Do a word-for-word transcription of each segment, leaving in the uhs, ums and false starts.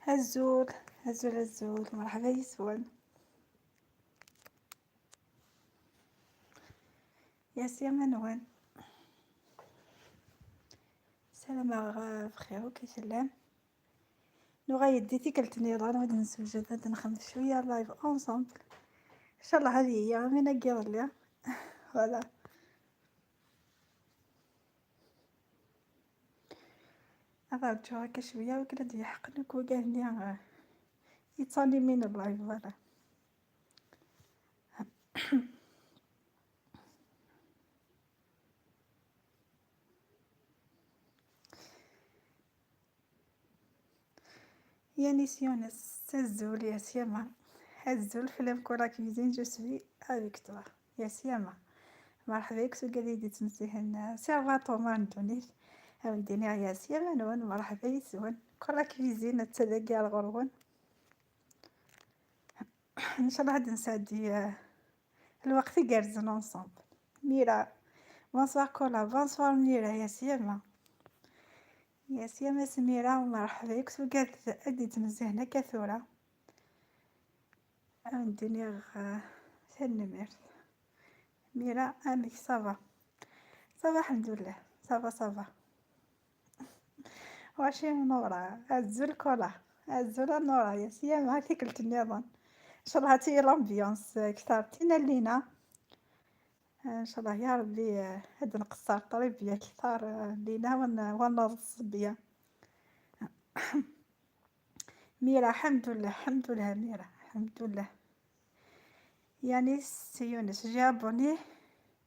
Azul, azul, azul, merḥba yes-wen. Yes, ya manwan. Ssarameɣ, eh, bxir akk i tellam. Nuɣal-d i tikkelt nniḍen, ad nessewjed, ad nxedmet cwiya live ensemble. Incallah ad yili am win-agi iḍelli. Voilà. Ad rǧuɣ akka cwiya, wakken ad d-yeḥqen akk wigad-nni, eh, yettanimin live, voilà. Yanis Younes, azul ya Syama. Azul fell-am, Kora Cuisine, je suis avec toi. Ya Syama. Merḥba yik s ugad i d-yettmesihen, Sirva Ṭumar n ddunit. Ad wen-d-iniɣ ya Syama nwen, merḥba yis-wen. Kora Cuisine, atta dagi ar ɣur-wen. Incallah ad nesɛeddi, eh, lweqt igerrzen ensemble. Mira, bonsoir Kola, bonsoir Mira, ya Syama. Ya Syama Smira, merḥba yik s ugad ad d-yettmesihen akka tura. Ad wen-d-iniɣ, eh, tanemmirt. Mira, amek, ça va? Ça va, alḥemdulillah, ça va, ça va. Waci Nora, azul Kola, azul a Nora, ya Syama, tikkelt nniḍen. Incallah ad tili l'ambiance, eh, ktar tina Lina. Incallah ya Rebbi, eh, ad nqeṣṣer ṭribya ktar, eh, Lina wan-, wannaḍ ṣṣebya. Mira, alḥemdulillah, alḥemdulillah, Mira, alḥemdulillah. Yanis Younes, j'ai abonné,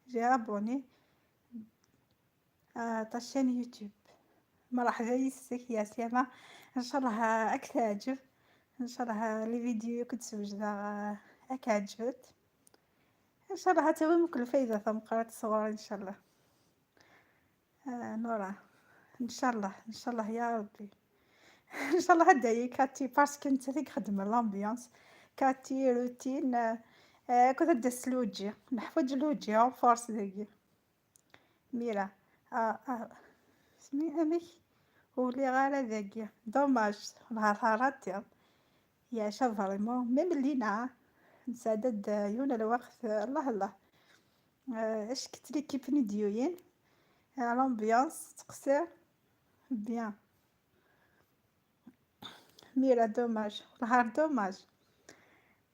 j'ai abonné à ta chaîne YouTube. Merḥba yis-k ya Syama. Incallah, eh, ad k-teɛǧeb. Incallah, eh, les vidéos i d-ssewjdeɣ, eh, ad k-ɛeǧbent. Incallah ad tawim akk lfayda tameqqrant sɣur-i, incallah. Ah, Nora, incallah, incallah ya Rebbi. Incallah ad d-tawi Cathy, parce que nettat i ixeddmen l'ambiance. Cathy, routine, eh, akked ad d-tas Luǧi. Neḥwaǧ Luǧi en force dagi. Mira, ah, ah, smi amek? Ur lliɣ ara dagi. Dommage, lhar ḥaratiḍ. Yeɛca vraiment, même Lina, nesɛedda-d yiwen lweqt, Allah Allah. Euh, acku d l'équipe n d-yuyin, euh, l'ambiance tettqeṣṣir. Bien. Mira, dommage, lhar dommage.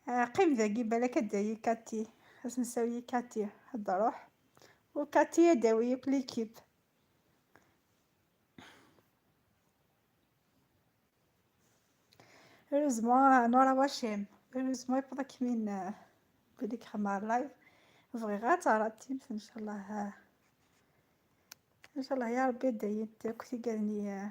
Euh, qqim dagi, balak ad d-tawi Cathy, ad s-nsawi Cathy, ad d-ruḥ. U Cathy ad d-tawi akk l'équipe. Heureusement, Nora Wacim. Heureusement, yewweḍ-ak min, euh, belli xedmeɣ live. Bɣiɣ ad teɣreḍ timt, incallah, euh, incallah ya Rebbi ad d-tawim akk tigad-nni, euh.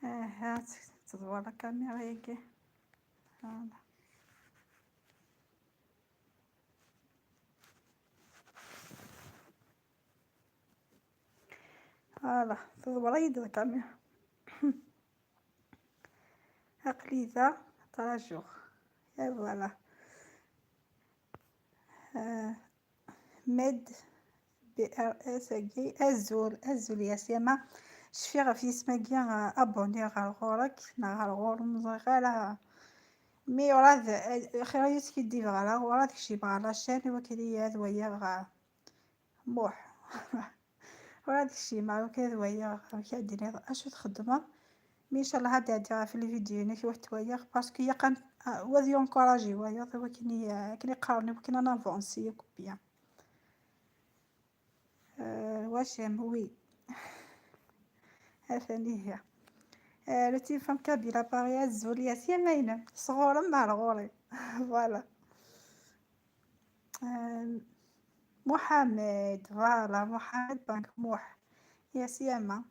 Aha, teẓwer lkamira-agi. Voilà. Voilà, teḍwer-iyi-d lkamira. Aql-i da, ttṛajuɣ. Et voilà. Euh, Med B R S agi, azul, azul ya Syama. Cfiɣ ɣef yisem-agi, euh, abonné ɣer ɣur-k, neɣ ɣer ɣur-m, ur ẓriɣ ara. Mi ur ɛad, euh, xir ur skiddibeɣ ara, ur ɛad kcimeɣ ɣer la chaîne, i wakken ad waliɣ, euh, Muḥ. Ur ad kcimeɣ, ur ad waliɣ amek ad d-tiniḍ acu txeddmeḍ. Mi incallah ad d-ɛeddiɣ ɣef les vidéos-inek, ad t-waliɣ, parce que yaqan, ah, wa ad yencouragi wayeḍ, akken i, akken i qqaren, akken ad navansi akk bien. Euh, Wacim, oui. Atan ihi. Euh, le téléphone kabyle à Paris, azul ya Syama, sɣur-m ar ɣur-i. Voilà. Euh, Mohamed, voilà, Mohamed, donc Muḥ. Ya Syama.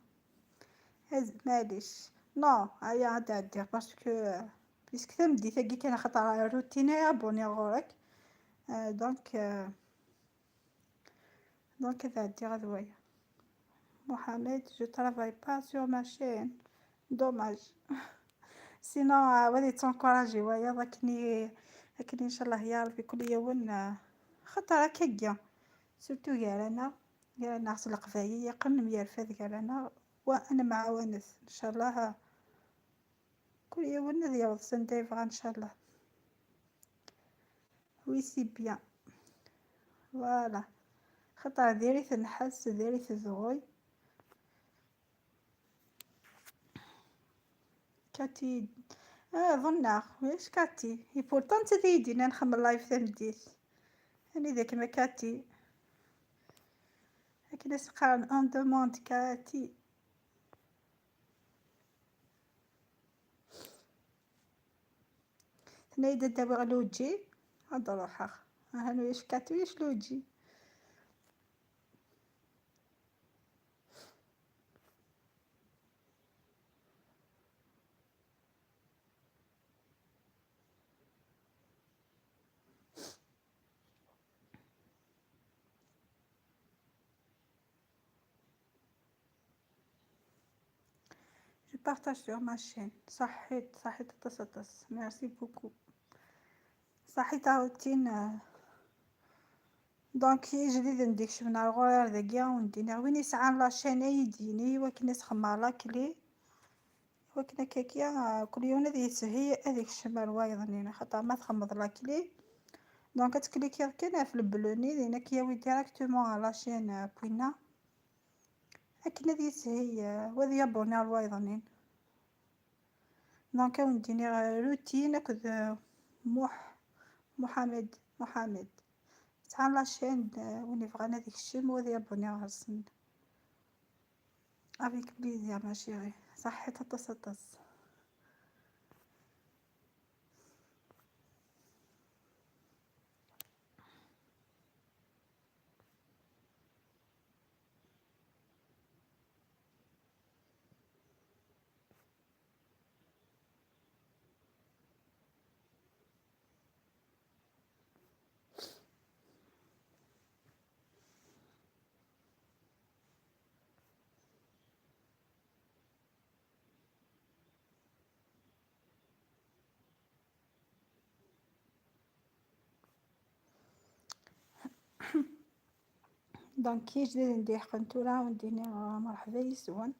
Ez-, maɛlic. Non, aya ad ɛeddiɣ, parce que, euh, puisque tameddit-agi kan, axaṭer routine, abonné ɣur-k. Euh, donc, euh, Donc, ad ɛeddiɣ ad waliɣ. Mohamed, je travaille pas sur ma chaîne. Dommage. Sinon, euh, ad yettencouragi wayeḍ akken i, akken incallah ya Rebbi kul yiwen, euh, xaṭer akkagi. Surtout gar-aneɣ. gar-aneɣ s leqbayel, yeqqen nemyerfad gar-aneɣ, wa ad nemɛawanet, ncallah. Kul yiwen ad yaweḍ s anda yebɣa, ncallah. Oui, c'est bien. Voilà. Xaṭer diri-t nnḥas, diri-t dɣuy. Cathy. Ah, ḍunneɣ, ulac Cathy. Et pourtant, d tagi i d-yennan nxemmem live tameddit. Anida-kem a Cathy? Akken i s-qqaren, on demande Cathy. Tenna-yi-d ad d-awiɣ Luǧi, ad d-ruḥeɣ. Aha, ulac Cathy, ulac Luǧi. Je partage sur ma chaîne. صحيت، صحيت aṭas aṭas. Merci beaucoup. صحيت a Routine. Donc, ijdiden d-ikecmen ar ɣur-i ar dagi, a wen-d-iniɣ, win yesɛan la chaîne, ad yi-d-yini, i wakken ad s-xemmeɣ la clé, i wakken akka-kya, ah, kul yiwen ad yeshel ad ikcem ar wayeḍ-nni, xaṭer ma txemmeḍ la clé, donc ad tklikiḍ kan ɣef le bleu-nni, din ad k-yawi directement à la chaîne, ah, Pwina, akken ad yeshel, ah, wa ad yabuni ar wayeḍ-nni. Donc, a wen-d-iniɣ, euh, Routine akked, euh, Muḥ-, Muḥamed, Muḥamed. Sɛan la chaîne, euh, win yebɣan ad ikcem u ad yabuni ɣer-sen. Avec plaisir, ma chérie. Ṣaḥḥit aṭas, aṭas. Donc, ijdiden d-iḥeqqen tura, a wen-d-iniɣ, ah, merḥba yes-wen.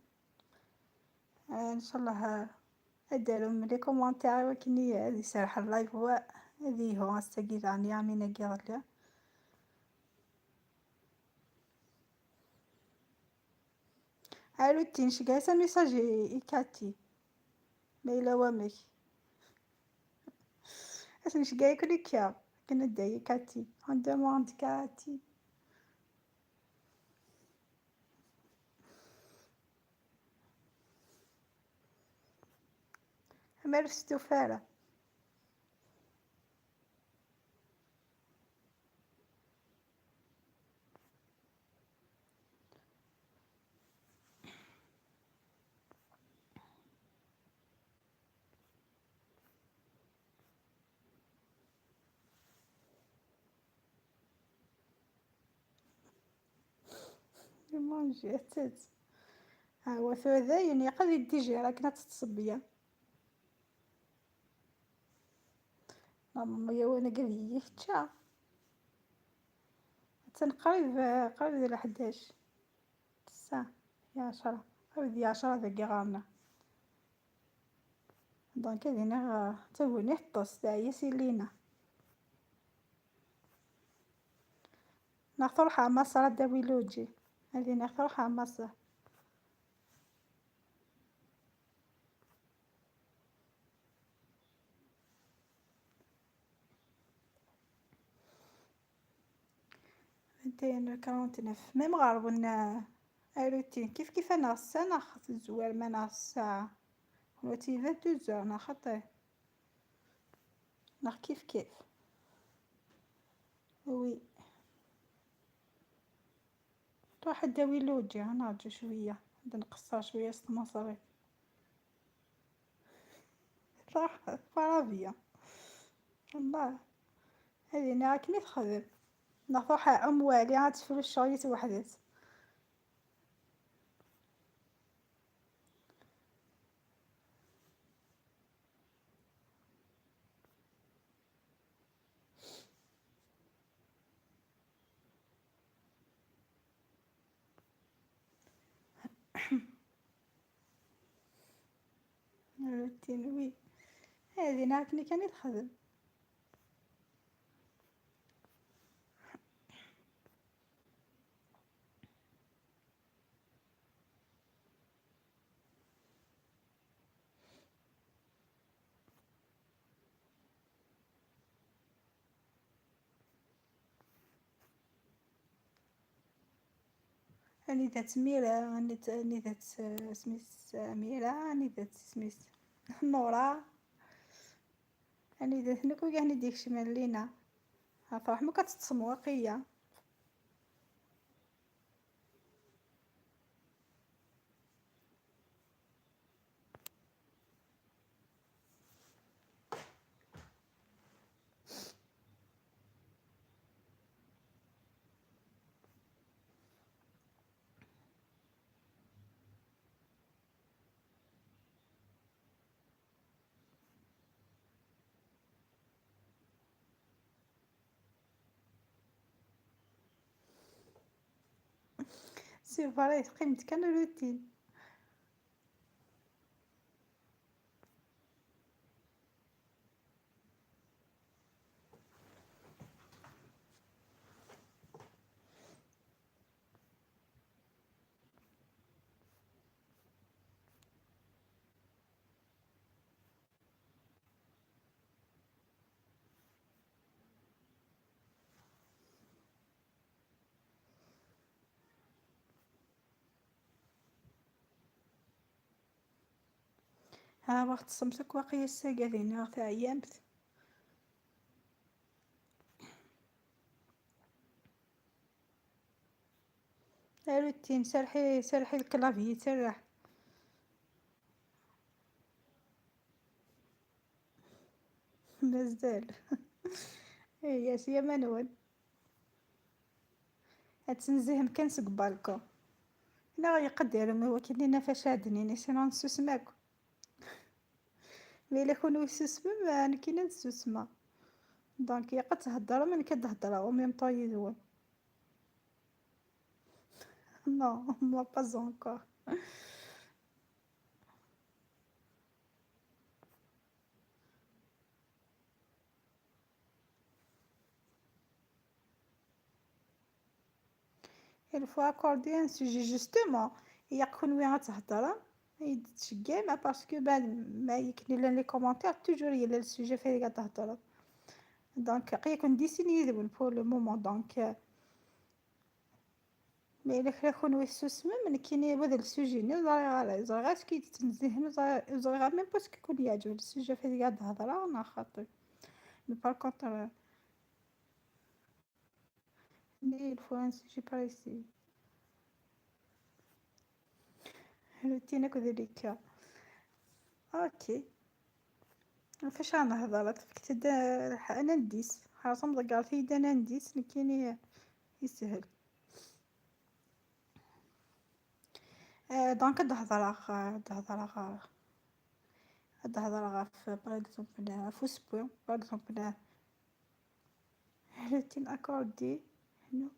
Ah, ncallah, ah, ad d-tarum les commentaires i wakken i, ad iserreḥ live wa, ad yelhu ass-agi daɣen, Yamin-agi iḍelli. A Routine, ceggeɛ-as amessage i, i Cathy. Ma yella wamek. Ad s-nceggeɛ i kul akka. Akken ad d-tawi Cathy. On demande Cathy. Amer ur testufa ara. Imanji, attat. Ha, wa tura dayen, yeqqad idijir akken ad teṭṭṣebya. Normalement, yawan-agi ad iyi-yečča. Attan qrib, qrib di leḥdac. Tessa, ya ɛecra. Qrib di ɛecra dagi ɣer-neɣ. Donc, ad iniɣ, ah, taguni teṭṭes, teɛya si Lina. Neɣ truḥ ɣer Maṣer ad d-tawi Luǧi. Ad iniɣ truḥ ɣer Maṣer. Vingt et une heures quarante-neuf. Même ɣer-wen, euh, a Routine. Kif kif ad neɣ ssa neɣ tezwarem ad neɣ ssaɛa. Kenwi vingt-deux heures neɣ xaṭi. Neɣ kif kif. Oui. Truḥ ad d-tawi Luǧi, ad nerǧu cwiya. Ad nqeṣṣer cwiya s tmaṣrit. Truḥ Farabya. Wallah. Ad iniɣ akken i texdem. Neɣ truḥ Ɛum Wali ad tefru ccɣel-is weḥd-s. Routine, oui. هذه نعرفني كان يتخدم. أني ذات ميرا، أني ت-، أني ذات سميس أميرة، أني ذات سميس نورا، أني ذات نكو يعني ديك شمال لينا. فرح ما كتتصم واقية. C'est vrai, teqqimeḍ kan routine. ها، واحد الصمت واقيلا الساقه ديالنا تعيمت. روتين، سرحي، سرحي الكلافيي، سرح. مازال. ايه يا سي منون. هاد تنزيهم كان سق بالكو. لا يقدر، ما هو كاين لنا فاش عدنيني، سينو نسوس ماكو. مي الا كونوا يسوسمم، انا كاينه نسوسما. دونك يا قد تهضر من كتهضر او ميم طون يدوي. Non, moi pas encore. Il faut accorder un sujet, justement. Il y a كون وين غتهضر يتشجع ما، parce que بعد ما يكني لنا les commentaires toujours il y a le sujet فين غتهضر. Donc يكون ديسيني يذبل pour le moment. Donc mais الا كرا كون ويسوسمم نكيني هذا السوجي ني زريغ على زريغ اش كي تنزيه زريغ même parce que كون يعجب السوجي فين غتهضر انا خاطر. Mais par contre ني الفرنسي جي بريسي. روتينك ذلك. اوكي. فاش غنهضر؟ تفكت دا انا نديس. حرام ضقرتي دا انا نديس نكيني يسهل. آه، دونك هاد الهضرة غ-، هاد الهضرة غ-، هاد الهضرة غا في، par exemple، في سبوع، par exemple، روتين اكوردي. نو.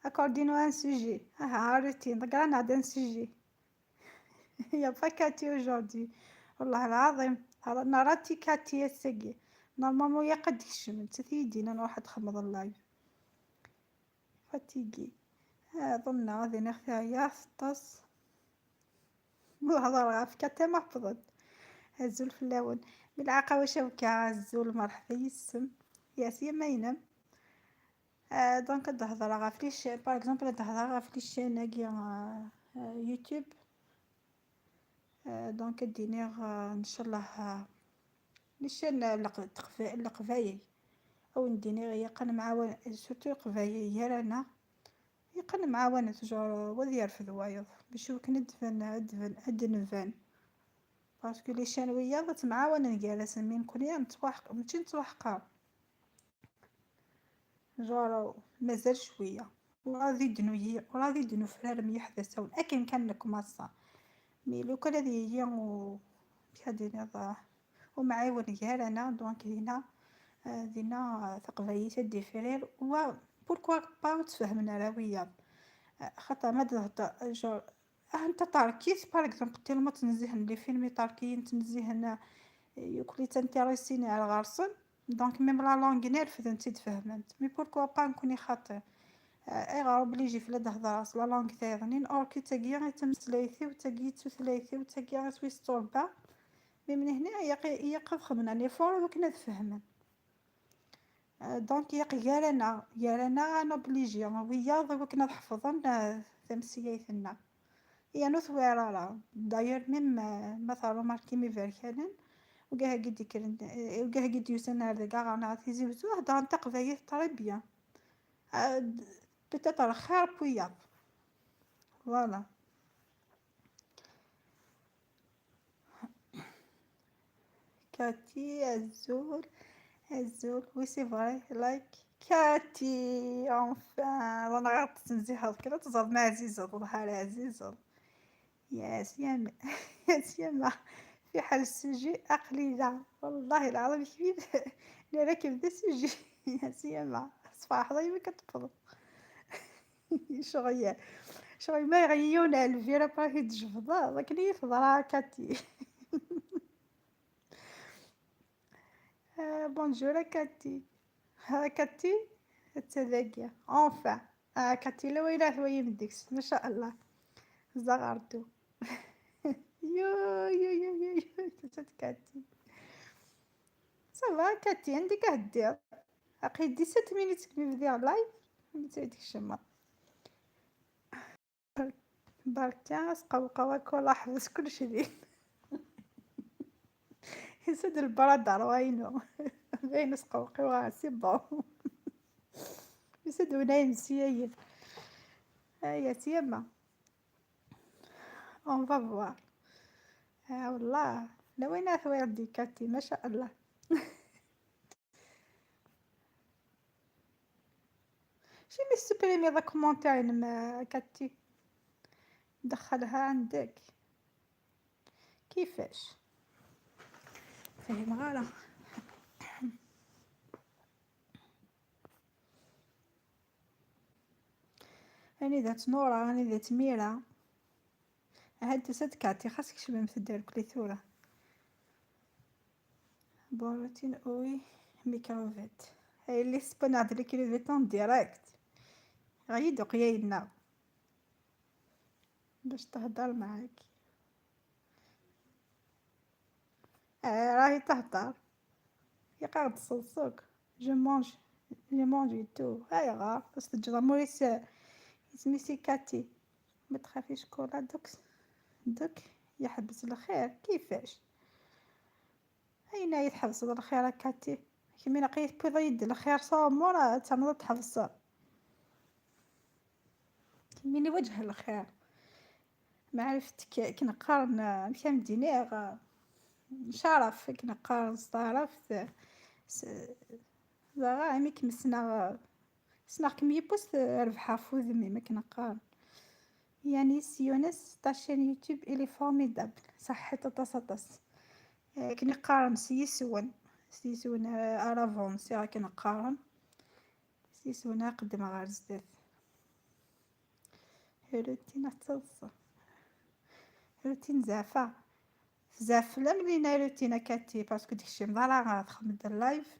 اكوردي نو ان سوجي. اه، روتين. دقرا نعد ان سوجي. يا با كاتي aujourd'hui. والله العظيم. انا راتي كاتي يا سقي. Normalement يا قد يشمل. تثيدينا نروح اتخمض اللايف. Fatiguée. آه، ظن غادي نخفي عيا ستاس. والهضر غا في كاتي ما حفظت. هزول فلاون. بالعاقة وشوكة، هزول مرحبا يسم. يا سي ما ينام. آه، دونك هاد الهضرة غا في لي شين، par exemple، هاد الهضرة غا في لي شين هاكي، آه، آه، يوتيوب. آه، دونك ديني غا، ان شاء الله، آه، لي شين لق-، تقف-، القبايل. او نديني غيا قن معاون، surtout القبايل، يا رانا. يقن معاونة جور وذ يرفد وايض. باش وكن ندفن، ندفن، ندفن. Parce que لي شين وياض تمعاون نقالس من كل يوم نتوحق، ماشي نتوحقها. جور مازال شوية. وراضي دنويي، وراضي دنو فرار ميحدثون. أكن كان لكم أصلا. مي لو كان هذه هي و-، هذه نظا-، ومعاي ونقال أنا، دونك هنا، آه، دينا ثقبايت دي فرير. و pourquoi pas تفهمنا راه وياض. آه، خاطر ما تهضر جور anta tarkit, par exemple, tellement ttnezzihen les films itarkiyen, ttnezzihen, euh, yakk les intéressés ar ɣer-sen. Donc, même la langue, nerfden-tt-id, fehment. Mais pourquoi pas, nekkni xaṭi? Euh, ayɣer obligé fell-i ad hedreɣ s la langue tayeḍnin, or que d tagi i d tameslayt-iw, d tagi i d tutlayt-iw, d tagi iswi s turba. Mais mnihni, ilaq, ilaq ad xedmen un effort i wakken ad fehmen. Euh, donc, ilaq gar-aneɣ, gar-aneɣ ad nobligé wiyaḍ i wakken ad ḥefḍen, euh, tameslayt-nneɣ. Yernu ur tewɛir ara. D'ailleurs, même, euh, ma terrumarkim iberkanen, wigad-agi d-yekkren, euh, wigad-agi d-yusan ar deg aɣernaw Tizi Wezzu, heddren taqbaylit très bien. Euh, d-, peut-être xir n wiyaḍ. Voilà. Cathy, azul, azul, oui, c'est vrai, like, Cathy, enfin, ظن غير تنزيها كده تزاد ما عزيزة، والله على عزيزة. يا سيما، يا سيما، في حال السوجي أقليلة، والله العظيم كبير. أنا راكب ذا السوجي. يا سيما، صفاح ضيمة كتفضل. شغل، شغل ما يغيون الفيرا باهي تجبض، لكن هي تضرع كاتي. آه، bonjour كاتي. ها كاتي، التلاقية. Enfin. آه، كاتي لو إله ويمدكس. ما شاء الله. زغرتو. يو، يو، يو، يو، يو. تسد كاتي. Ça va كاتي، عندك هدير. أقي dix-sept minutes كي بدير لايف. ما تعيدكش ما. بركة، سقوقة وكل حبس كل شيء. يسد البرادة روينو. باين سقوقي وها، c'est bon. يسد ونايم سيايين. هيا سيما. On va voir. آه والله. لوين أثوير دي كاتي، ما شاء الله. شي مي سوبريمي ذا كومونتير ما كاتي. دخلها عندك. كيفاش؟ فهم غلط. أنا ذات نورة، أنا ذات ميرا. هاد تسد كاتي، خاصك شبه مثدار كلي ثورة. بون روتين، اوي، ميكروفيت. هاي اللي سبنا هاد الكريفيت اون ديريكت. غيدو قيايلنا باش تهدر معاك. آه، راهي تهدر. يقعد الصلصوك. Je mange, je mange et tout. هاي غا، بس تجرى موريس، اسمي سي كاتي. ما تخافيش كولا دوك، دوك يحبس الخير. كيفاش؟ أين يتحبس الخير كاتي؟ كمي لقيت بيض يد الخير صامورة تعمل تحبس. كميني وجه الخير. معرفتك كنقارن مشان دينيغ شرف، كنقارن صرف. زغا عميك مسنا، سنا كم يبوست ربحة فوذمي ما كنقارن. يانيس يونس، ta chaîne YouTube elle est formidable. صحيت أطاس أطاس. آه، كنقارن سيسون، سيسون، آه، أرافونسي راه كنقارن. سيسون أقدم غير زدات. روتين تصلصة. روتين زعفة. زعف لا ملينا روتين كاتي، باسكو ديك الشي مضارة غتخمم اللايف.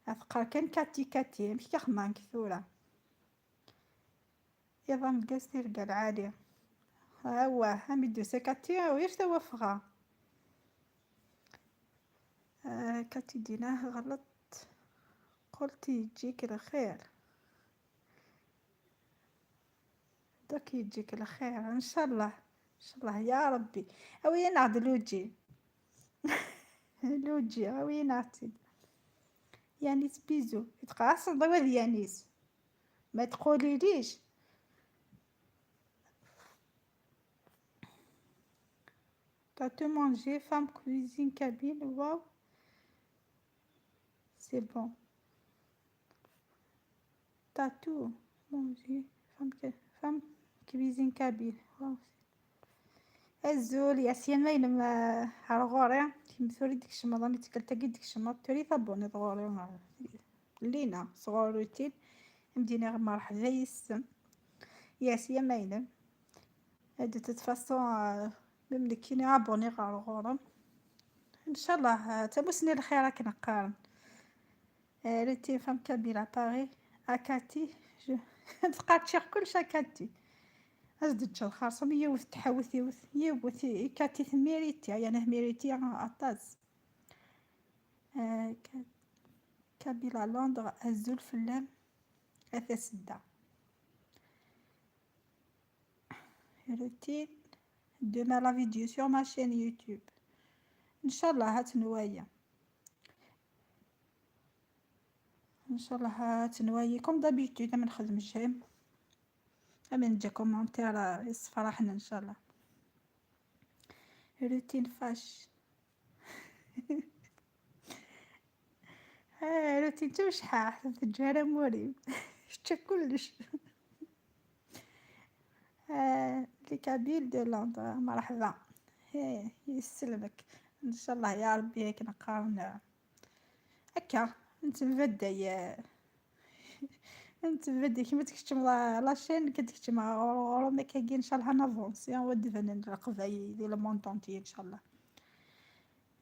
أفقر كان كاتي كاتي، مش كيخمان كثورة. يضا مقاس تلقى العالي. ها هو، ها ميدو سكاتي، ويش توفغا. آه، كاتي ديناه غلط. قلت يجيك الخير. دوك يجيك الخير، إن شاء الله. إن شاء الله يا ربي. أوي نعد لوجي. لوجي، أوي نعطي. يانيس بيزو. يتقاس الضوء يانيس. ما تقوليليش. T'as tout mangé, femme cuisine kabyle, waouh. C'est bon. T'as tout mangé, femme, femme cuisine kabyle, waouh. Azul, Yasin, ma yinem, euh, ar ɣur-i, kemm tura i d-tkecmeḍ, am i tikkelt-agi d-tkecmeḍ, tura i tabuniḍ ɣur-i, euh, Lina, sɣur Rutil, am d-iniɣ merḥba yes-m. Yes, ya ma yinem. De toute façon, euh, même nekkini abonné ɣer ɣur-m. Ncallah, euh, tamussni lxir akken qqaren. Euh, Routine femme kabyle à Paris, à Cathy. Je- Tqaččiɣ kullec à Cathy. Ad d-ǧǧeɣ xerṣum yiwet tḥawet yiwet, yiwet i Cathy tmiriti, yani tmiriti aṭas. Euh, Ka- Kabyle à Londres, azul fell-am, a tasedda. Routine. Demain la vidéo sur ma chaîne YouTube. Ncallah ad tenwaya. Ncallah ad tenwaya. Comme d'habitude, ad nexdem j'aime. Ad neǧǧ commentaire, euh, yessefraḥen, ncallah. Routine fache. Ah, Routine d tamecḥaḥt, ur teǧǧi ara amur-im. Tečča kullec. Ah, les Kabyles de Londres, merḥba. Eh, yesselmek. Ncallah ya Rebbi akken qqaren. Akka, nettembaday, eh, nettembaday. Kemm ad tkeččem la, la chaîne, nekk ad keččem ɣur-, ɣur-m, akkagi ncallah navance, ya, wa d-banen Leqbayel di le monde entier, ncallah.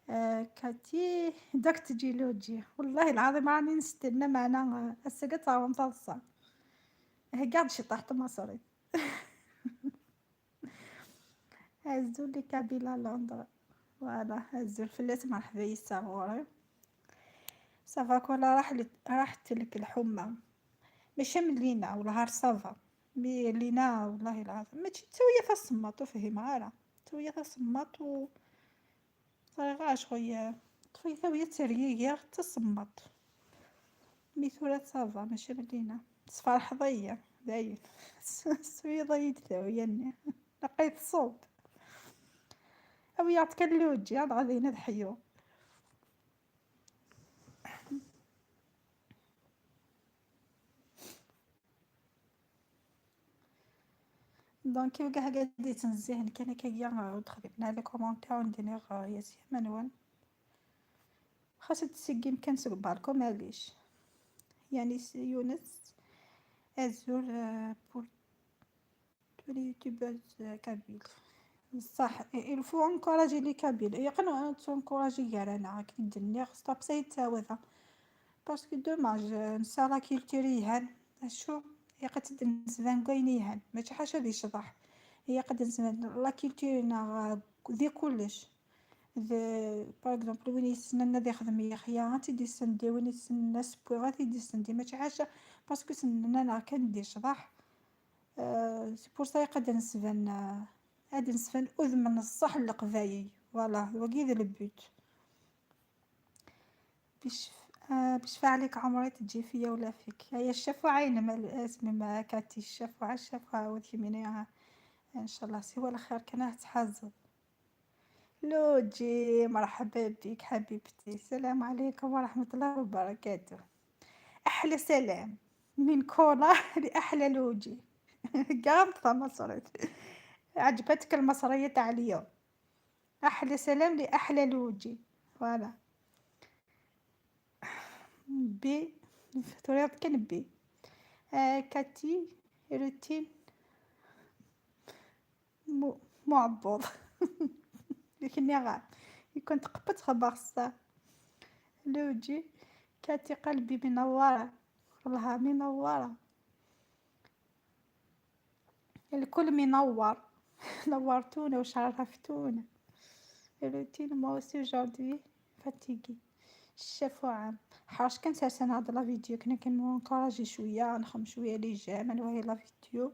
Eh, Cathy, dak teǧi Lodji. Wallahi lɛaḍim rani nstenna, meɛna, eh, ass-agi ad teṛwum taḍsa. Heggaɣ-d ciṭaḥ tamaṣrit. Azul les Kabyles à Londres. Voilà, azul fell-as, merḥba yes-s ɣur-i. Ça va, kul raḥ-, raḥet-lek lḥumma. Mačči am Lina, wellah ar ça va. Mi Lina, wallahi lɛaḍim, mačči d tawya tasemmaḍt, ur fhimeɣ ara. Tawya tasemmaḍt u Ẓriɣ ara cɣel, ṭṭef-iyi tawya ttergigiɣ d tasemmaḍt. Mi tura ça va, mačči am Lina. Tesferḥeḍ-iyi, dayen. Teswiḍ-iyi-d tawya-nni. Laqay tṣub. Awi-yaɣ-d kan Lodji, ad ɣadin ad ḥyuɣ. Donc, i wigad i d-yettnezzihen kan akkagi, ur d-xdimen ara les commentaires, ur d-nniɣ, euh, yas yam-nwen. Xas ad d-tseggim kan seg balcon, maɛlic. Yani, s-, Younes, azul, euh, pour tous les youtubeurs, euh, kabyles. Bṣaḥ, il faut encourager les Kabyles. Ilaq ad nettunkurajji gar-aneɣ, akken i d-nniɣ, stop, ça yettawada. Parce que dommage, euh, nesɛa la culture yelhan. Acu? Ilaq ad tt-id-nesban deg wayen yelhan. Mačči ḥaca di ccḍeḥ. Ilaq ad d-nesban la culture-nneɣ, euh, di kullec. D, par exemple, win yessnen ad ixdem yexya, ad t-id-issendi, win yessnen asewwi, ad t-id-issendi. Mačči ḥaca, parce que ssnen-aneɣ kan di ccḍeḥ. Euh, c'est pour ça ilaq ad d-nesban, euh, ad d-nesban udem n ṣṣeḥ n Leqbayel. Voilà, wagi d le but. Bicef-, euh, bicfa ɛlik ɛemri teǧǧi fiyya ula fik. Aya ccafuɛa-inem, a Cathy, ccafuɛa, ccafuɛa, wa d kemmini, ah, ncallah, siwa lxir kan ad tettḥazeḍ. Lodji, مرحبا بك حبيبتي. السلام عليكم ورحمة الله وبركاته. أحلى سلام من كولا لأحلى لودجي. قام تمصرت. عجبتك المصرية تاع اليوم. أحلى سلام لأحلى لودجي. Voilà. بي، تريد كان بي. آه، كاتي، روتين. مو-، معبر. لكن يا غا، يكون تقبت خبر الساعة. لوجي، كاتي قلبي منورة. والله منورة. الكل منور. نورتونا وشرفتونا. روتين moi aussi aujourd'hui fatiguée. الشفوعة. حاش كان سرسان هاد la vidéo، كنا كنكوراجي شوية، نخم شوية les j'aime، نوهي la vidéo.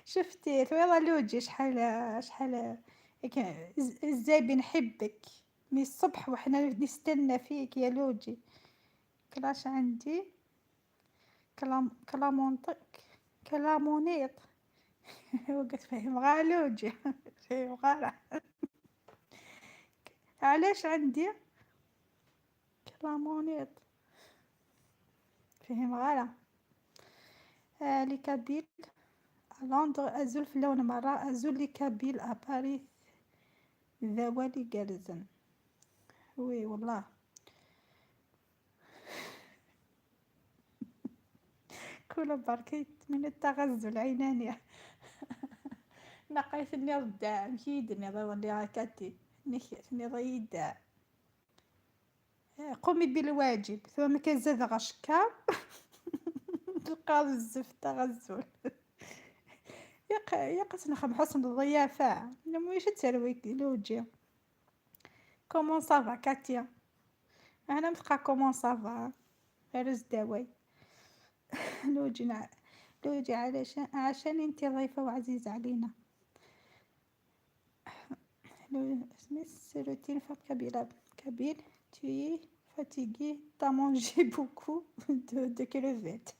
شفتي، ثويضة لوجي شحال، شحال هيك، إز-، إزاي بنحبك من الصبح وحنا نستنى فيك يا لوجي. كلاش عندي كلام، كلامونطك، كلامونيط. وقت فهم غا لوجي. فهم غا. علاش عندي كلامونيط؟ فهم غا. آه، les Kabyles à Londres، أزول في اللون مرة، أزول les Kabyles à Paris. ذوالي قرزن. وي والله. Kula barkit, min ittaɣ azul ɛinani. Naqay tenniḍ-d, amek i yi-d-tenniḍ iḍelli a Kati? Nek tenniḍ-iyi-d, eh, qumi bilwaǧib, tura ma kan zadeɣ acekkaṛ, teqqareḍ zzeftaɣ azul. Yaq-, yaq ad s-nexdem ḥusn ḍḍiyafa. Nna mwic ad terwi Luǧi. Comment ça va, Katia? Ahna mtqa comment ça va? Aruz daway. Luǧi نع-، Luǧi علشان، عشان انتي ضيفة وعزيزة علينا. لو اسمي c'est routine femme kabyle. Kabyle, tu es fatiguée, t'as mangé beaucoup de, de crevettes.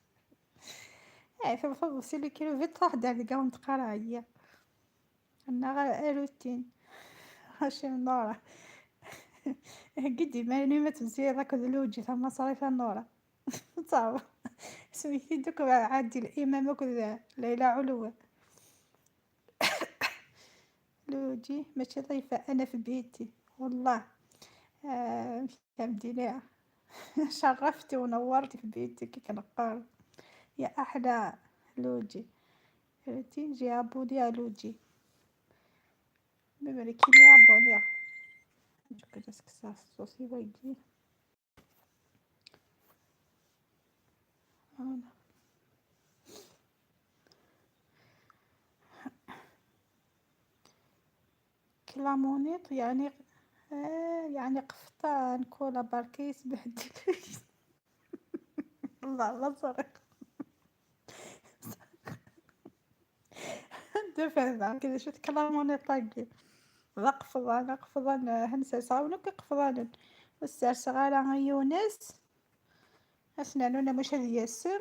ايه، فبفضل سي لي كيلو فيت راح دار لي كاون تقرا هي. انا غير روتين. هاشم نورة. قدي ما ني ما تمزي راك لوجي ثم صريفة نورة. صعب. سميتي دوك عادل امام وكذا ليلى علوة. لوجي ماشي ضيفة، انا في بيتي والله. آه، فهمتيني؟ شرفتي ونورتي في بيتك كي كنقال. يا احلى لوجي. روتين جي ابوني يا لوجي. مباركين يا ابوني. نشوف كذا سكساس صوصي ويجي. Voilà. كلامونيط يعني، آه، يعني قفطان كولا باركيس بهديك. الله، الله صريح. دو فهمة كذا، شفت كلامونيط طاقي. ذا قفضان، قفضان، هنسى صاونك قفضان. والسار صغار يونس. اسنانونا مش هذه ياسم.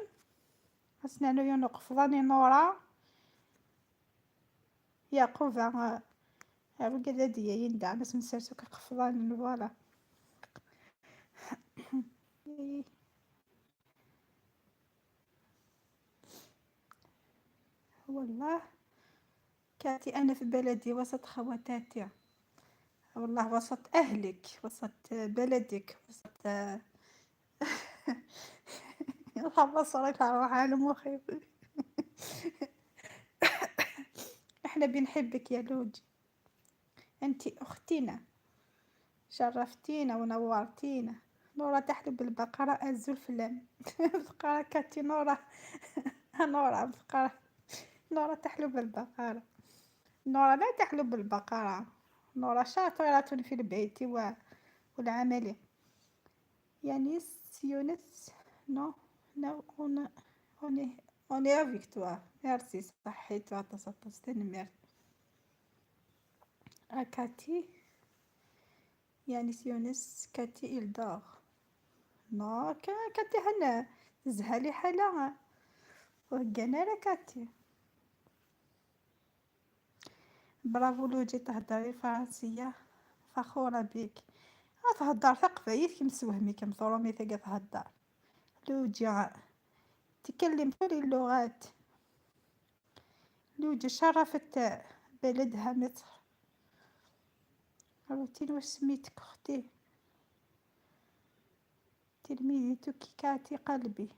اسنانو يونو قفضاني نورا. يعقوب، ها، ها بقى دادية يندع، بس نسيرتو كقفضان، voilà. والله كاتي، أنا في بلدي وسط خواتاتي، والله وسط أهلك، وسط بلدك، وسط الله، ما صريت أروح على مخي. احنا بنحبك يا لوجي، انتي اختنا، شرفتينا ونورتينا. نورة تحلب البقرة أزول فلام. بقرة كاتي نورة. نورة بقرة. نورة تحلب البقرة. نورة لا تحلب البقرة. نورة شاطرة في البيت و-، والعمل. يانيس يونس، non, non, on, on est, on est avec toi. Merci, صحيت عطاس عطاس، تنميرت. أكاتي، يانيس يونس، كاتي il dort. Non, كا-، كاتي هنا، تزهالي حالة. وهقنا راه كاتي. برافو لوجي، تهدري فرنسية، فخورة بيك. آه، تهدر تقبايلت كي مسوهمي، كي مظلومي تلقى تهدر. لوجي تكلم كل اللغات. لوجي شرفت بلدها مصر. روتين، واش سميتك اختي؟ تلميذتك كاتي قلبي.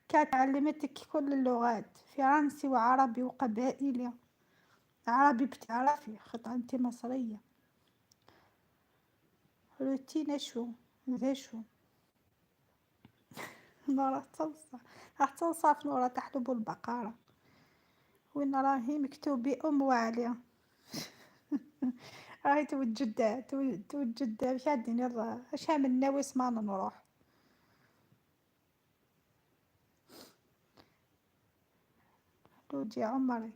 كاتي علمتك كل اللغات، فرنسي وعربي وقبائلي. عربي بتعرفي خاطر انت مصرية. روتين شو؟ ذا شو؟ نورة تنصح، راح تنصح في نورة تحلب البقرة. وين راهي مكتوبة أم وعلي؟ راهي توجد، تو-، توجد، مش عندي نرى. اش من ناوي اسمعنا نروح. لوجي عمري.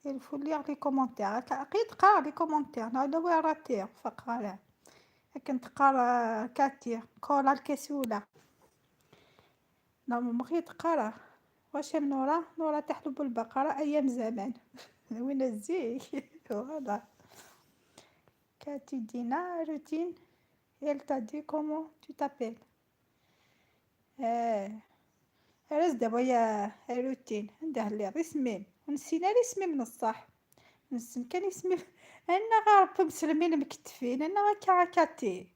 Il faut lire les commentaires. هكا عقيد قرا les commentaires. نا ولا وين راتي فقرا. لكن تقرا كاتي كولا الكسولة. نعم، مخي تقرا. واش من نورا؟ نورا تحلب البقرة أيام زمان. وين الزي؟ Voilà. كاتي دينا روتين. Elle t'a dit comment tu t'appelles. آه. رز دابا يا روتين. عنده اللي اسمين. ونسينا لي اسمين من الصح. نسن كان اسمين. أنا غير ربي مسلمين مكتفين. أنا غير كا-، كاتي.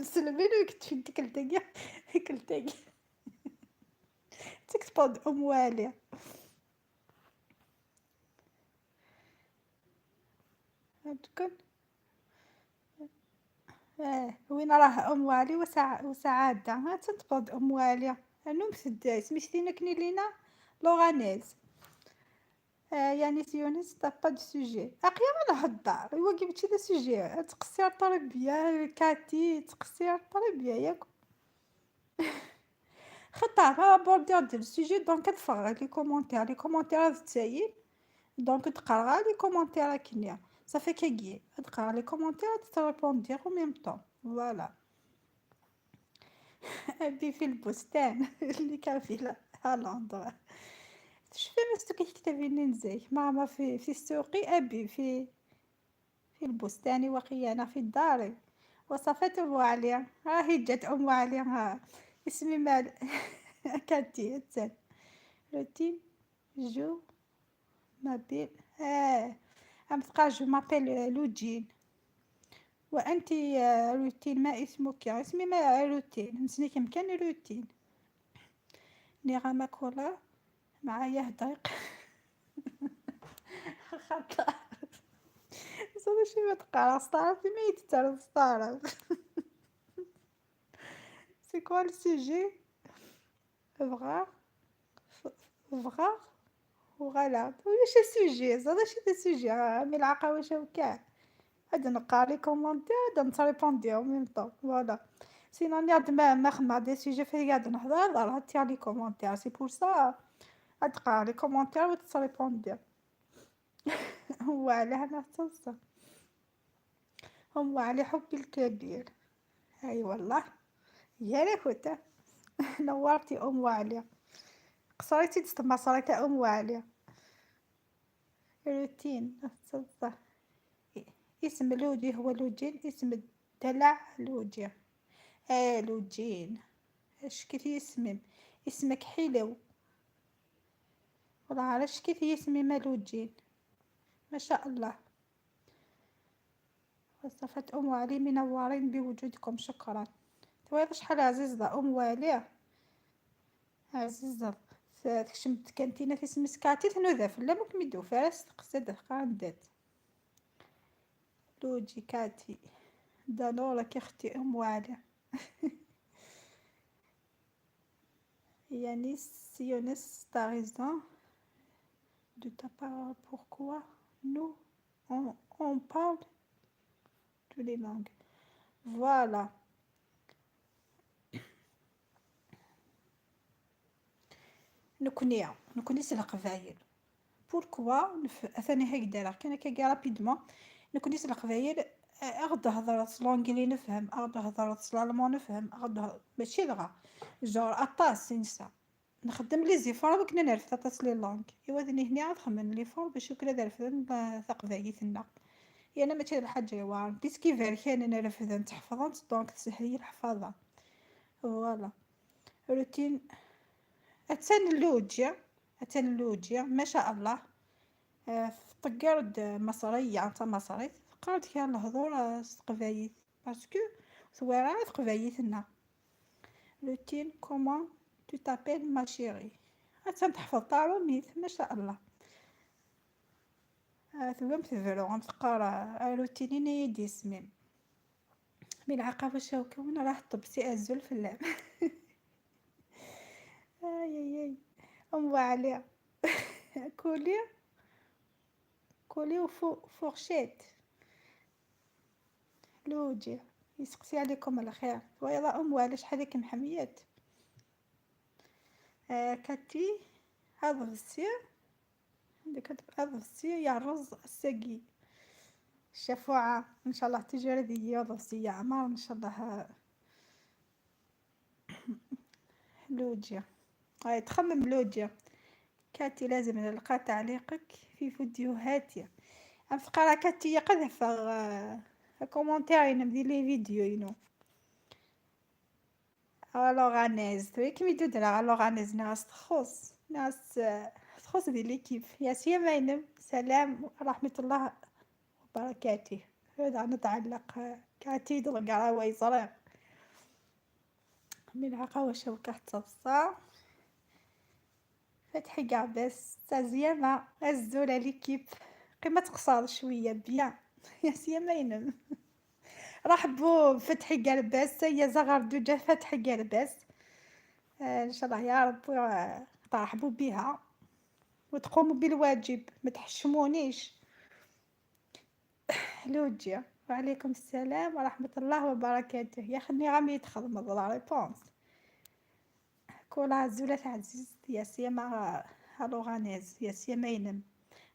Selmin ur k-tfid tikkelt-agi, tikkelt-agi. Tekteḍ-d Umwali. Akken. Eh, win rah Umwali وسع-، وسعادة. Ha, tekteḍ-d Umwali. Anum tedda, isem-is tin akken i lina, Loranez. Eh, Yanis Younes, t'as pas de sujet. Aql-aɣ ad nehedder. Wagi mačči d sujet. Ad tqeṣṣir ṭribya, Cathy, tqeṣṣir ṭribya, yak. Xaṭer, abordiɣ-d le sujet, donc ad ffɣeɣ les commentaires. Les commentaires ad ttayin. Donc, ad qqareɣ les commentaires akkenni. Ça fait kagi. Ad qqareɣ les commentaires, ad ttrépondiɣ en même temps. Voilà. Abi في البستان, les Kabyles à Londres. Tecfam astu kiktabi-nni n zik, ماما في، في السوق, أبي في، في البستان, واقيلا أنا في الدار. وصفات أم علي, ها هي جات أم علي, ها. اسمي مال. كاتي، تسال. روتين، جو، مابيل، آه. أم تقال: جو مابيل لوجين. وأنت يا روتين، ما اسمك؟ اسمي ما روتين، نسني كم كان روتين. نغمة كولا معايا هدريق. خاطر زاد شي ما تقرا سطارة في ما يتتر سطارة. C'est quoi le sujet? بغا، ف-، بغا وغلا. ولا شي sujet، زاد شي دي sujet، آه، مي العقا واش هو كاع. هاد نقرا les commentaires، هاد نتريبوندي en même temps، voilà. Sinon، راني عاد ما، ما خدمة des sujets في قاعد نهضر، هضر هاد تاع les commentaires، c'est pour ça. هاد تقرا les commentaires وتتريبوندي. هو علاه أنا تصلصل. أم علي حبي الكبير. أي والله. يا لكوتا. نورتي أم علي. قصريتي تستمصريت أم علي. روتين. اسم لوجي هو لوجين، اسم الدلع لوجي. آه، لوجين. اش كيف يسمم؟ اسمك حلو. والله علاش كيف يسمم لوجين. ما شاء الله. وصفات أم علي منورين بوجودكم، شكرا. تويض شحال عزيزة أم علي، عزيزة. ف-، تكشم كانتينا في سمسكاتي تنوذا في اللام وكم يدو فارس تقصد قاندت. لوجي كاتي. دانورا كي اختي أم علي. Yanis Younes, t'as raison de ta parole. Pourquoi nous, on, on parle toutes les langues. Voilà. نكوني، نكوني سي القبايل. Pourquoi نف-، أثاني هيك دايرة، كان كي rapidement. نكوني سي القبايل، آه، أغد هضرت l'anglais نفهم، أغد هضرت l'allemand نفهم، أغد ه-، ماشي دغا. Genre أطاس نسا. نخدم les efforts وكنا نرفد أطاس les langues. إوا ذني هني عاد خمن les efforts باش وكنا نرفد ال-، تقبايلتنا. يعني ماشي الحاجة يوارن. Puisque كي فير كان نرفد تحفظنت، donc تسهل الحفاظة. Voilà. روتين. أتسن اللوجيا، أتسن اللوجيا، ما شاء الله. آه، تقرد مصرية، أنت مصري، تقرد كان الهضور، آه، تقبايل. Parce que ثويرة تقبايل ثنا. روتين، comment tu t'appelles ma chérie؟ أتسن تحفظ طاروميث، ما شاء الله. آه، ثوام تبرو، غم تقرا، آه، روتين إني يدي سمين. من العقبة شوكة وين راح طبسي أزول في اللام. آي، آي، آي. أم علي. كولي، كولي وفو-، فورشيت. لوجي. يسقسي عليكم الخير. ويلا أم علي، شحال هيك محميات. آه، كاتي، هذا السير. عندك هاد السي يا رز السقي. الشفوعة، إن شاء الله تجربي يا رز يا عمر، إن شاء الله. لوجيا. هاي تخمم لوجيا. كاتي لازم نلقى تعليقك في فيديوهاتي. أفقرا كاتي يقذف، آه، كومنتاري نمدي لي فيديو ينو. ألوغانيز، وي كيما يدو درا ألوغانيز، ناس تخص، ناس، آه، تخص دي ليكيب. يا سيا ماينم، سلام ورحمة الله وبركاته. هذا نتعلق، آه، كاتي دلقا ويزرق. من عقاوة شوكة حتى الصا. فتحي قعباس، تازيامة، الزول على l'équipe. قيمة تقصر شوية بيان. يا سيما ينم. رحبوا بفتحي قرباس، يا زغر دوجة فتحي قرباس. آه، إن شاء الله يا رب، آه، ترحبوا بها وتقوموا بالواجب، ما تحشمونيش. لوجيا، وعليكم السلام ورحمة الله وبركاته. يا خني غامي يدخل من la réponse. كولا زولة عزيز، يا سيما لوغانيز، يا سيما ينم.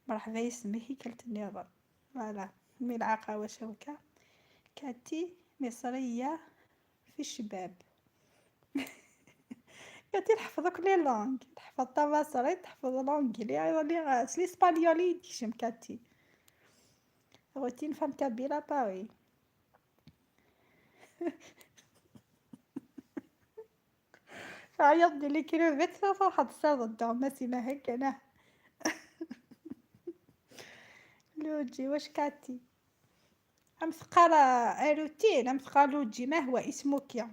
مرحبا، يسمي هي كلت النظر. Voilà، ملعقة وشوكة. كاتي مصرية في الشباب. كاتي نحفظك les langues، تحفظ تمصري، تحفظ l'anglais، أيضا لي غاس، l'espagnol يديشم كاتي. Routine femme kabyle à Paris. عيط لي كيلومتر، صراحة تصير الدعم، ما سيما هكا أنا. لوجي، واش كاتي؟ أم ثقالة روتين، أم ثقالة لوجي، ما هو اسمك يا؟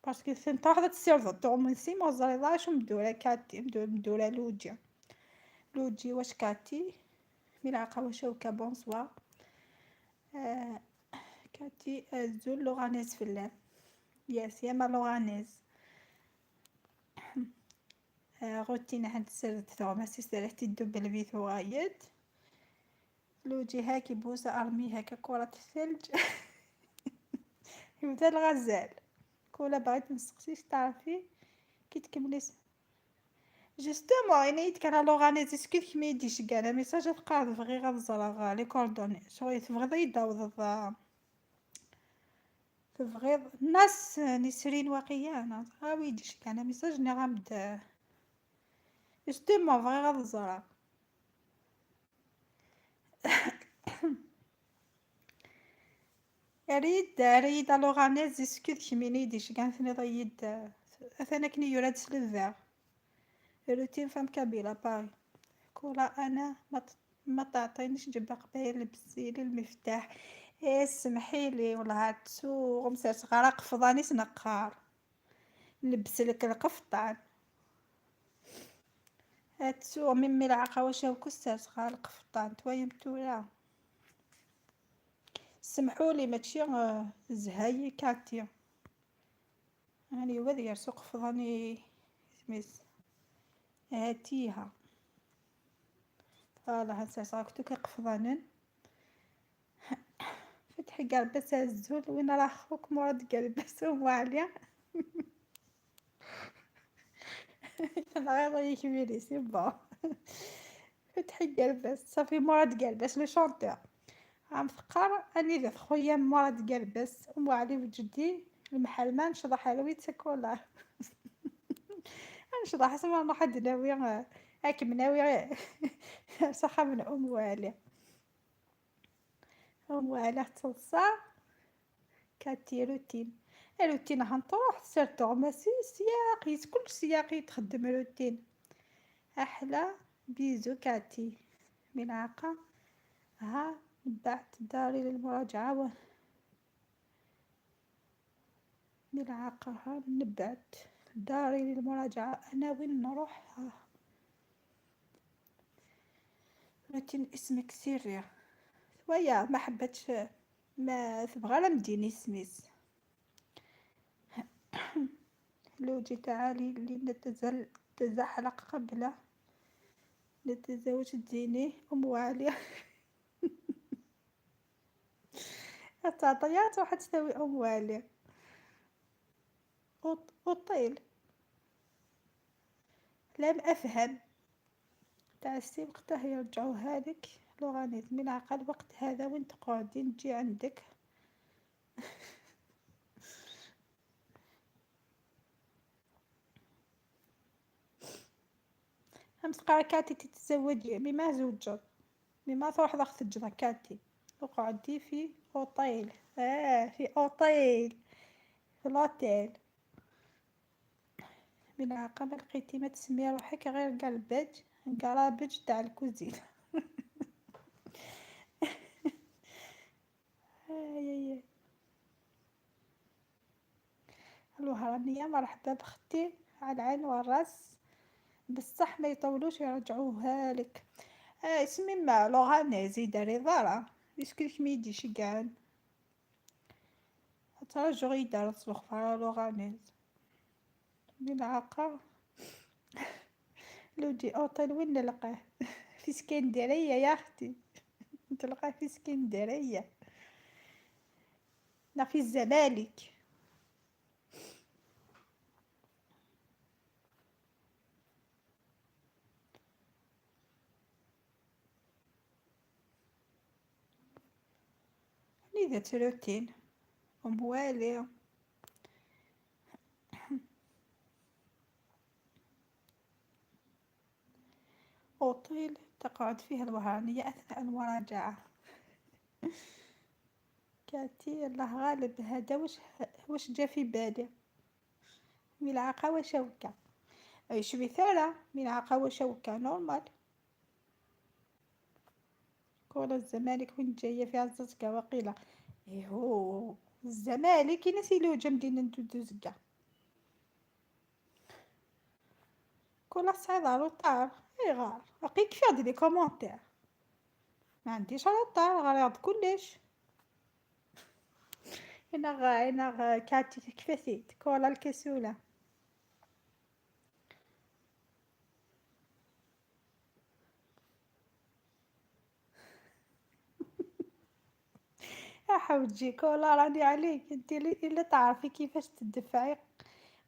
Parce que c'est une تاخذ تصير الدعم من سيما، زريضة شو مدورة كاتي، مدورة، مدورة لوجي. لوجي، واش كاتي؟ ملعقة وشوكة، bonsoir. آه، كاتي، آه، زول لوغانيز في اللام. Yes، ياما لوغانيز. آه، روتين عند سر الثوم، سي سرحتي الدب البيت وغايد. لوجي هاكي بوسة أرمي هاكا كرة الثلج. يبدا الغزال. كولا بغيت نسقسيش تعرفي كي تكملي س-، justement، أنا يتكلم على لوغانيزي سكيت كيما يدي شكانا ميساج تقرا تبغي غير تزرع les coordonnées. شغل تبغي يداوض الض-، تبغي ناس نسرين واقيلا. أنا ها ويدي شكانا ميساج ني غامد. Justement بغي غير تزرع. ريد، ريد لوغانيز سكيت كيما يدي شكان ثني ضيد. أثنا كني يراد سلفا. Routine femme kabyle à Paris. كولا أنا ما ت-، ما تعطينيش جبة قبايل، لبسي لي المفتاح. إيه، سمحي لي والله، هاد سو غمسة صغار قفضاني سنقار. نلبس لك القفطان. هاد سو ميمي العقا واش هاو كسر صغار القفطان، تويم تولا. سمحوا لي، ماشي، آه، زهاي كاتي. هاني هو ذي يرسو قفضاني سميس. هاتيها. فوالا، هانسا صاكتو كيقفضانن. فتحي قربس الزول، وين راه خوك مراد قربس ومو عليا؟ انا غير يكبيري، c'est bon. فتحي قربس، صافي مراد قربس le chanteur. عم فقار، أني ذات خويا مراد قربس، أم علي وجدي، المحل ما نشرح على ويت سكولا. نشرح اسمع ما حد ناوي، هاك مناوي. صحة من أم وعلي. أم وعلي تصلصة. كاتي روتين. روتين هنطوح، سيرتو ماشي سياقي، كل سياقي تخدم روتين. أحلى بيزو كاتي. ملعقة. ها، من بعد داري للمراجعة و-، ملعقة، ها، من بعد داري للمراجعة. أنا وين نروح؟ ها. روتين اسمك سري. ويا ما حبتش، ما تبغى لا مديني سميس. لوجي تعالي لنتزل-، نتزحلق قبل نتزوج، تديني أم وعلي. تعطيات واحد تساوي أم وعلي. وط-، وطيل. لم أفهم. تاع السي وقتاه يرجعوها لك. لوغانيز من عقل وقت هذا وين تقعدي نجي عندك. هم تقرا كاتي تتزوجي، مي ما زوجت، مي ما تروح ضغط الجرا كاتي، وقعدي في اوطيل، اه، في اوطيل، في لوتيل. من عقب لقيتي ما تسمي روحك غير قلبج، قرابج تاع الكوزينة. آي، آي، آي. الوهرانية، مرحبا بختي، على العين والراس، بصح ما يطولوش يرجعوها لك. آه، اسمي ما لوغانيز يدري ضارة، يسكن كميدي شقعان. ترجعوا يدار الصلخ فارا لوغانيز. من عاقة. لودي اوتيل وين نلقاه؟ في اسكندرية يا اختي. تلقاه في اسكندرية، لا في الزمالك. Anida-tt روتين؟ أم والي. أوتيل تقعد فيها الوهرانية أثناء المراجعة. كاتي، الله غالب، هذا واش، واش جا في بالي. ملعقة وشوكة. أي شوي ثورة، ملعقة وشوكة، نورمال. كرة الزمالك وين جاية في عزتك واقيلا؟ إيهو، الزمالك ينسي له جا مدينة دوزكا. كرة سعيدة روطار، إيغار، أقي كفي هاد لي كومونتير. ما عنديش روطار، غير يعرض كلش. هنا غا، هنا غا كاتي كفاتي، كرة الكسولة. يا حوجي كولا، راني عليك انت اللي، اللي تعرفي كيفاش تدفعي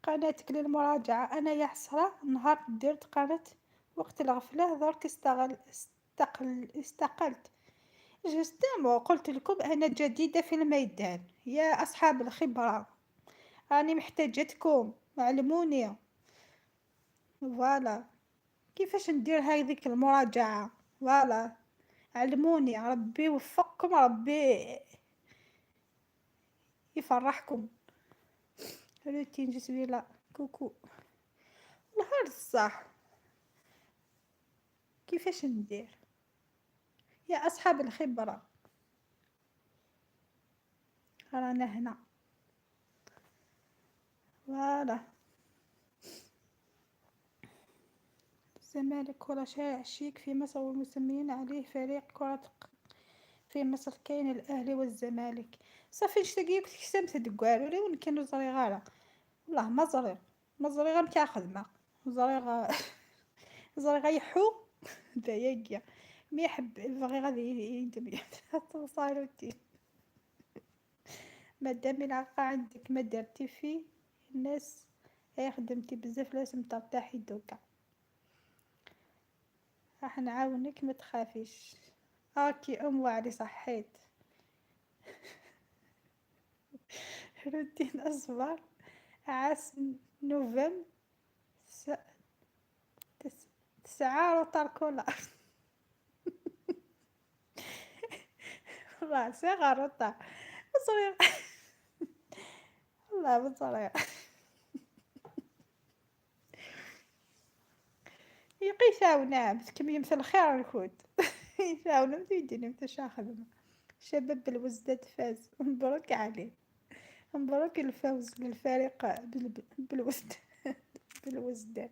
قناتك للمراجعة. انا يا حسرة نهار درت قناة وقت الغفلة، درك استغل، استقل، استقلت. جوستومون قلت لكم انا جديدة في الميدان يا اصحاب الخبرة، راني محتاجتكم، علموني. فوالا. كيفاش ندير هذيك المراجعة؟ فوالا، علموني، ربي يوفقكم، ربي يفرحكم. روتين جسبي لا كوكو. نهار الصح، كيفاش ندير يا أصحاب الخبرة؟ رانا هنا. فوالا. الزمالك كرة شارع شيك في مصر، والمسميين عليه فريق كرة ق-، في مصر كاين الأهلي والزمالك. صافي، نشتاقي كنت كسمت هاد الكواروري وين كانوا زريغارة. والله ما زريغ، ما زريغ مكا خدمة. زريغ، زريغ يحو. دايقيا. ما يحب، يبغي غادي ي-، يدمي. توصلوا تي. مادام العاقة عندك ما درتي فيه، الناس هي خدمتي بزاف، لازم ترتاحي دوكا. راح نعاونك، ما تخافيش. اوكي ام وعلي، صحيت. روتين اصبر، عاس نوفمبر، س-، تس-، تسعة روطار كولا. والله سي غلطة. صغير. والله بصغير. يقيساو نعم، تكمية مثل الخير الكود. يساو نعم، تيديني مثل شاخدمة. شباب بالوزداد فاز. مبروك عليه. مبروك الفوز للفريق بال-، بالوزداد. بالوزداد.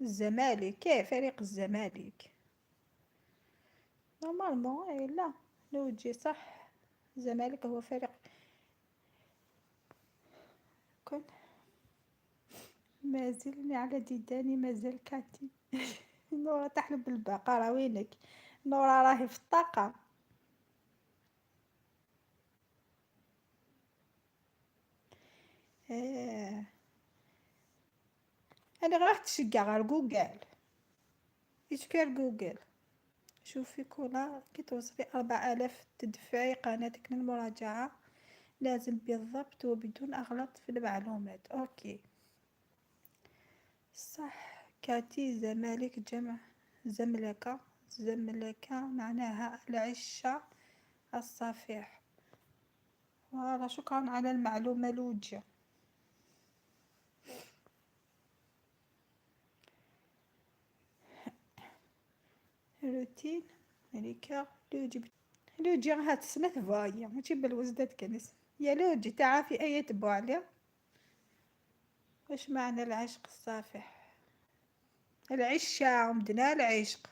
الزمالك، ايه، فريق الزمالك. نورمالمون، ايه، لا، لوجي صح. الزمالك هو فريق كون مازلني على ديداني، مازال كاتي. نورة تحلب بالبقرة، وينك؟ نورة راهي في الطاقة. آه. أنا راح تشقى غير جوجل. يشكر جوجل. شوفي كولا، كي توصلي أربع آلاف تدفعي قناتك للمراجعة، لازم بالضبط وبدون أغلاط في المعلومات. أوكي. صح، كاتي زمالك جمع زملكة. زملكة معناها العشة الصفيح. فوالا، شكرا على المعلومة لوجيا. روتين ملكة لوجي. لوجي راها تسنى تبايا، ماشي بالوزداد كنس. يا لوجي، تعرفي آية بوعلي؟ واش معنى العشق الصافح؟ العشة، مدنا العشق.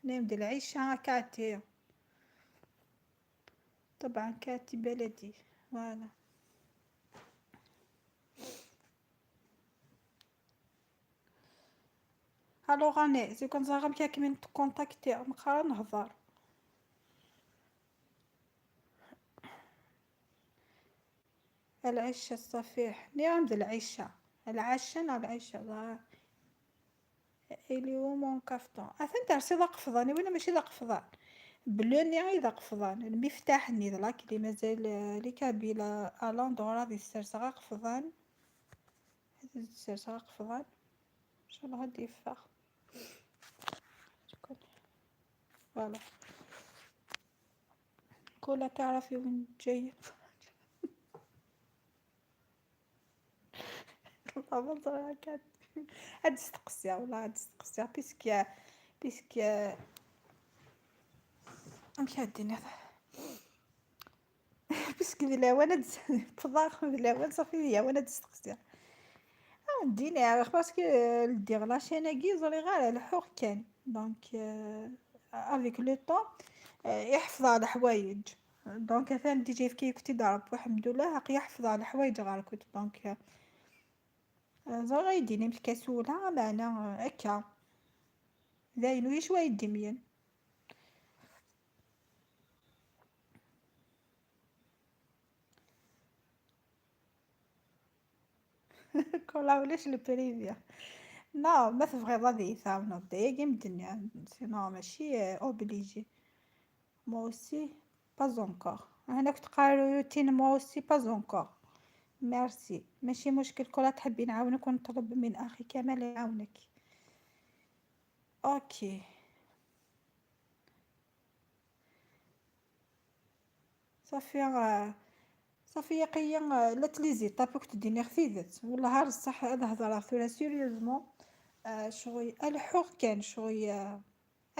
نمد العشة كاتي. طبعًا كاتي بلدي. Voilà. الوغ اني زي كنت زعما كاع كيما نتكونتاكتي نقرا نهضر. العشة الصفيح، نعم، د العشة. العشة نا العشة، لا. إلي هو مون كافتون. أثن ترسي ذا قفضان، ولا ماشي ذا قفضان. بلوني غي ذا قفضان. المفتاح ني ذا لاكلي مازال، آه، لي كابيلا ألوندرا ذي السرسة غا قفضان. هذا السرسة غا قفضان. إن شاء الله هادي يفاخ. Voilà. كولا تعرفي وين جاية؟ والله ما نزرع كان. هاد تستقسي، والله هاد تستقسي، بيسك، بيسك، أمشي هاد الدنيا. بيسك د lawan ad d-, fḍeɣ d lawan, صافي d lawan ad d-steqsiɣ. Ah, d-iniɣ, parce que, euh, ldiɣ la chaîne-agi, ẓriɣ ara lḥuɣ kan. Donc, euh, avec le temps, euh, iḥefḍeɣ leḥwayeǧ. Donc, atan déjà yefka-yakent-id Ṛebbi, الحمد لله, aql-i ḥefḍeɣ leḥwayeǧ ɣer-kent. Donc, euh, ẓriɣ ay d-inim lkasula, meɛna, euh, akka. D ayen ulac wa yeddimyen. كولا ولاش le privé. Non, ما تبغيض هذه يثاونض دايق يمدني، sinon ماشي obligé. Moi aussi, pas encore. هنا كنت قالوا روتين moi aussi pas encore. Merci. ماشي مشكل، كولا تحبي نعاونك ونطلب من أخي كمال يعاونك. أوكي. صافي، آه، صافي يا قيا، آه، لات les étapes كنت ديني خفيفت. والله غير الصح هذا هضره ثورة sérieusement. آه، شغل الحوق كان شغل، آه،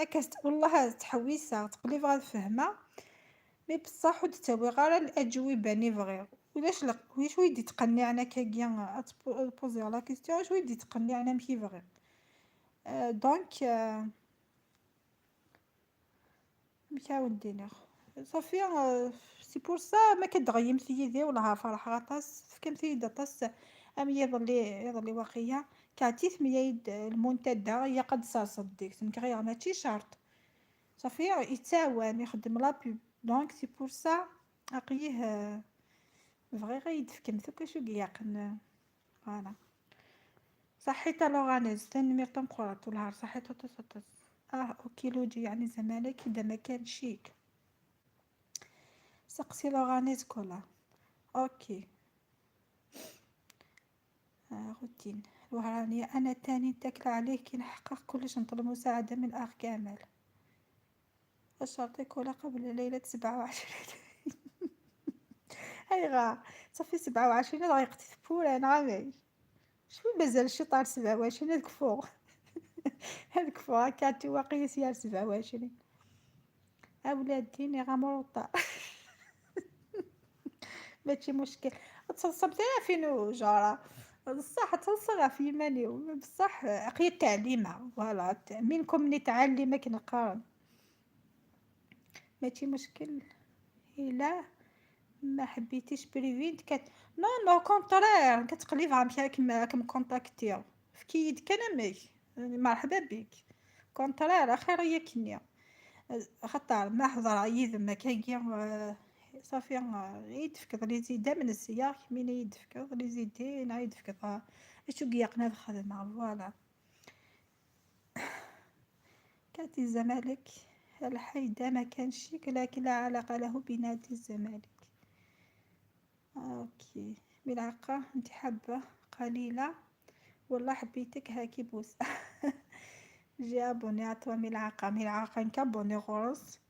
هكا است-، والله تحويسه تقليب غير فهمه. Mais بصح ود تاوي غير الاجوبه ني بغيغ. ولاش لق-، ولاش ويدي تقني انا كاكيا، آه، تبو-، بوزي la question، واش ويدي تقني انا مكي بغيغ. آه، donc، آه، مكاون دينيغ. صافي، آه، c'est pour ça ما كدغيمت يدي ولا ها فرح غطاس، فكمت يد طاس. أم يظلي، يظلي واقية. كاتيث ميايد المنتدى، هي قد صاصد ديك، تنك غير ماشي شرط. صافي، يتساوى، يخدم la pub. Donc, c'est pour ça، أقيه، آه، بغي غير يدفكم ثوك شو قياقن. Voilà. صحيت لوغانيز، تنميرت مقرات والهار، صحيت وتصطس. اه، اوكي، لوجي يعني زمالك اذا ما كان شيك. سقسي لوغانيز كولا. اوكي. آه، روتين. الوهرانية، انا تاني نتكل عليه كي نحقق كلش، نطلب مساعدة من الاخ كمال. الشرطي كولا قبل ليلة سبعة وعشرين. ايغا، صافي سبعة وعشرين راه يقتل بوران، راه معيش. شوي مازال شي طار سبعة وعشرين، هذاك فوق. هذاك فوق، كاتي واقيس يا سبعة وعشرين. اولاد ديني غا مروطة. ماشي مشكل. تصلصم ثلاثين وجارة. بصح تصلصغ في مانيو، بصح قيت تعليمها. Voilà، منكم نتعلم كنقارن. ماشي مشكل. إلا ما حبيتيش بريفي، انت كت-، non، non، contraire، كتقلي فيها مشا كم، كم كونتاكتي. في كيد كان امك. مرحبا بك. Contraire، خير هي كنيا. خطر ما حضر يذمك هاكي، آه، صافي، آه، يتفكض لي زيدا من السياق، مين يتفكض لي زيدين، يتفكض، آه، شو قيقنا الخدمة، voilà. كاتي الزمالك، الحيدة ما كانش شيك، لكن لا علاقة له بنادي الزمالك. اوكي، ملعقة انت حابة قليلة، والله حبيتك هاكي بوس. جي ابوني عطوة ملعقة، ملعقة نكابوني غرس.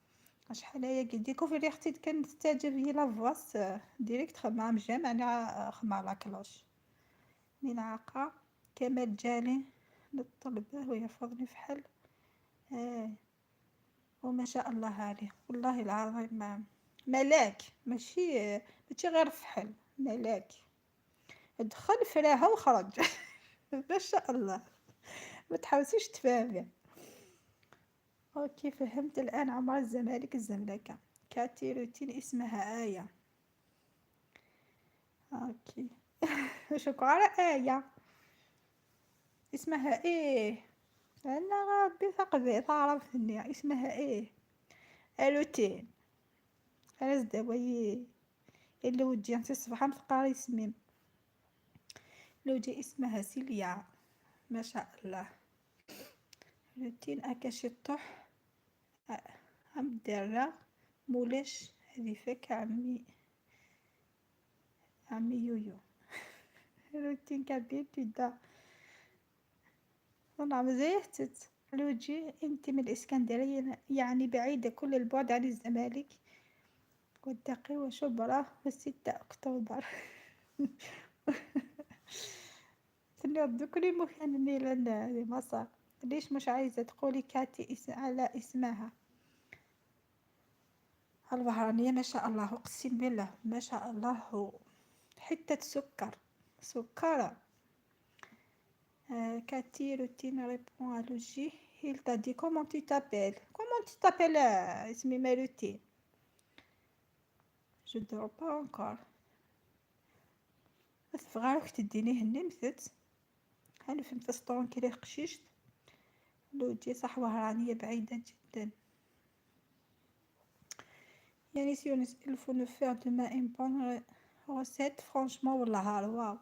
شحال هي كي ديكوفري اختي كانت تعجبني la voix، آه، direct خدمة مجام، يعني، آه، خدمة la cloche. ملعقة كمال جالي للطلبة ويحفظني في حل. آه. وما شاء الله عليه، والله العظيم ما، ملاك، ماشي، ماشي غير فحل، ملاك. دخل فراها وخرج. ما شاء الله. ما تحاوليش تفهمي. اوكي، فهمت الان. عمر الزمالك، الزملكة. كاتي روتين اسمها آية. اوكي. شكرا آية. اسمها ايه؟ انا ربي ثقبي تعرفني. اسمها ايه؟ روتين. انا زداوي. اللوجي انت الصباح متقاري سميم. لوجي اسمها سيليا. ما شاء الله. روتين اكاشي الطح. هم دارة مولاش هذه فك عمي، عمي يويو. روتين كابيل تدا. والله مزيتت. لوجي انت من الإسكندرية، يعني بعيدة كل البعد عن الزمالك والدقي وشبرا والستة أكتوبر. تني دوك لي مكان ميلان لمصر. ليش مش عايزة تقولي كاتي اس-، على اسمها؟ الوهرانية ما شاء الله، أقسم بالله ما شاء الله، حتة سكر، سكرة. آه، كاتي روتين répond à Luigi. Il t'a dit comment tu t'appelles. Comment tu t'appelles, آه، اسمي ما روتين. Je dors pas encore. ما تبغى راك تديني هني متت. أنا فهمت أسطون كي راه قشيشت. لوجي صح وهرانية بعيدة جدا. يانيس يونس، il faut nous faire demain une bonne re-، recette. Franchement والله هار واو.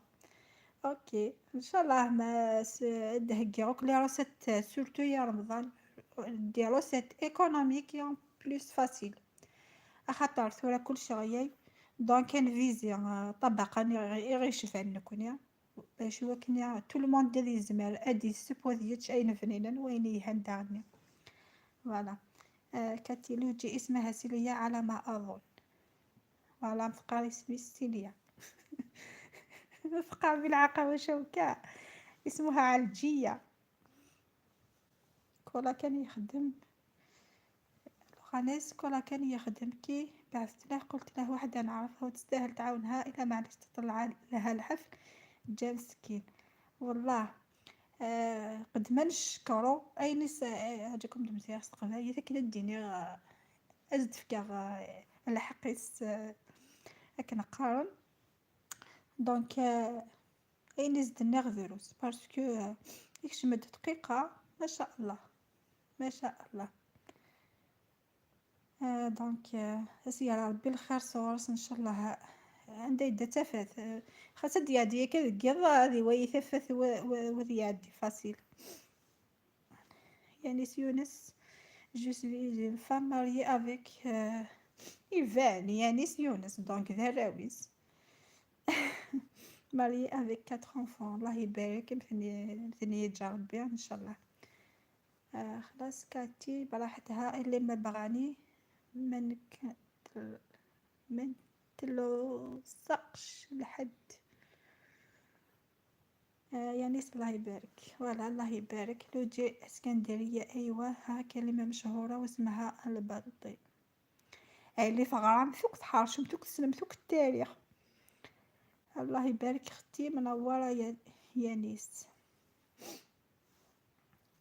اوكي، ان شاء الله ما س-، دهكي غوك les recettes، surtout يا رمضان، des recettes économiques et en plus facile. اخاطر ثورة كلش غياي، donc كان فيزي، آه، طبقة ني غي-، غي يشفى نكوني. باش هو كنا tout le monde اللي يزمر ادي السبوذيتش اين فنينن وين يهندعني. Voilà. آه، كاتي لوجي اسمها سيليا على ما اظن. Voilà، متقاري اسمي سيليا. مفقع بالعقا وشوكة. اسمها علجية. كولا كان يخدم الخناس، كولا كان يخدم كي بعثت له، قلت له: "واحدة نعرفها وتستاهل تعاونها، إلا معليش تطلع لها الحفل". جا مسكين والله. آه، قد ما نشكرو أين س-، آه، هاجيكم دمتي استقبال، هي كي نديني، آه، أزد فكا، آه، على حقي س-، آه، أكن قارن. Donc، آه، أين زدنا غ دروس، parce que، آه، يكشم دقيقة، ما شاء الله، ما شاء الله. آه، donc، آه، أسير ربي الخير صورس إن شاء الله. عندها يدها تفات، آه، خاصة ديادية كذا قيضة هذه وهي تفات و-، و-، وذيادي facile. يانيس يونس، je suis une femme mariée avec، آه، يبان يانيس يونس، donc ذا راويس. Mariée avec quatre enfants، الله يبارك، مثني، مثني يجا ربي إن شاء الله. آه، خلاص كاتي براحتها، اللي ما بغاني ما نك-، ما نتلصقش لحد. آه، يانيس الله يبارك. Voilà، الله يبارك. لوجي اسكندرية، أيوة، ها كلمة مشهورة واسمها البلطي. اللي تغرام ثوك تحرشم ثوك تسلم ثوك التاريخ. الله يبارك ختي، منورة يا يانيس.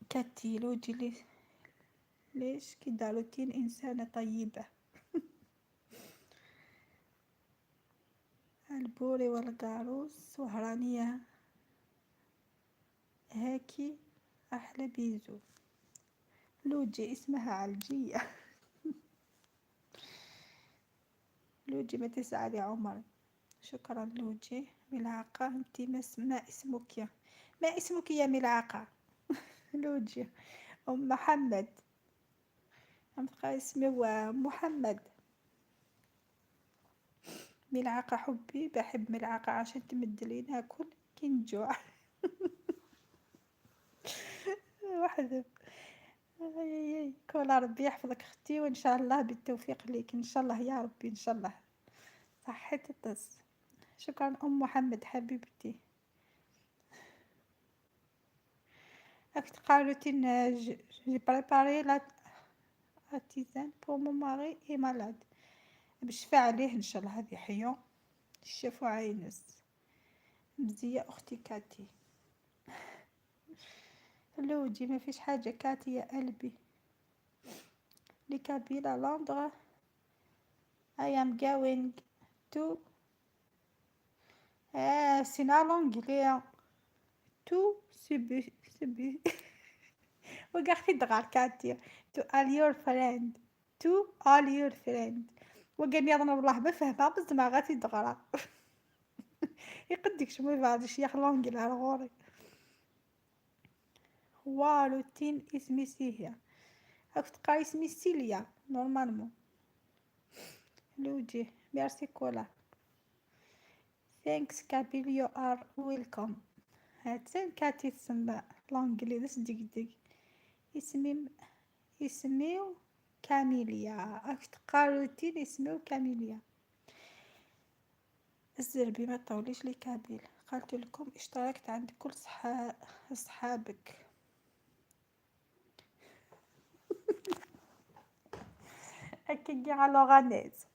كاتي لوجي لي-، ليش كي داروتين إنسانة طيبة. البوري والقاروص وهرانية. هاكي أحلى بيزو. لوجي اسمها علجية. لوجي ما تسعدي عمر. شكرا لوجي. ملعقة، انتي ما اس-، ما اسمك يا، ما اسمك يا ملعقة؟ لوجي. أم محمد. أم قاسم ومحمد. ملعقة حبي، بحب ملعقة عشان تمد لي ناكل كي نجوع. وحدك. آي، آي، آي. كولا ربي يحفظك ختي، وإن شاء الله بالتوفيق ليك، إن شاء الله يا ربي، إن شاء الله. صحيت الطس. شكرا أم محمد حبيبتي. راك تقرا روتين، آه، ج-، j'ai préparé la، La tisane pour mon mari est malade. Ccfa عليه إن شاء الله هذه حيو. الشفاعة ينس. مزية أختي كاتي. لوجي ما فيش حاجة كاتي يا قلبي. Les Kabyles à Londres. I am going to آه سينا لونجلي. To سبي سبي وقع في دغار كاتي. To all your friend. To all your friend. وقال لي أنا والله ما فاهمة بس ما غاتي دغرا. يقدك شمي بعد شيخ لونجلي على غوري. هو روتين اسمي سيهيا. هاك تقرا اسمي سيليا normalement. لوجي merci كولا. Thanks Kabyle, you are welcome. هاتن كاتي تسمى لونجلي دس دقدق. اسمي اسمي كاميليا. هاك تقرا روتين اسمي كاميليا. الزربي ما تطوليش les Kabyles. قالت لكم اشتركت عند كل صحا-، صحابك. هكا كاع لوغانيز.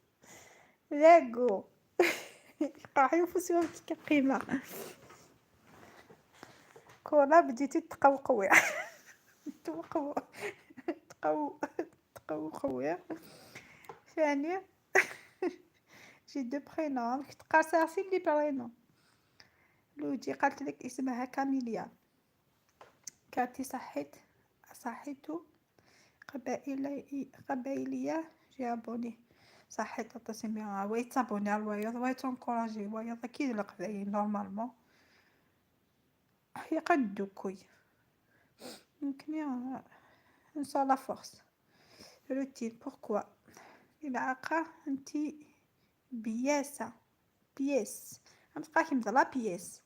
لاكو. راح ينفسوا كي قيمة. كولا بديتي تقوقوي. تقوقو-، تقو-، تقوقوي. ثاني. J'ai deux prénoms. تقرصي عرفتي les prénoms. لوجي قالت لك اسمها كاميليا. كاتي صحيت، صحيتو قبائلي-، قبايلية جابوني. صحيت، تصمي ويتابوني على الوايض، ويتونكوراجي الوايض، أكيد القبايل normalement. هي قد دوكوي. يمكن يا نسى la force. روتين، pourquoi؟ العاقة انتي بياسة. بياس. غنبقى كيما لا بياس.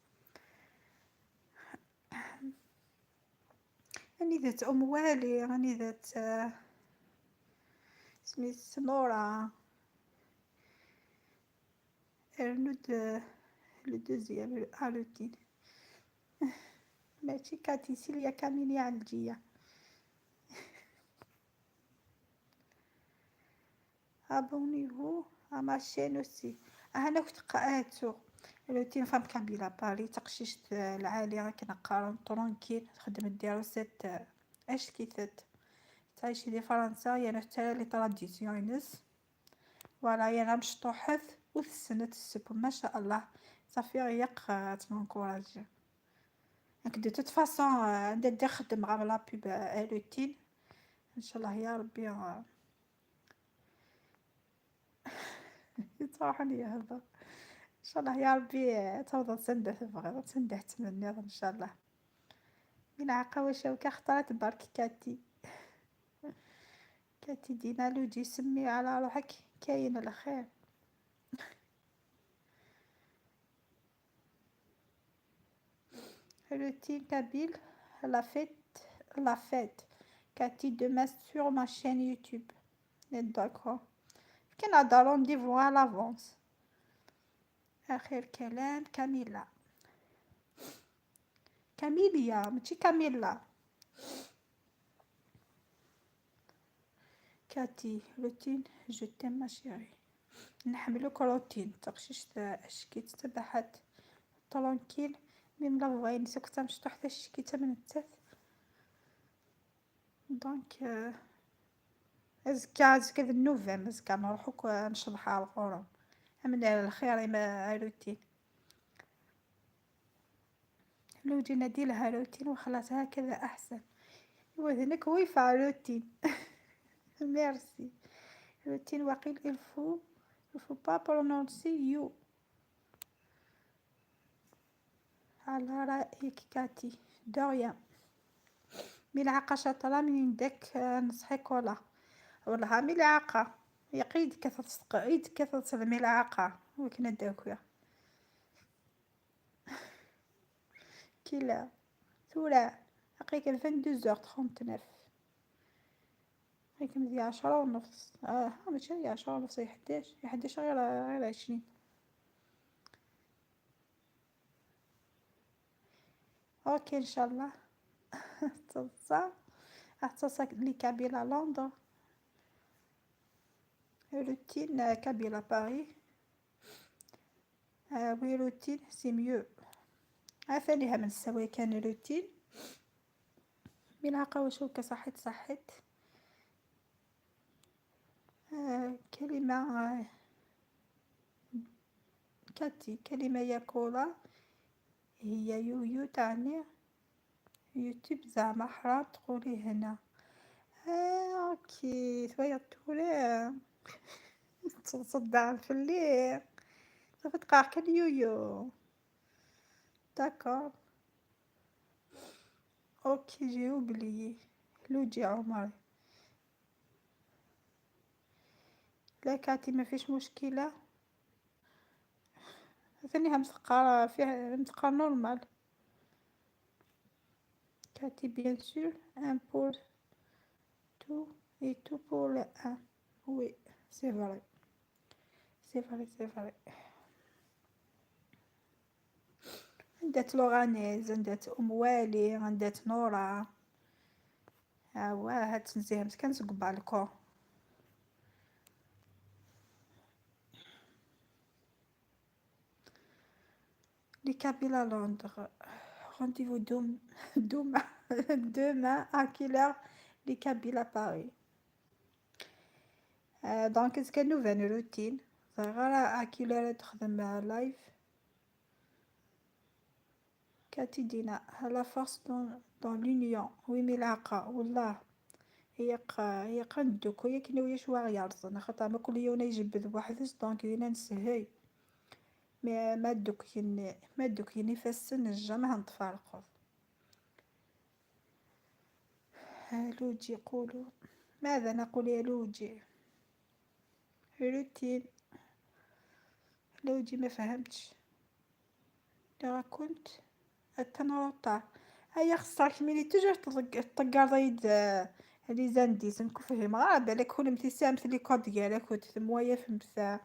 راني درت أم والي، راني درت، آه، سميت نورة. رنود، آه، le deuxième، آه، روتين. ماشي كاتي سيليا كاميليا على الجية. Abonnez-vous à ma chaîne aussi. انا كنت قاعدتو روتين فام كابيلا باري تقشيشت العالي، راك نقارن ترونكيل، تخدم دي روسيت اش كيفت تعيشي دي فرنسا، يا نحترى لي تراديسيونس. فوالا، يا راه مشطوحت وتسنت السبو، ما شاء الله. صافي، غيق تنكوراجي. هاك de toute façon، آه، عندها دير خدم غا لا بوب، آه، روتين. ان شاء الله يا ربي، آه، يتراحني يا هبه. ان شاء الله يا ربي، آه، توضى تسنده تبغي، تسنده تمنيض ان شاء الله. من عقا وشوكة اختارت برك كاتي. كاتي دينا لوجي سمي على روحك، كاين الخير. Routine kabyle, la fête, la fête. Cathy demain sur ma chaîne YouTube. D'accord. كاين هذا rendez-vous à l'avance. آخر كلام كاميلا. كاميليا، ماشي كاميلا. كاتي، روتين، je t'aime ma chérie. نحملوك روتين، تقشيش اشكي تتبعت ترونكيل. ميم لا فواين سكتة مشطوحة الشكيتة من التاف. دونك، آه، ازكا، ازكا ذ نوفمبر، ازكا نروحو ك-، نشرح على القرون. من الخير ما روتين. لو جينا دي لها روتين وخلاص، هكذا أحسن. وذنك ويفا روتين. Merci. روتين وقيل il faut، il faut pas prononcer you. على رأيك كاتي. De rien. ملعقة شاطرة من يدك، آه، نصحي كولا. والله ملعقة. يقيد كثر صدق، عيد كثر صدق ملعقة. وكنا داكويا. كيلا ثورة. هاكا vingt-deux heures trente-neuf. هاكا مزيان عشرة ونص. آه، ماشي هي عشرة ونص، هي حداش، هي حداش غير، غير عشرين. اوكي، ان شاء الله. تصا، تصا لي كابيلا لندن. Routine, euh, kabyle à Paris. Ah oui, routine, c'est mieux. Atan iha من السوايع كان routine. ملعقة وشوكة، صحيت، صحيت. آه، كلمة، آه، كاتي، كلمة يا كولا، هي يويو تعني يوتيوب، زعما حرام تقولي هنا. آه، اوكي، ثويا تقولي تصدع في الليل. صافي تقع كان يويو. داكور. اوكي، j'ai oublié. لوجي عمري. لا كاتي، ما فيش مشكلة. ثانيها مسقارة، فيها مسقارة normal. كاتي bien sûr un pour tout et tout pour le un. Oui, c'est vrai. C'est vrai, c'est vrai. عندها لوغانيز، عندها ام والي، عندها نورا. ها هو هاد تنزيهم كنزق بالكو. Les Kabyles à Londres. Rendez-vous dom-, demain, demain à quelle heure les Kabyles à Paris? آه، donc إذا كان نوفان روتين، صغيرة à quelle heure تخدم لايف؟ كاتي دينا، la force dans, dans l'union. Oui ملعقة والله. هي ق-، هي قندك، هي كنا ويا شوية يرزن، خاطر ما كل يوم يجبد بوحدس، donc دينا نسهي. ما، ما دوك ين-، ما دوك ينفسن الجمع نتفارقو. ها لوجي يقولوا، ماذا نقول يا لوجي؟ روتين. لوجي ما فهمتش. راه كنت أتنرطع. هيا خصك ملي toujours تطق-، تطقر ضيد، آه، les indices، نكون فهمها. آه، بالك كون امتسامت لي كود ديالك وتثمويا فهمت.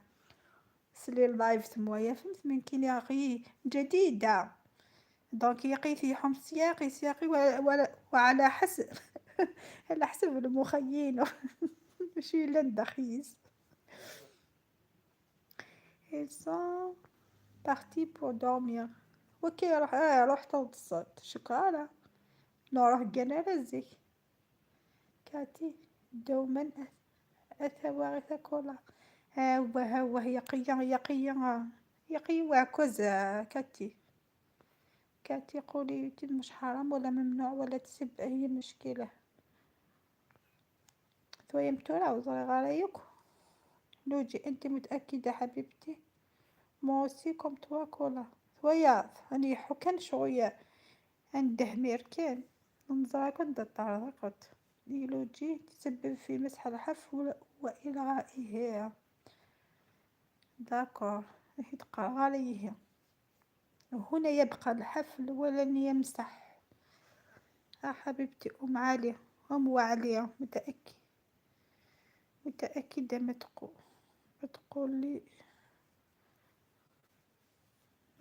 سلي اللايف ثمويا فهمت من كاين يا غي جديدة. Donc يقي فيهم سياقي، سياقي و-، و-، وعلى حسب، على حسب المخيين. ماشي إلا ندخيس. Ils sont partis pour dormir. اوكي، روح، آه، روح توض الصوت. شكرا. نروح قناة رزق. كاتي، دوما أث-، أثوى غير كولا. ها هو، ها هو، يقيا، يقيا، يقيا واكوز، آه، كاتي. كاتي، قولي يوتيوب مش حرام ولا ممنوع ولا تسب أي مشكلة. ثويا متورا وزري غاريك. لوجي، أنت متأكدة حبيبتي؟ Moi aussi comme toi كولا. ثويا، أنا يحو كان شوية. عند دهمير كان. نزرا كنت طرقت. لوجي تسبب في مسح الحف و-، وإلغائه. داكور. هي تقرا عليه. هنا يبقى الحفل ولن يمسح. آه حبيبتي أم علي، أم وعلي، متأكد-، متأكدة ما تقو-، ما تقولي،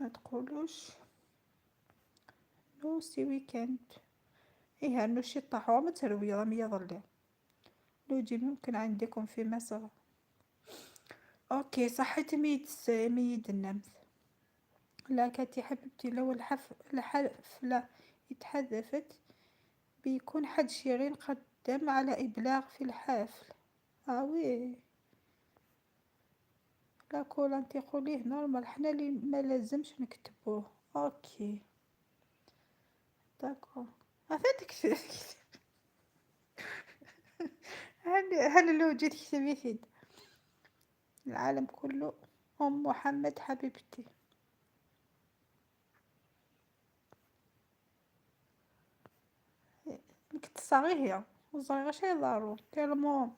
ما تقولوش. نو سي ويكند. إيه، هنو شي طاحوا ما تروي، راهم يظلي. لوجي ممكن عندكم في مصر. اوكي، صحيت ميت س-، ميت النمث. لا كاتي حبيبتي، لو الحف-، الحفلة اتحذفت بيكون حد شيرين قدم على إبلاغ في الحفل. آه وي. لا كولا انت قوليه نورمال، حنا اللي ما لازمش نكتبوه. اوكي. داكور. هذا ديك هل، هل لو جيت كتبيتي العالم كله أم محمد حبيبتي. نكت صغير وصغيرة شي ضارو. تيلمو،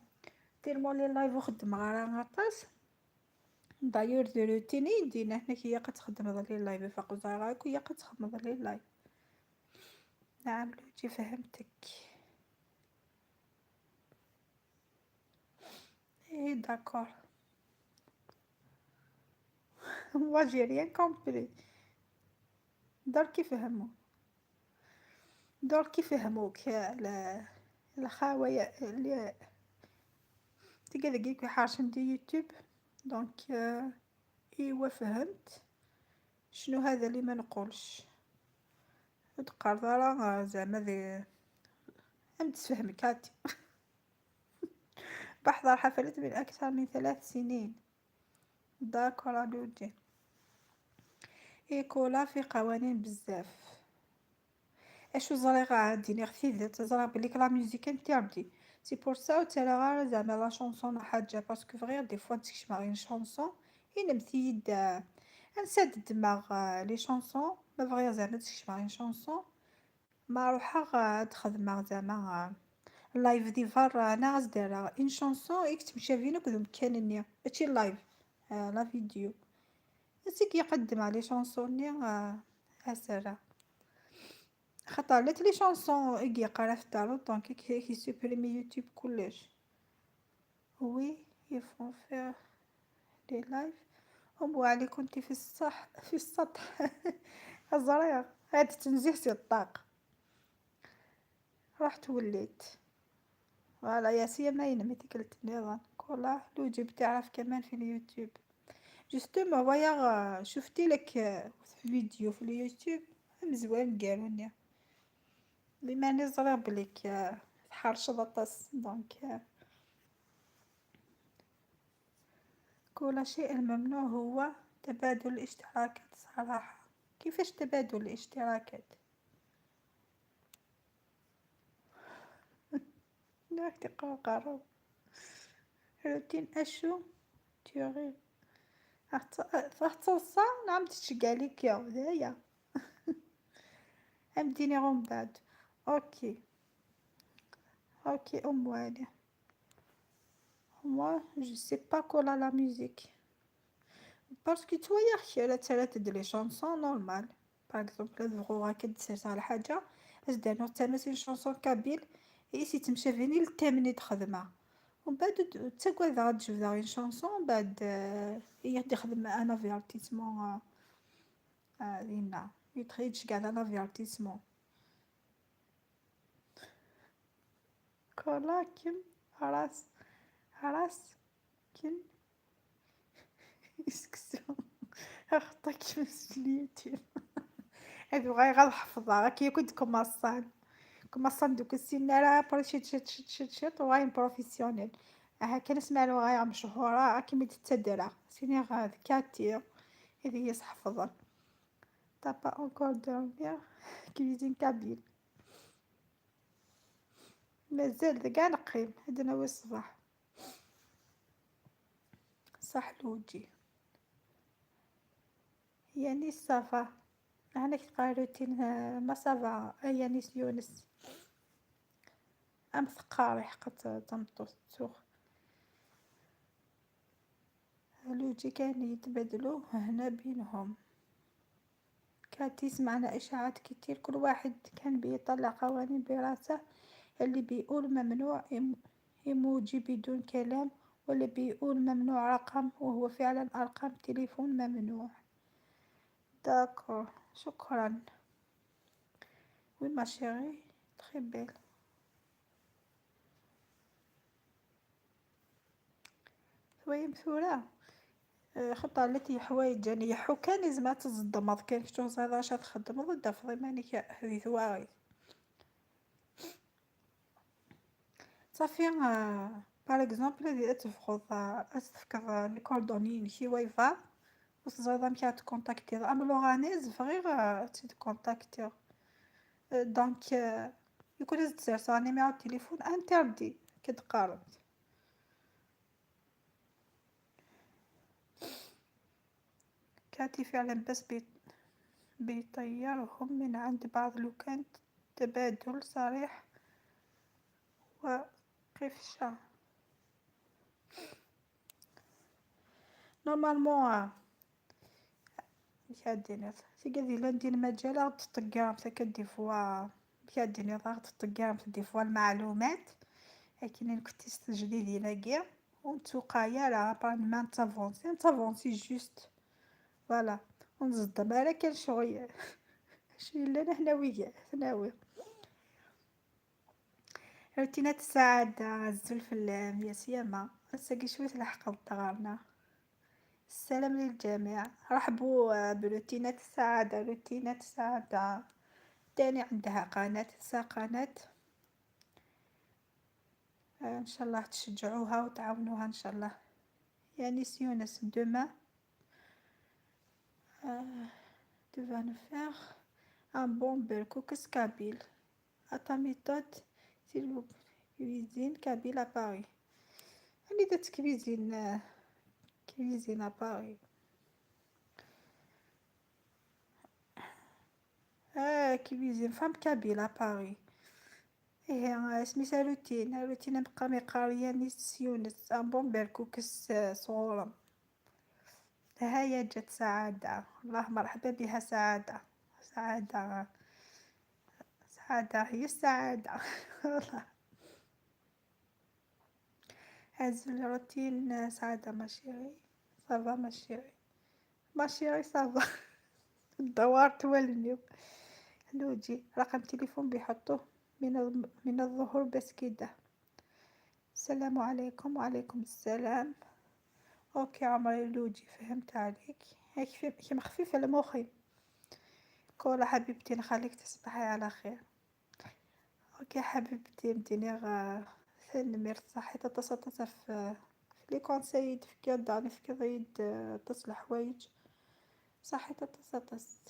تيلمو لي لايف وخدمة غير غطاس. داير دو روتين يدينا هنا كي هي كتخدم لي لايف فوق زراك وهي كتخدم لي لايف. نعم لوجي فهمتك. ايه داكور. Moi j'ai rien compris. درك يفهموا، درك يفهموك ال-، الخاوية اللي Tigi dagi i iḥercen di YouTube. Donc, euh, iwa fehmt. Cnu hada li ma nqulc. Ur d-qqareḍ ara, euh, zeɛma d, am d-tfehmem Cathy. بحضر حفلات من أكثر من ثلاث سنين. D'accord, a Ludi. Écola في قوانين بزاف. Acu ẓriɣ, ad d-iniɣ tidet, ẓriɣ belli la musique interdit. C'est pour ça ur ttaraɣ ara zeɛma la chanson neɣ ḥaǧa, parce que bɣiɣ des fois ad d-skecmeɣ une chanson, inimt-iyi-d, euh, ansa d-ddmeɣ, euh, les chansons, ma bɣiɣ zeɛma ad d-skecmeɣ une chanson, ma ruḥeɣ, euh, ad xedmeɣ zeɛma, euh, live di berra, neɣ ad s-d-rreɣ une chanson i yettemcabin akked umkan-nni, mačči live, euh, la vidéo. Ansi i k-iqeddem ɣer les chansons-nni, euh, ad s-rreɣ. Xaṭer llant les chansons i yeqqar ɣef taruḍ, donc i k-, i k-yessupprimi YouTube kullec. Oui, ils font faire des lives. أم علي كنت في الصح، في السطح. ẓriɣ. Ad tettnezziheḍ si ṭṭaq. رحت وليت. Voilà, يا سيما ينمي تكلت النظام. كولا لو جبت تعرف كمان في اليوتيوب. Justement, ويا غ-، شفتي لك، آه، فيديو في اليوتيوب مزوان قالوا لي. بما اني ظريغ بليك، آه، تحرشض اطاس، donc، آه، كل شيء الممنوع هو تبادل الاشتراكات صراحة. كيفاش تبادل الاشتراكات؟ ناك تقرقر. روتين أشو تيغي. فتصلصة نعم تشجع ليك يا ودايا. أم ديني غوم بعد. أوكي. أوكي أم والي. Moi, je sais pas quoi la, la musique. Parce que tu vois, يا أخي، لا ترى تدري chanson normal. Par exemple، لا تبغوا غا كدسرت على حاجة، أزدانو تمس une chanson kabyle، إي سي تمشي فيني للتامني تخدمها. ومن بعد د-، تقعد غا تجيب داغ une chanson، ومن بعد، آه، هي تخدم un avertissement، آه، آه، لينا. يتخيلش كاع un avertissement. كولا كيم راس، راس كن يسكسو. أخطاك مسؤوليتي. هذو غاي غنحفظها، راكي كنت كوماسان. كوماسان دوك السن راه بري شيت، شيت، شيت، شيت، شيت، وغاي بروفيسيونيل. ها كنسمع له غاي مشهورة، راكي متتدرى. سيني غاد كاتي. هذه هي صحفظة. T'as pas encore dormi, cuisine kabyle. مازال كاع نقيم، هادي ناوي الصباح. صح لوجي. يانيس صافا. أنا كنت قاعدة روتين، آه، ما صافا، آه، يانيس يونس. أم ثقاري حقت تمطوط سوخ. لوجي كان يتبادلوا هنا بينهم. كاتي سمعنا إشاعات كتير، كل واحد كان بيطلع قوانين براسه، اللي بيقول ممنوع إيم-، إيموجي بدون كلام، واللي بيقول ممنوع رقم، وهو فعلًا أرقام تليفون ممنوع. D'accord، شكرًا. Oui ma chérie، très belle. ثويم ثورة. آه، خطة التي حوايج، يعني، يحو كان لازم تزدمض، كان كتوز هذا شا تخدم ضد فريمانيك هذه ثواغي. صافي، آه، par exemple، هذه تفقد، آه، تفكر، آه، الكوردوني نكي ويفا، وتزايد أمك تكونتاكتي. أما لوغانيز فغير، آه، تكونتاكتي. آه، donc، آه، يكون هز تسير سا نيميرو تليفون interdit كتقارب. كاتي فعلًا بس بي-، بيطيرهم من عند بعض لو كان تبادل صريح وقفشة. Normalement، آه، بحال دينيغ. تيقا دي لندي المجال غاد تطقرم تاكا دي فوا. بحال دينيغ غاد تطقرم دي فوا المعلومات. لكن إن كنتي تجديدي لاكيا. ونتوقع يا راه بان ما نتافونسي، نتافونسي جوست. Voilà. ونزدم على كان شوية. شي لا هنا ويا، هنا ويا. روتينات السعادة، أزول فلام، يا سيما. Ass-agi cwiṭ leḥqeɣ-d ɣer-neɣ. السلام للجميع. رحبوا بروتينات السعادة، روتينات السعادة. تاني عندها قناة، تسع قناة. آه، إن شاء الله تشجعوها وتعاونوها إن شاء الله. يانيس يونس، demain. آه، tu vas nous faire un bon بركوكس kabyle. À ta méthode, s'il vous plaît. Cuisine kabyle à Paris. أنا درت cuisine، آه، cuisine à Paris. آه، cuisine femme kabyle à Paris. إيه، آه، اسمي ساروتين، روتين مقام يقار يانيس يونس، un bon بركوكس، آه، صغورم. هيا جات سعادة، الله مرحبا بها سعادة. سعادة، سعادة هي السعادة. والله. هازو الروتين سعادة، ma chérie. Ça va ma chérie؟ Ma chérie, ça va. الدوار توالني. لوجي، رقم تليفون بيحطوه من الم-، من الظهر بس كده. السلام عليكم. وعليكم السلام. اوكي عمري لوجي، فهمت عليك. هاك في-، كيما خفيفة لمخي. كولا حبيبتي، نخليك تصبحي على خير. اوكي حبيبتي، مديني غ-، ثنميرت صحيت تصطس في، في les conseils دفكي داني في كضيد تصل حوايج. صحيت تصطس.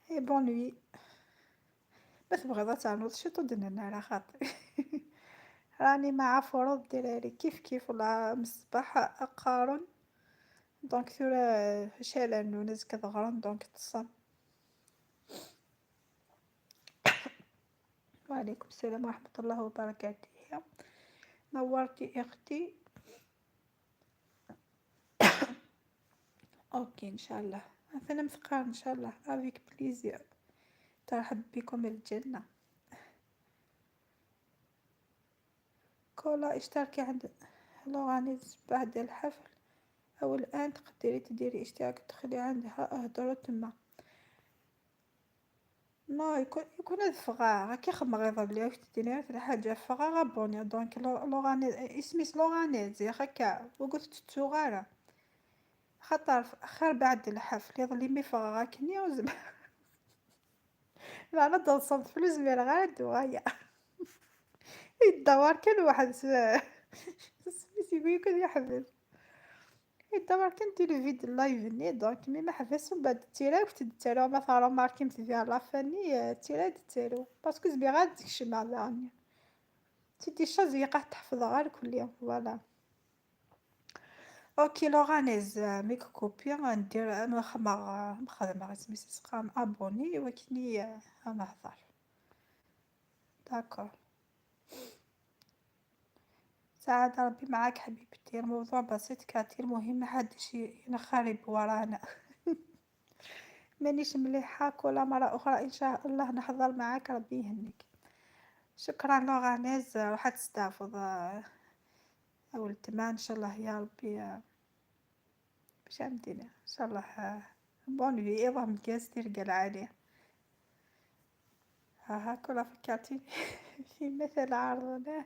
Et bonne nuit. ما تبغيض تعنوض شي طدننا على خاطري. راني مع فروض دراري كيف كيف، ولا من الصباح قارن. Donc ثورة شالة نونز كضغرن، donc تصم. وعليكم السلام ورحمة الله وبركاته. نورتي اختي. اوكي ان شاء الله، انا مثقال ان شاء الله، avec plaisir. ترحب بكم الجنة. كولا اشتركي عند لوغانيز بعد الحفل، او الان تقدري تديري اشتراك، تدخلي عندها اهدرو تما. Non، يكون، يكون هاد فغاغ، كي خمغيض بلي واش تديني غير حاجة فغاغ abonné. Donc لو-، لوغانيز، اسمي لوغانيز يا خكا، وقلت تتسوغارة. خاطر خير بعد الحفل يظلي مي فغاغ كني وزب. لا، انا دوصلت في الزمير غير دوايا. يدور كان واحد س-، سميتي يقول يكون يحبس. إي دابا كنت لو فيد اللايف ني، donc مي ما حبس من بعد التيرا، كنت دتيرا ما فا روماركي مثل فيها لا فاني، آه، تيرا دتيرو. باسكو زبي غاد تكشم على راني. سيدي الشاز يقع تحفظ غير كل يوم، voilà. اوكي لوغانيز، آه، ميك كوبي غندير، آه، مخمر، آه، مخدمة اسمي سقام ابوني، وكني، آه، غنهضر. داكور. سعادة، ربي معاك حبيبتي. الموضوع بسيط كاتي، المهم محدش ي-، ينخرب ورانا. مانيش مليحة، كل مرة أخرى إن شاء الله نحضر معاك، ربي يهنيك. شكرا لوغانيز، راح تستافض. آه، أول تما إن شاء الله يا ربي، آه، باش عندنا إن شاء الله، آه، بون في إيضا مكاس تلقى العالية. ها ها كل فكرتي في مثل عرضنا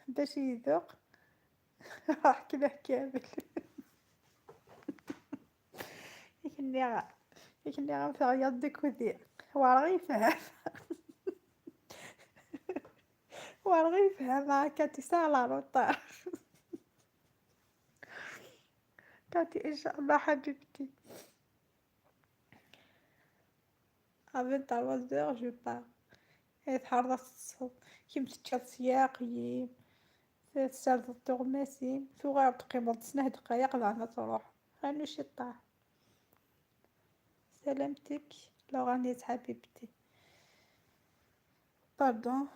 باش يذوق. راح كله كامل. يكني غا، يكني غا في عياط ديك ودي. وراه يفهم. وراه يفهم، ها كاتي ساعة لا روطار. كاتي إن شاء الله حبيبتي. À vingt-trois heures, je pars. إيه، تحرص الصوت. كي متتشا السياق، يي. تسالد التغماسي. ثوغار تقيمض سنه دقايق، لعنا تروح. خانو شي طاح. سلامتك، لوغانيز حبيبتي. Pardon,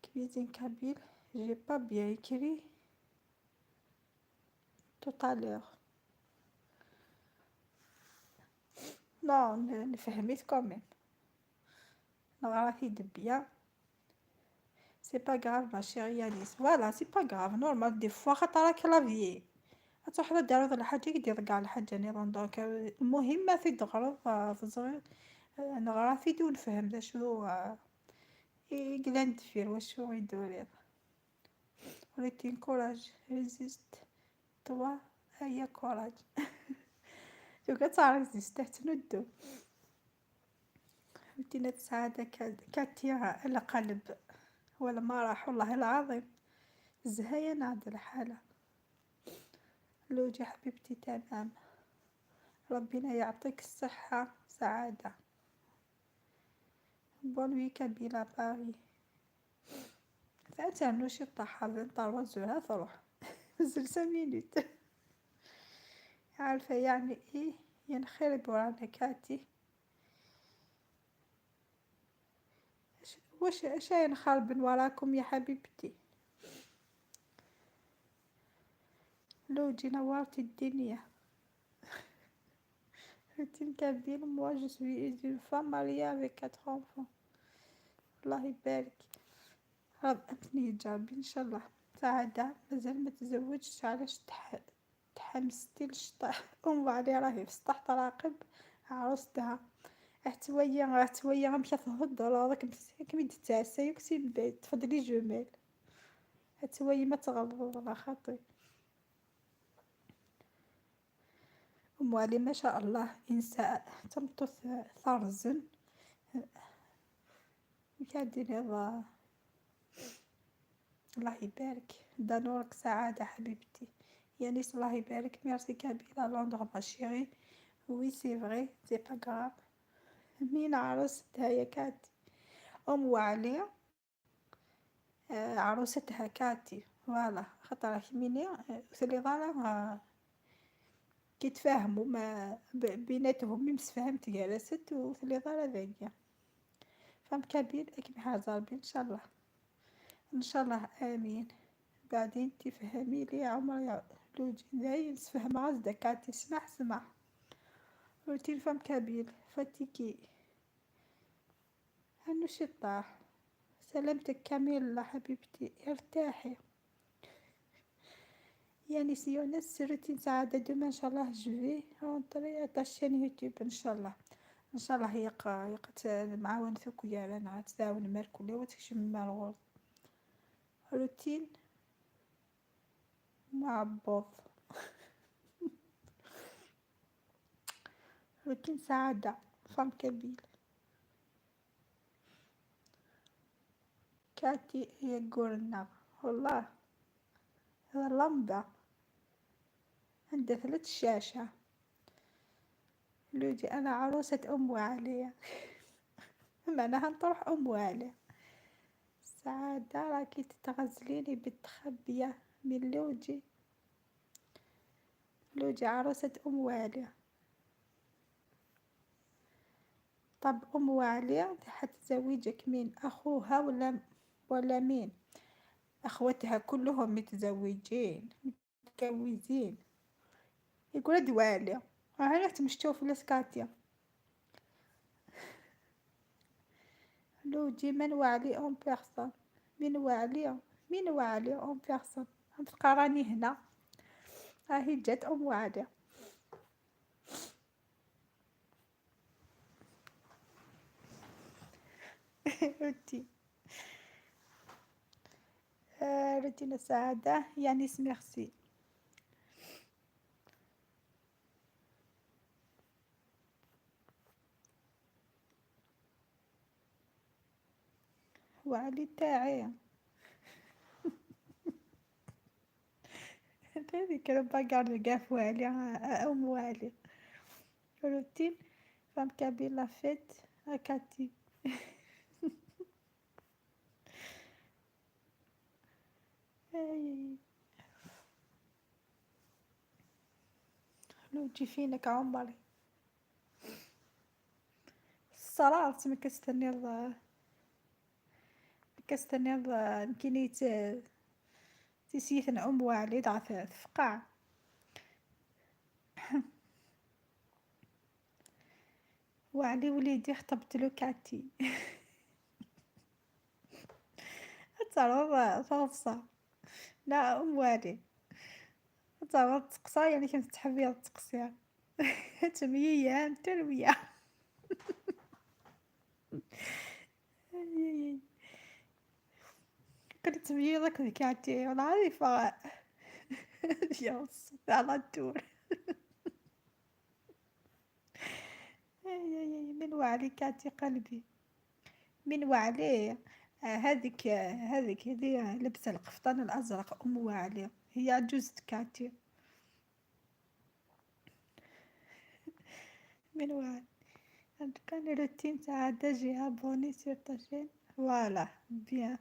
cuisine kabyle, j'ai pas bien écrit. Tout à l'heure. Non, ن-، نفهميت quand même. نغراتي دبيا. C'est pas grave, ma chérie Alice. Voilà, c'est pas grave, normal, des fois خاطر راك la vie. تروح تدير الحاجة يدير كاع الحاجة نظام. Donc المهم ما في دغرض، آه، في الصغير، آه، نغرا في دون فهم ذا شو، آه، يقلان دفير وشو يدوري. Routine courage, résiste. Toi, هيا courage. Tugi ad tt-résiste, ad tnuddu. Routine سعادة كا-، كاتيا القلب والمرح، والله العظيم زهاية نعد الحالة. لوجي حبيبتي، تمام، ربنا يعطيك الصحة سعادة. Bonne nuit Kabyle à Paris. فأتعنو شي طاحة بين طاروة زورها تروح. مازال cinq minutes. عارفة يعني إيه؟ يا نخير بورانا كاتي. واش، اش نخربن وراكم يا حبيبتي؟ لوجي نورتي الدنيا. Routine Kabyle, moi je suis une femme mariée avec quatre enfants. الله يبارك. رب أبني يجربي إن شاء الله. سعادة مازال ما تزوجش، علاش تح-، تحمستي للشطح؟ أم علي راهي في السطح تراقب عروستها. هتويا، هتويا غمشي تهضر، راك مس-، كمي تتعسى، يكسي من بعيد، تفضلي جمال. هتويا ما تغلط، الله خاطي. أم علي ما شاء الله إنسان تمطوث ثرزن. وكادير هذا. الله يبارك. دا نورك سعادة حبيبتي. يانيس الله يبارك. Merci Kabyle à Londres ma chérie. Oui c'est vrai, c'est pas grave. مين عروستها يا كاتي؟ أم وعلي. آه، عروستها كاتي، voilà، خاطر راكي ميني، آه، وثلي ضالة، آه، كي تفاهموا ما ب-، بيناتهم ميم سفهمت جلست وثلي ضالة ذاكيا. Femme Kabyle، اكي بحال ربي إن شاء الله. إن شاء الله، آمين. بعدين تفهمي لي عمر يا لوجي، داين سفهم غاز دكاتي، سمح، سمح. Routine Femme Kabyle، fatiguée. هنو شي طاح. سلامتك كاملة حبيبتي، ارتاحي. يانيس يونس، routine سعادة، demain إن شاء الله je vais rentrer à ta chaîne YouTube إن شاء الله. إن شاء الله يق-، يقت معاون ثوك يا لنا تعاون مال كل وتكشم مال غور. Routine معبوض. Routine سعادة، Femme Kabyle. كاتي يقولنا والله هذا لمبة عندها ثلاث شاشة. لوجي أنا عروسة أم وعلي. معناها نطرح أم وعلي. سعادة راكي تتغزليني بالتخبية من لوجي. لوجي عروسة أم وعلي. طب أم وعلي حتزوجك مين؟ أخوها ولا، ولا مين؟ أخوتها كلهم متزوجين، متجوزين. يقول هاد وعلي. ها راه تمشتو في الاسكاتيا. لوجي من وعلي en personne؟ من وعلي؟ من وعلي en personne؟ غتلقى راني هنا. ها هي جات أم وعلي. ردي. آه، ردينا سعادة، يانيس merci. وعلي تاعي. هذيك la bagarre de كاف وعلي، آه، أم وعلي. Routine Femme Kabyle la fête à Cathy. آي. لوجي فينك عمري. الصلاة ما كستني الله. كستني الله، يمكن يت-، تسيثن أم وعلي دعا ث-، تفقع. وعلي وليدي خطبت له كاتي. تعرف فرنسا. لا، أم وعلي. تعرف تقصى، يعني كنت تحبي تقصيها. تمية أيام تروية. كنت تميضك ذكرتي ولا عارفة. يا الصوت على الدور. اي اي اي، من وعلي كاتي قلبي، من وعلي. آه، هذيك، آه، هذيك اللي لبسة القفطان الأزرق، أم وعلي، هي عجوزة كاتي. من وعلي. هاد كان روتين تاع déjà abonné sur ta chaîne. Voilà, bien.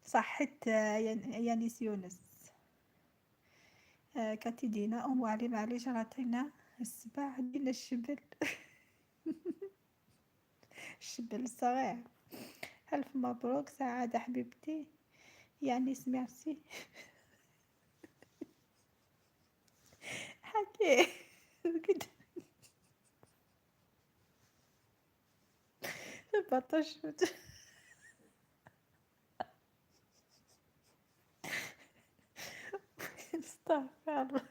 صحيت، آه، يان-، يانيس يونس. آه، كاتي دينا، أم وعلي، معليش، عطينا السبع، دينا الشبل. الشبل الصغير. ألف مبروك سعادة حبيبتي، يانيس merci. حكي. قد. البطاش. استغفر الله.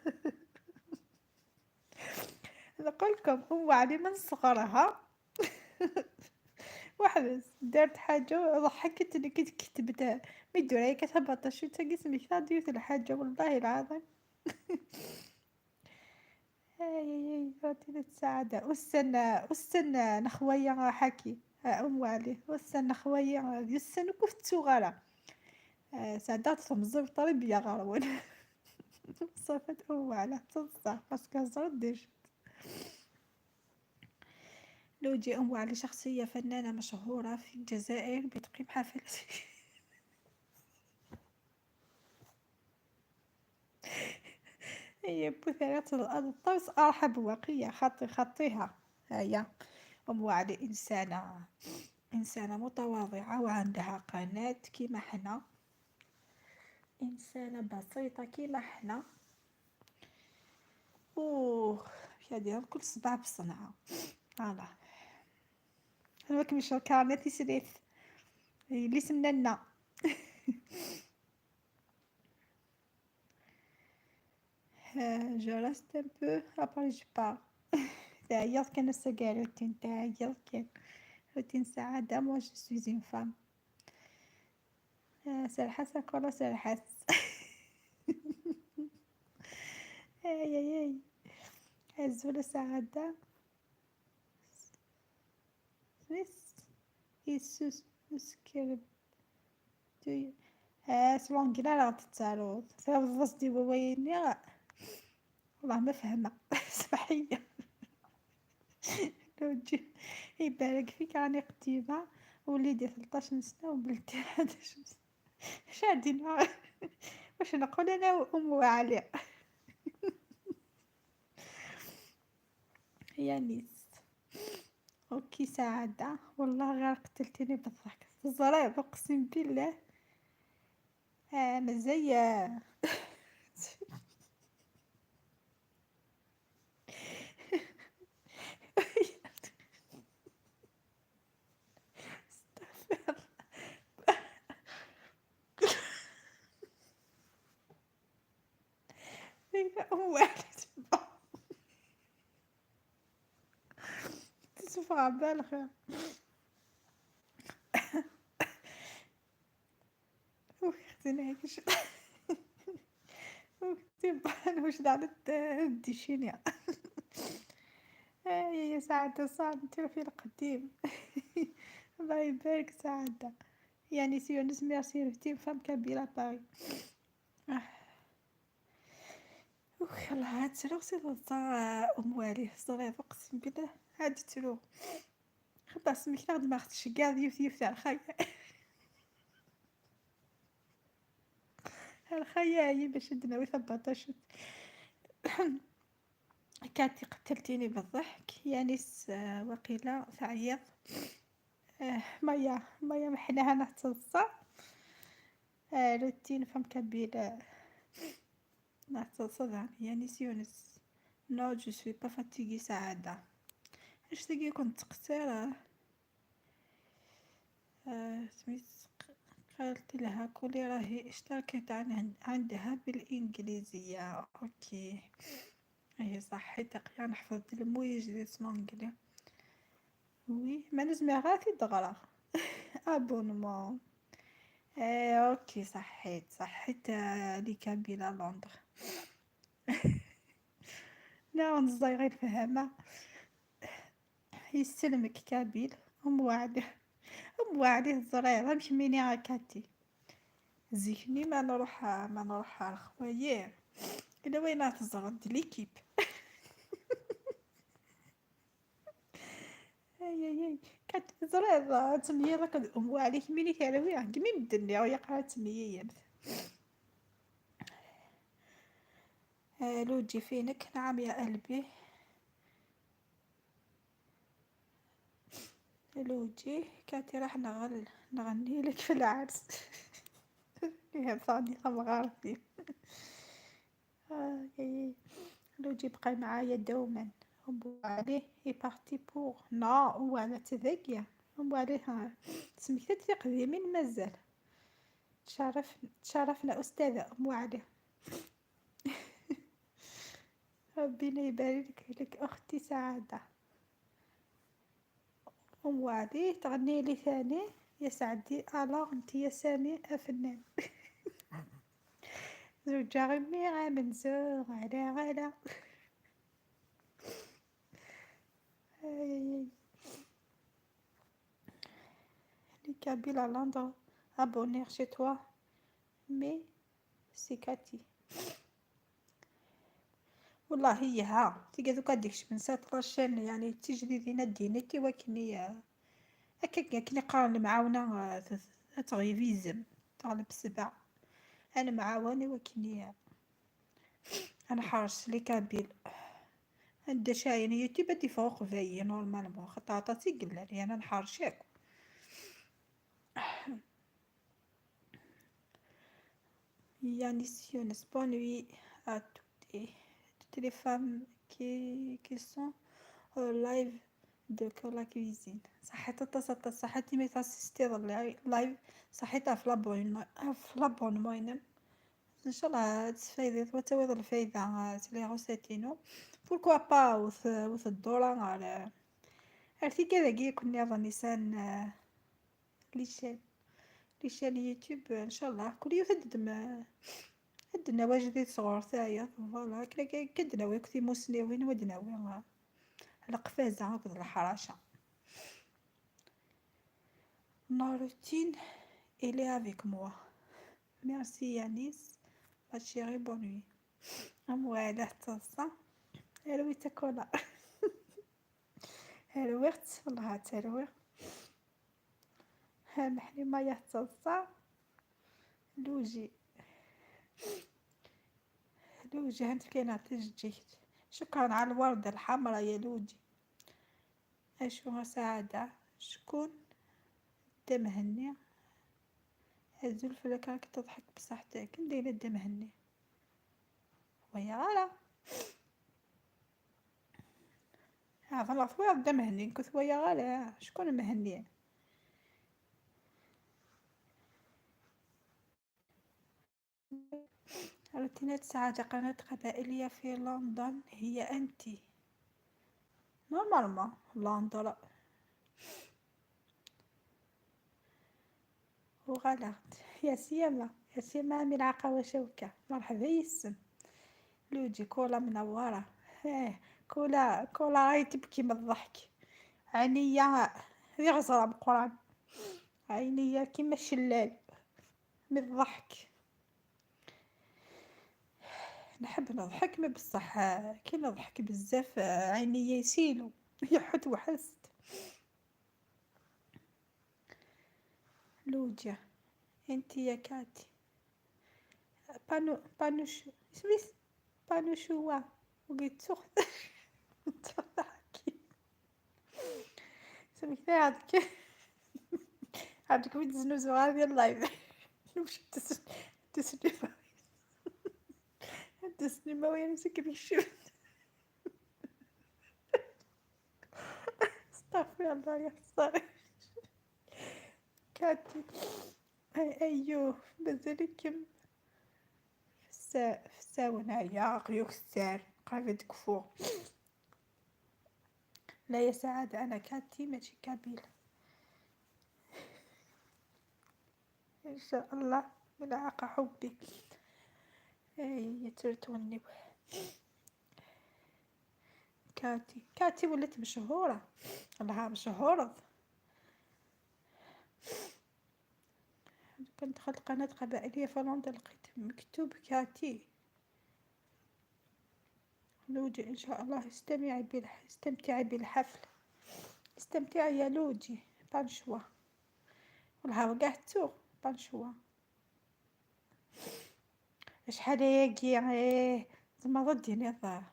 نقول لكم، أم وعلي من صغرها واحد دارت حاجة ضحكتني كي كتبتها. مي دورا هي كتهبط شي تاكي سميتها ديوث الحاجة، والله العظيم. اي اي اي، فاتنة السعادة. والسن، والسن نخويا حكي، آه، أم وعلي. والسن نخويا، يسن كفت صغيرة. آه، سعدات تمزر طريب يا غرون. صافت أم وعلي تصدق، parce que هزرت déjà. لو تجي أم وعلي شخصية فنانة مشهورة في الجزائر بتقيم حفلات. هي بثلاثة الأرض الطرس أرحب وقية خطي خطيها. هيا أم وعلي إنسانة، إنسانة متواضعة وعندها قناة كيما حنا، إنسانة بسيطة كيما حنا. أوه، يا ديال كل صباع بصنعة. Voilà. هذاك مش الكارنيتي سريت. اللي سمنا لنا. آه، je reste un peu, après je pars. تعيط كان السقا روتين، تعيط كان روتين سعادة، moi je suis une femme. آه، سرحس أقول سرحس. اي اي اي. أزول سعادة. سويس. يسوس. مسكرب. دوي. ها سلونجلا راه تتسالو. سبب الضس دي بويني. والله ما فهمة. صباحية. لو تجي يبارك فيك، راني قديمة، وليدي ثلطاش سنة وبنتي حداش سنة. شادي نهار. واش نقول أنا وأم وعلي؟ يانيس. أوكي سعادة، والله غير قتلتيني بالضحك، الزرايب، أقسم بالله. آه، مزية. استغفر الله. هي أم واحد. تصفى على بالك. وي اختي نعيش. اختي بان واش دارت الديشينيا. اي يا سعادة صعب، انت في القديم. الله يبارك سعادة. يانيس يونس، merci روتين فام كابيلا باي. آه. اوخ الله، هاد تلو سي الزهر، ام والي صغير، اقسم بالله هاد تلو. خطا سميك ناخد ما خدش كاع يوث يوث على خايا. الخايا هي باش ندنا وثبطة شوت. كاتي قتلتيني بالضحك، يانيس، آه، وقيلا تعيط. آه، مايا، مايا محناها نحتصى. آه، روتين فام كابيل، آه، نحتصى يعني، يانيس يونس. Non, je suis pas fatiguée سعادة. اش تقي كنت تقصير؟ آه، سميت ق-، قالت لها: "كولي راهي اشتركت عن-، عندها بالإنجليزية." أوكي. هي صح، حيت قيا نحفظ المويج ديال الإنجلي. وي، ما نزمع غير في الدغرة. أبونمون. ايه، اوكي، صحيت، صحيت، آه، لي كابيل ا لندن. لا، نزاي غير فهمة. يسلمك كابيل. ام وعدي، ام وعدي الزرير، امشي ميني هاكاتي. زيكني ما نروح، ما نروح على خويا. الا وين تزرد ليكيب. اي، اي، اي. كتزريض تميض كد ام وعليك ميني كالوية. قمي مدني ويا قرا تمييين. آه، لوجي فينك؟ نعم يا قلبي. لوجي كاتي راح نغل-، نغني لك في العرس. يا فاني خم غارتي. آه، يا، يا. لوجي بقاي معايا دوما. ام وعلي est parti pour، non، وعلى تذاكيا. ام وعلي، ها، سميتها تقديمين مازال. تشرف-، تشرفنا أستاذة أم وعلي. ربنا يبارك لك أختي سعادة. أم وعدي تغني لي ثاني يا سعدي، ألا أنت يا سامي أفنان. زوجة غمي غامن زوغ على غلا. آي، آي، آي. Les Kabyles à Londres, abonner chez toi. Mais c'est Cathy. والله هي ها تيقى دوكا ديك من سات لاشين، يعني تجديدين الدينيتي وكني هكا كني قارن المعاونة، آه، تغيبيزم تغلب سبع. انا معاوني وكني انا حارس لي كابيل. عندها شاين يوتيوب تيفوق فيا normalement، خاطر عطاتي قلالي انا نحارشك. Yanis Younes, bonne nuit à toutes et toutes les femmes qui, qui sont au live de Cola Cuisine. صحيت، تصحت، صحيت، مي تاسيستي اللايف، صحيت في لابون-، في لابونمون. ان شاء الله تستفيدي وتاويض الفايدة، آه، لي غوسيتينو. بوركوا با وث-، وث الدولار على، عرفتي كذا كي يكون يظن نيسان، آه، لي شين، لي شين يوتيوب، ان شاء الله كل يوم تدم، تدنا واجد صغار تايا، فوالا، كنا كي-، كدنا ويك في مسنيوين ودنا وين القفازة هاك الحراشة. Ma routine, elle est avec moi. Merci Yanis, ma chérie, bonne nuit. أم وعلى التصا. هلوي تاكولا. هلويت، والله تلوي. ها محلي ما يتصا. لوجي. لوجي، هانت كاينة تجديد. شكرا على الوردة الحمراء يا لوجي. أشو سعادة؟ شكون؟ دا مهني. هزو الفلك راك تضحك بصحتك. ندير دا مهني. ويا غلا. هذا الأطوار دا مهني، كنت ويا غلا. شكون مهني؟ روتينات سعادة، قناة قبائلية في لندن هي أنت. Normalement لندن. وغلط. يا سيما، يا سيما، ملعقة وشوكة. مرحبا يسم. لوجي كولا منورة. ايه، كولا، كولا راهي تبكي من الضحك. عينيا، هذه غزرة بقران. عينيا كيما الشلال من الضحك. نحب نضحك، ما بصح كي نضحك بزاف عينيا يسيلو. يحط وحست. لوجيا، انت يا كاتي. بانو، بانوشو، اسمي س-، بانوشوا. وقلت سخت. تضحكي. سميتها عندك. عندك وين تزنوزو غادي اللايف. مش تس-، تسلم. تسلم وين مسك بيشوف. استغفر الله يا خسارة. كاتي. أي-، أيوه، مازالك كم في السا-، في الساون هيا، قريوك السعر، قريب تكفو. لا يا سعادة، أنا كاتي ماشي كابيل. إن شاء الله. ملعقة حبي. اي يترتوني. كاتي، كاتي ولات مشهورة. الله مشهورة. كنت دخلت قناة قبائلية فرنسا، لقيت مكتوب كاتي. لوجي إن شاء الله استمعي بالح-، استمتعي بالحفل. استمتعي يا لوجي. بانشوا. والله وقعتو. بانشوا. شحال هياكي، ايه، زعما ضديني الظاهر.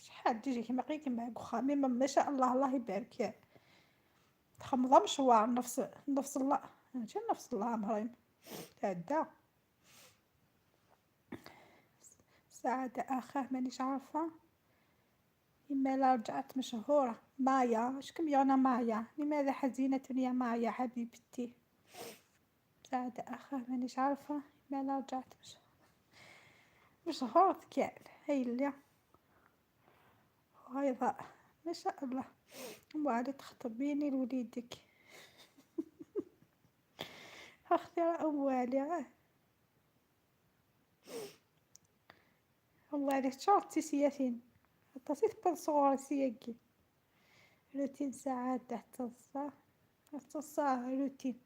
شحال تجي كيما قيك معاك وخا، مي ما، ما شاء الله، الله يبارك. تخمضة مشوار نفس، نفس الله، ماشي نفس الله، مريم. تعدى. سعادة آخاه مانيش عارفة. إما لا رجعت مشهورة. مايا، شكون يانا مايا؟ لماذا حزينة يا مايا حبيبتي؟ سعادة آخاه مانيش عارفة. إما لا رجعت مشهورة. مشهورة كان. هاي اللي. وهاي ضاء. ما شاء الله. أم علي تخطبيني لوليدك. أختي راه أم علي، آه. أم علي شورتي سياسين. حتى سي تبان صغور سياكي. روتين سعادة حتى الصا-، حتى الصا روتين.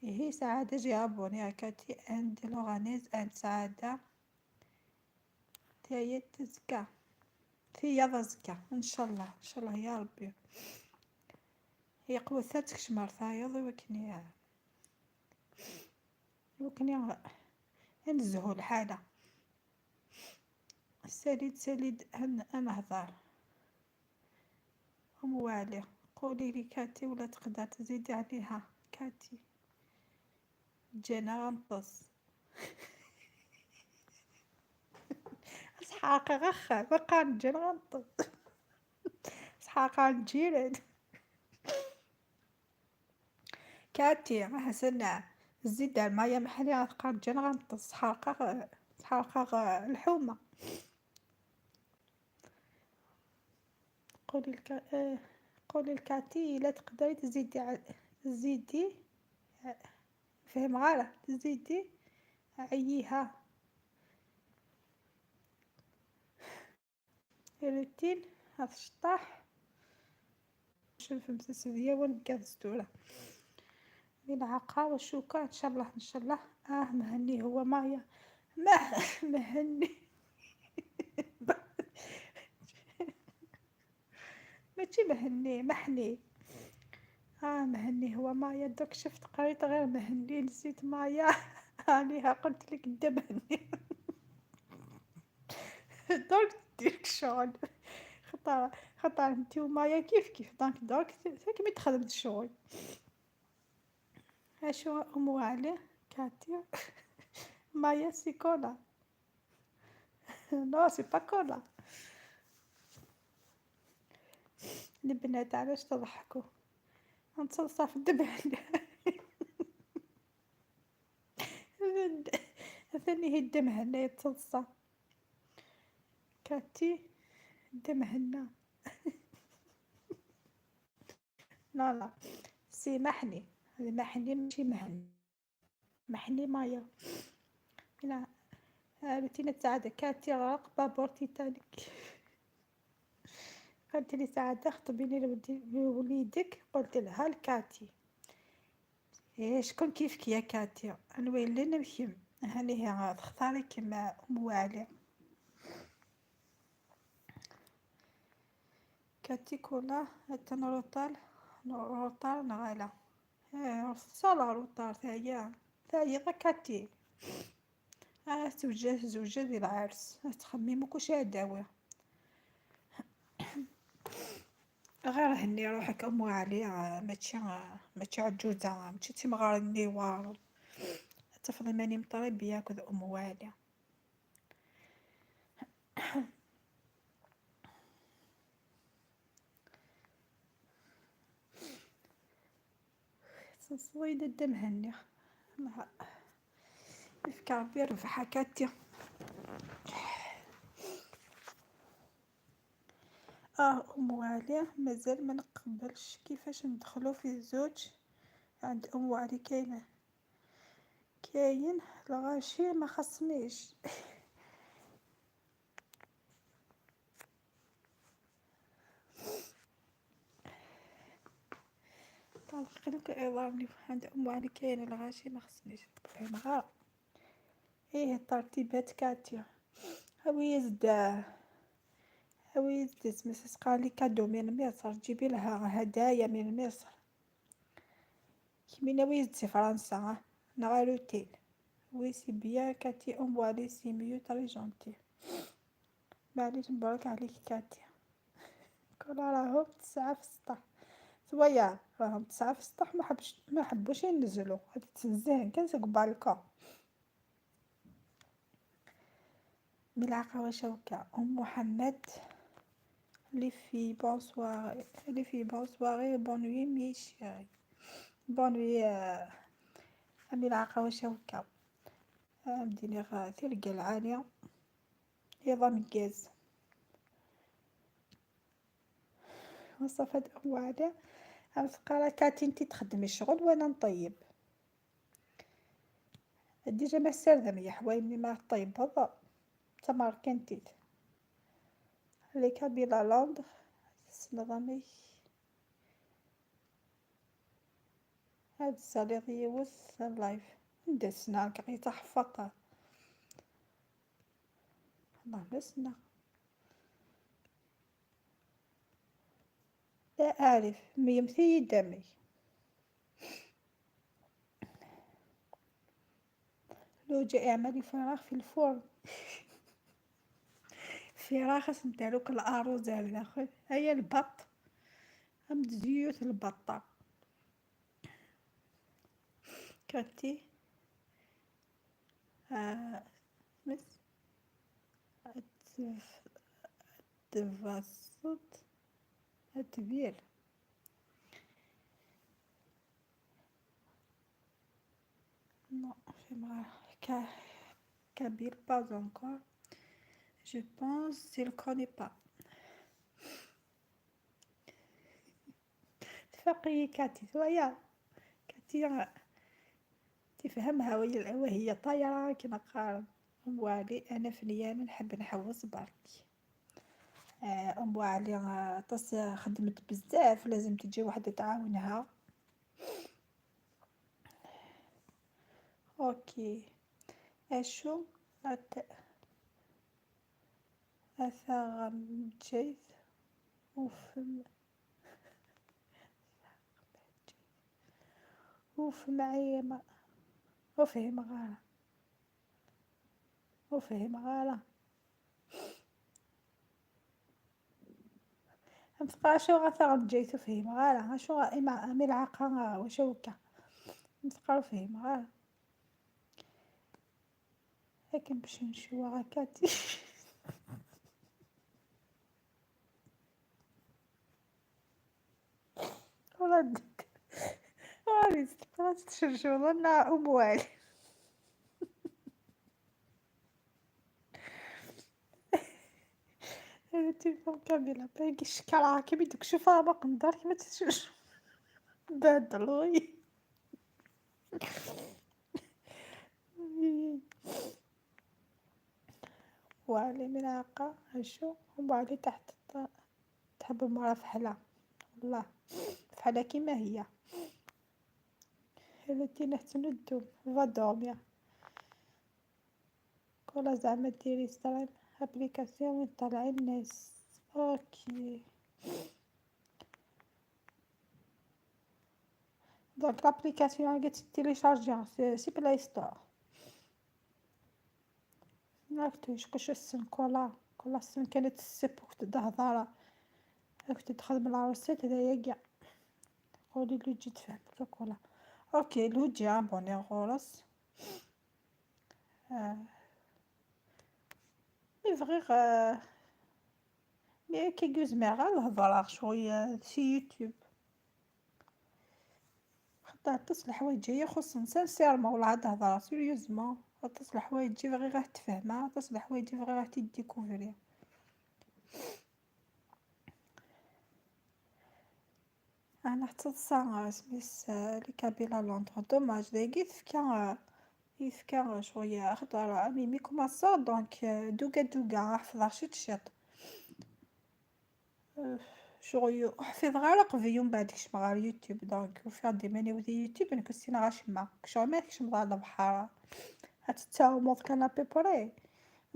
إيه سعادة جي أبوني هكا تي أند لوغانيز أند سعادة. تايا تزكى. تايا تزكى. إن شاء الله، إن شاء الله يا ربي. هي قوة ثابتك شمار ثايض وكني. وكني نزهو الحالة. ساليت، ساليت، أن-، أنهضر. أم والي، قولي لي كاتي ولا تقدر تزيدي عليها. كاتي، جانا غنطس. سحاقة غخة، ما قال جانا غنطس. سحاقة الجيران. كاتي، راه سنة. زيد الماء محلي، غتبقى تجي غنطس، حرقة غ-، حرقة غ-، الحومة. قولي لك، آه، قولي لكاتي إلا تقدري تزيدي ع-، تزيدي، آه، فهم غلط، تزيدي عييها. روتين هاد الشطاح. شوف المسلسل ديال ونبقى في الزدورة. بالعقا والشوكة، إن شاء الله، إن شاء الله. آه، مهني هو مايا. ما مهني. ماشي مهني، محني. آه، مهني هو مايا. دوك شفت قريت غير مهني، نسيت مايا. عليها قلت لك دا مهني. دونك ديرك شغل. خطر، خطر انت ومايا كيف كيف. دونك، دونك، تا كيما تخدم الشغل. اشو ام علي؟ كاتيا. مايا سي كولا. نو، سي با كولا. البنات، علاش تضحكوا؟ نتصلصة في الدبهنة. ثاني هي الدمهنة يتصلصة. كاتي دمهنة. لا، لا. سي محني. هذا محني ماشي مهني. محني مايا. لا. آه، روتينة سعادة. كاتي غرق بابور تيتانيك. قالت لي: "سعادة، خطبيني لودي-، لوليدك." قلت لها: "لكاتي." إيه، شكون كيفك يا كاتي؟ أنا وين اللي نمشي؟ هاني هي غتختاري كيما أم وعلي. كاتي كولا، تنروطال، روطال نغالا. إيه، صالا روطال ثايا. ثايا غا كاتي. آه، توجه، زوجة ديال العرس. آه، تخمم وكلشي عداوة. غير هني روحك أم علي، آه، ماشي، آه، ماشي عجوزة، آه، ماشي تيمغار النيوار. تفضل ماني مطري بياكل أم علي. صويدة الدم هني. مع الفكرة ربي ربحها كاتي. آه، أم علي مازال ما نقبلش كيفاش ندخلو في الزوج عند أم علي. كاينة، كاين الغاشي ما خصنيش. طلق لك عظامي عند أم علي، كاين الغاشي ما خصنيش. المغارة. ايه، الترتيبات كاتيا. هاوي يزد. هاوي يزد، اسمس قالي كادو من مصر، جيبي لها هدايا من مصر. كمينا ويزد سي فرنسا، ها؟ نغا لوتيل. وي سي بيان كاتي، اون بوالي سي ميو تري جونتي. معليش، مبروك عليك كاتي. كولا راهم تسعة في السطح. صغير، راهم تسعة في السطح، ما حبش، ما حبوش ينزلوا. غادي تنزهن كان سوق بالكون. ملعقة وشوكة. أم محمد. Les filles, bonsoir. Les filles, bonsoir et bonne nuit, mes chéris. Bonne nuit, آه، ملعقة وشوكة. آه، مدينة غا-، ثلقة العالية. يلا مكاز. وصفات أم علي. أم سقارة كاتي، انتي تخدمي الشغل وأنا نطيب. ديجا ما سردم يا حوايج، ملي ما طيبض تماركنتيت. لي كابيلا لوندر، تسنى ضمي. هاد الساليط يوث اللايف. ندسنا كقيت حفطة. الله نسنا. لا أعرف، ميمتي دمي. لو جا اعملي فراغ في الفرن. فراغ اسم تاعك الأرز على الآخر. هيا البط. هم تزيوت البطة. كاتي. آه، بس. أتف-، أتفسط. أتبير. Non, في ما-، كا-، كابيل pas encore. Je pense, je le connais pas. تفقي كاتي ثويا. كاتي تفهم، ها وهي، وهي طايرة كيما قال أم علي، أنا فنيان نحب نحوس برك. آه، أم علي، آه، تص-، خدمت بزاف، لازم تجي وحدة تعاونها. أوكي. أشو أت-، أثغمجيث وفم-، وفهم عيما، وفهم غارة، وفهم غارة. متقرا شو غثغمجيث وفهم غارة، شو غا-، إما ملعقة وشوكة. متقرا فهم غارة. هاك باش نشوى هكاتي. ولا ديك. ولا ديك. تشرشر لنا أم والي. هذا التليفون كامل باقي الشكل، راه كيما يدوك، شوفها ما قندر كيما تشوف. بدل وي. وعلي ملعقة هشو، ومن بعد تحت الط-، تحب المرا فحلة. والله فحلة كيما هي. هذا تينا تندم، va dormir. كولا زعما ديري ستريم ابليكاسيون وين طالعين الناس. اوكي. دونك لابليكاسيون قاعد تيليشارجي سي، سي بلاي ستور. راك تعيش كلش السن كولا، كولا السن كانت السب وقت الدهضرة. راك تدخل من العروسات هذايا كاع. قولي لو جيت فهمت كولا. اوكي، لو جي ابوني غورس. آه. مي بغيغ، آه، مي كي يجوز مي غير الهضرة شوية سي يوتيوب. خاطر تصلح حوايج جاية خص سانسيرمون ولا عاد هضرة سيريوزمون. تصلح حوايج جي بغيغ تفهمها، تصلح حوايج جي بغيغ تديكوفري. انا حتى تصا سميس، آه، لي كابيلا لوندر. دوماج، دايقي تفكا، آه، Yefka ccɣel, axaṭer ami mi kumaṣṣeɣ, donc, euh, duga duga ḥefḍeɣ ciṭ ciṭ. Euh, ccɣel ur ḥfiḍeɣ ara qbel, umbeɛd kecmeɣ ɣer YouTube, donc ufiɣ-d iman-iw di YouTube, nekk ur ssineɣ acemma. Ccɣel ma tkecmeḍ ɣer lebḥer, ad tettɛummuḍ kan à peu près.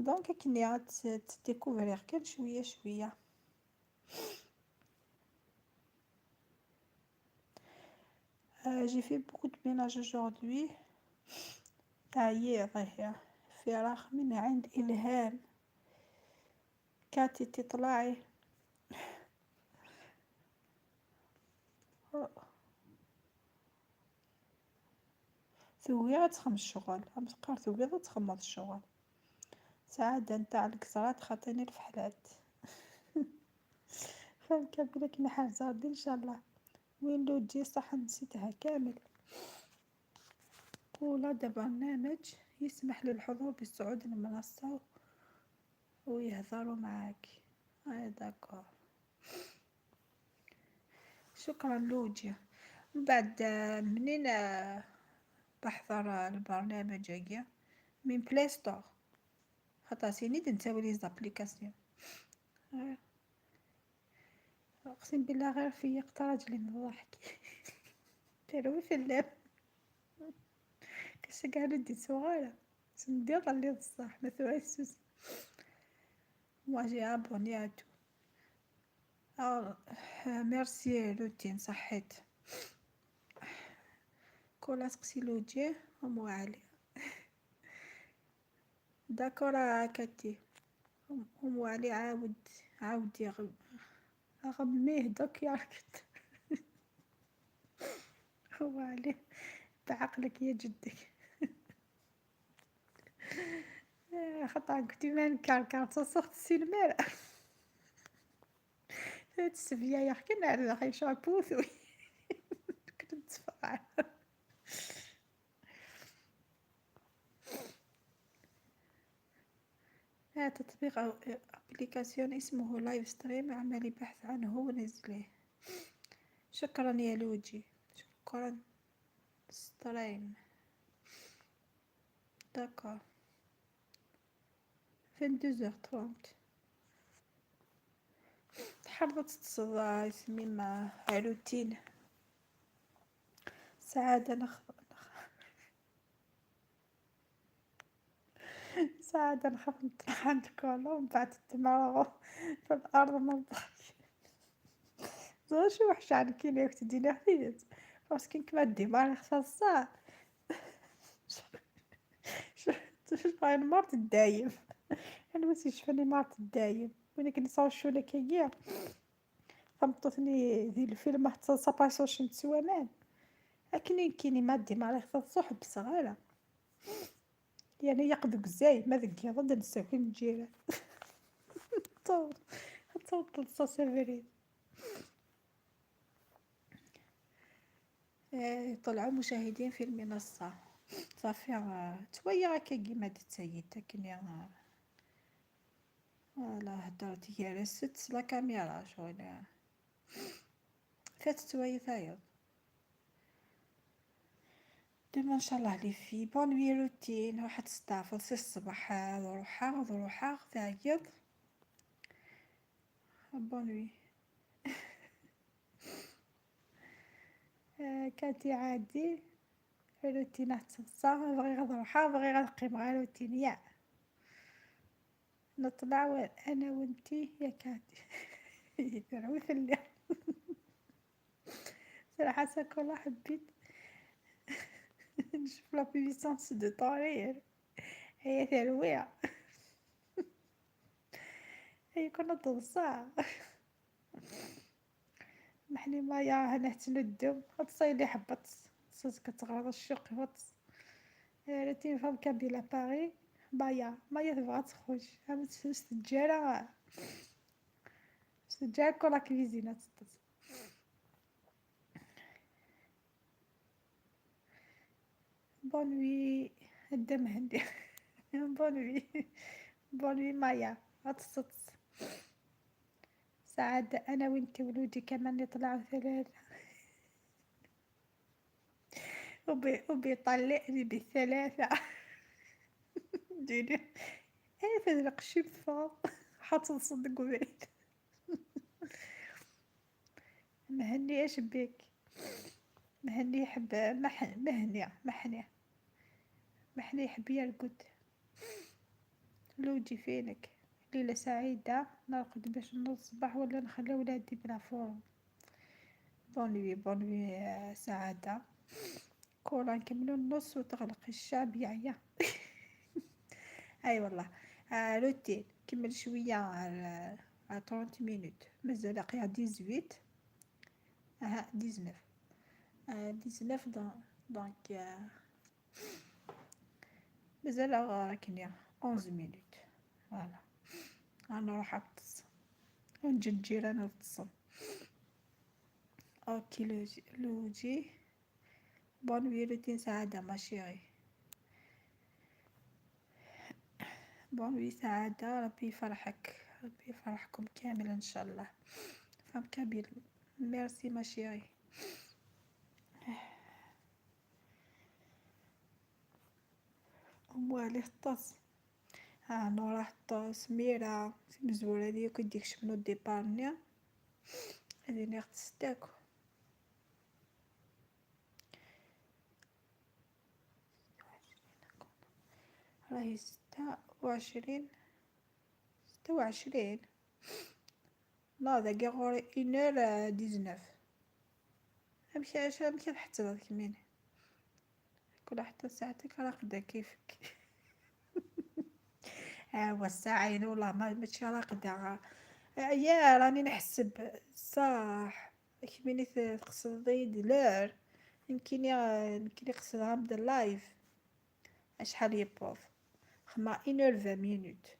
Donc akken ad tt-, ttdécouvriɣ kan cwiya cwiya. Euh, j'ai fait beaucoup de ménage aujourd'hui. Ɛyiɣ, ih. Firax min ɛend Ilham. Kati, tiṭlaɛi. Tugi ad txedmeḍ ccɣel, am teqqar tugiḍ ad txedmeḍ ccɣel. Sɛada ntaɛ lkesrat xaṭini lfeḥlat. Fem kabila kima ḥerza ردي إن شاء الله. وين لوجي صح نسيتها كامل. كولا دا برنامج يسمح للحضور بالصعود للمنصة ويهضروا معاك. آه، d'accord. شكرا لوجي. من بعد، آه، منين، آه، بحضر، آه، البرنامج هاكي؟ من بلاي ستور. خاطر سيني نتاوي لي زابليكاسيون. آه. اقسم بالله غير فيقت راجلي من الضحك. تروي في اللاب. كاش قاعد ندي صغيرة. سندي ظلي بصح ما ثوي السوس. Moi j'ai abonné à tout. آه، merci لوتين، صحيت. كولا سقسي لوجي أم علي. D'accord كاتي. أم، أم علي عاود، عاود يغم-، غميه دوك يا ركت. أم علي، بعقلك يا جدك. آه، خطا قلتي ما نكركر تصخت السينما. تسبيا يا أخي، كنا على داخل شابوث. كنت تفرح. آه، تطبيق أو application اسمه لايف ستريم، عملي بحث عنه ونزليه. شكرا يا لوجي، شكرا. ستريم. D'accord. Vingt-deux heures trente. تحرضت تصدى يسمي مع روتين. سعادة نخ-، نخ-، سعادة نخاف نطلع عندك والله، ومن بعد تدمر في الأرض ما بقاش. زوج وحشة عن كي ناك تديني حفيظ. باسكو كما ديماري خصها الصح. شو، شو، شو، مرت الدايم. أنا ما نسيتش فاني مرت الدايم. وين كنصور شو لك هي. فمطتني ذي الفيلم حتى صاباسوش نتسوانان. أكني كيني ما ديماري خصها الصح بصغارة. يعني يقدو بزاي، ما ذقيض، هذا نساكن الجيران. تصور، تصور تلصا سيفرين. آه، طلعوا مشاهدين في المنصة. صافي، آه، تويا هكا كيما دتسيد، لكن يا، آه، لا هدرت يا رست لا كاميرا شغل، آه. فاتت تويا ثايض. Demain إن شاء الله les filles. Bonne nuit روتين. روح تستعفض سي الصباح، آه، روحها، روحها، تعيط. Bonne nuit. آه، كاتي عادي. روتين حتى الصباح، بغي غير روحها، بغي غير قيم غير روتين، يا. نطلع و-، أنا وانتي يا كاتي. يروي في الليل. صراحة ساكولا حبيت نشوف la puissance de ton rire. هي تروية. هي كنا تنصح. محني مايا هنا تندم، هتصيلي حبط. صوت كتغرض الشوق يهبط. آه، ريتي فام كابيلا باري. مايا، مايا تبغى تخرج. ها متفهمش الجارة. الجارة كل لا كويزينة تطس. Bonne nuit. هدا مهدي. Bonne nuit. Bonne nuit مايا. غتسطس. سعادة، أنا وانت ولودي كمان نطلعوا ثلاثة. وبي-، وبيطلعني بالثلاثة. ديري. ايه، في القشيب فا حاط الصدق وبعيد. مهني، اش بيك؟ مهني يحب مح-، مهني، محني. محني يحب يرقد. لوجي فينك؟ ليلة سعيدة، نرقد باش نوض الصباح ولا نخلي ولادي بلا فورم. Bonne nuit، bonne nuit، آه، سعادة. كورة نكملو النص وتغلق الشعب يعيا. اي والله. آه، روتين، كمل شوية على، على trente minutes، مازال قاع dix-huit. اها، dix-neuf. آه، dix-neuf دون-، donc، آه، مازال راكني onze minutes. Voilà. انا نروح نغطس ونجي الجيران نغطسهم. اوكي، لوجي، لوجي. Bonne nuit، روتين سعادة، ma chérie. Bonne nuit سعادة، ربي يفرحك، ربي يفرحكم كامل إن شاء الله. Femme kabyle، merci ma chérie. أم علي غطس. ها نورا غطس، ميرا، سي مزورة هذي كي ديك شمنو ديبارني. هذي اللي غطس تاكو. راهي ستة وعشرين، ستة وعشرين. لا، داكي غوري une heure dix-neuf. امشي عشرة، امشي حتى هذاك مين. كل حتى ساعتك راقدة كيفك. ايوا الساعة عيني والله ما، ماشي راقدة. يا راني نحسب صح. كميني ت-، تقصدي دلار. يمكن يا، يمكن يقصدها من اللايف. اشحال يبوظ؟ خما une heure vingt minutes.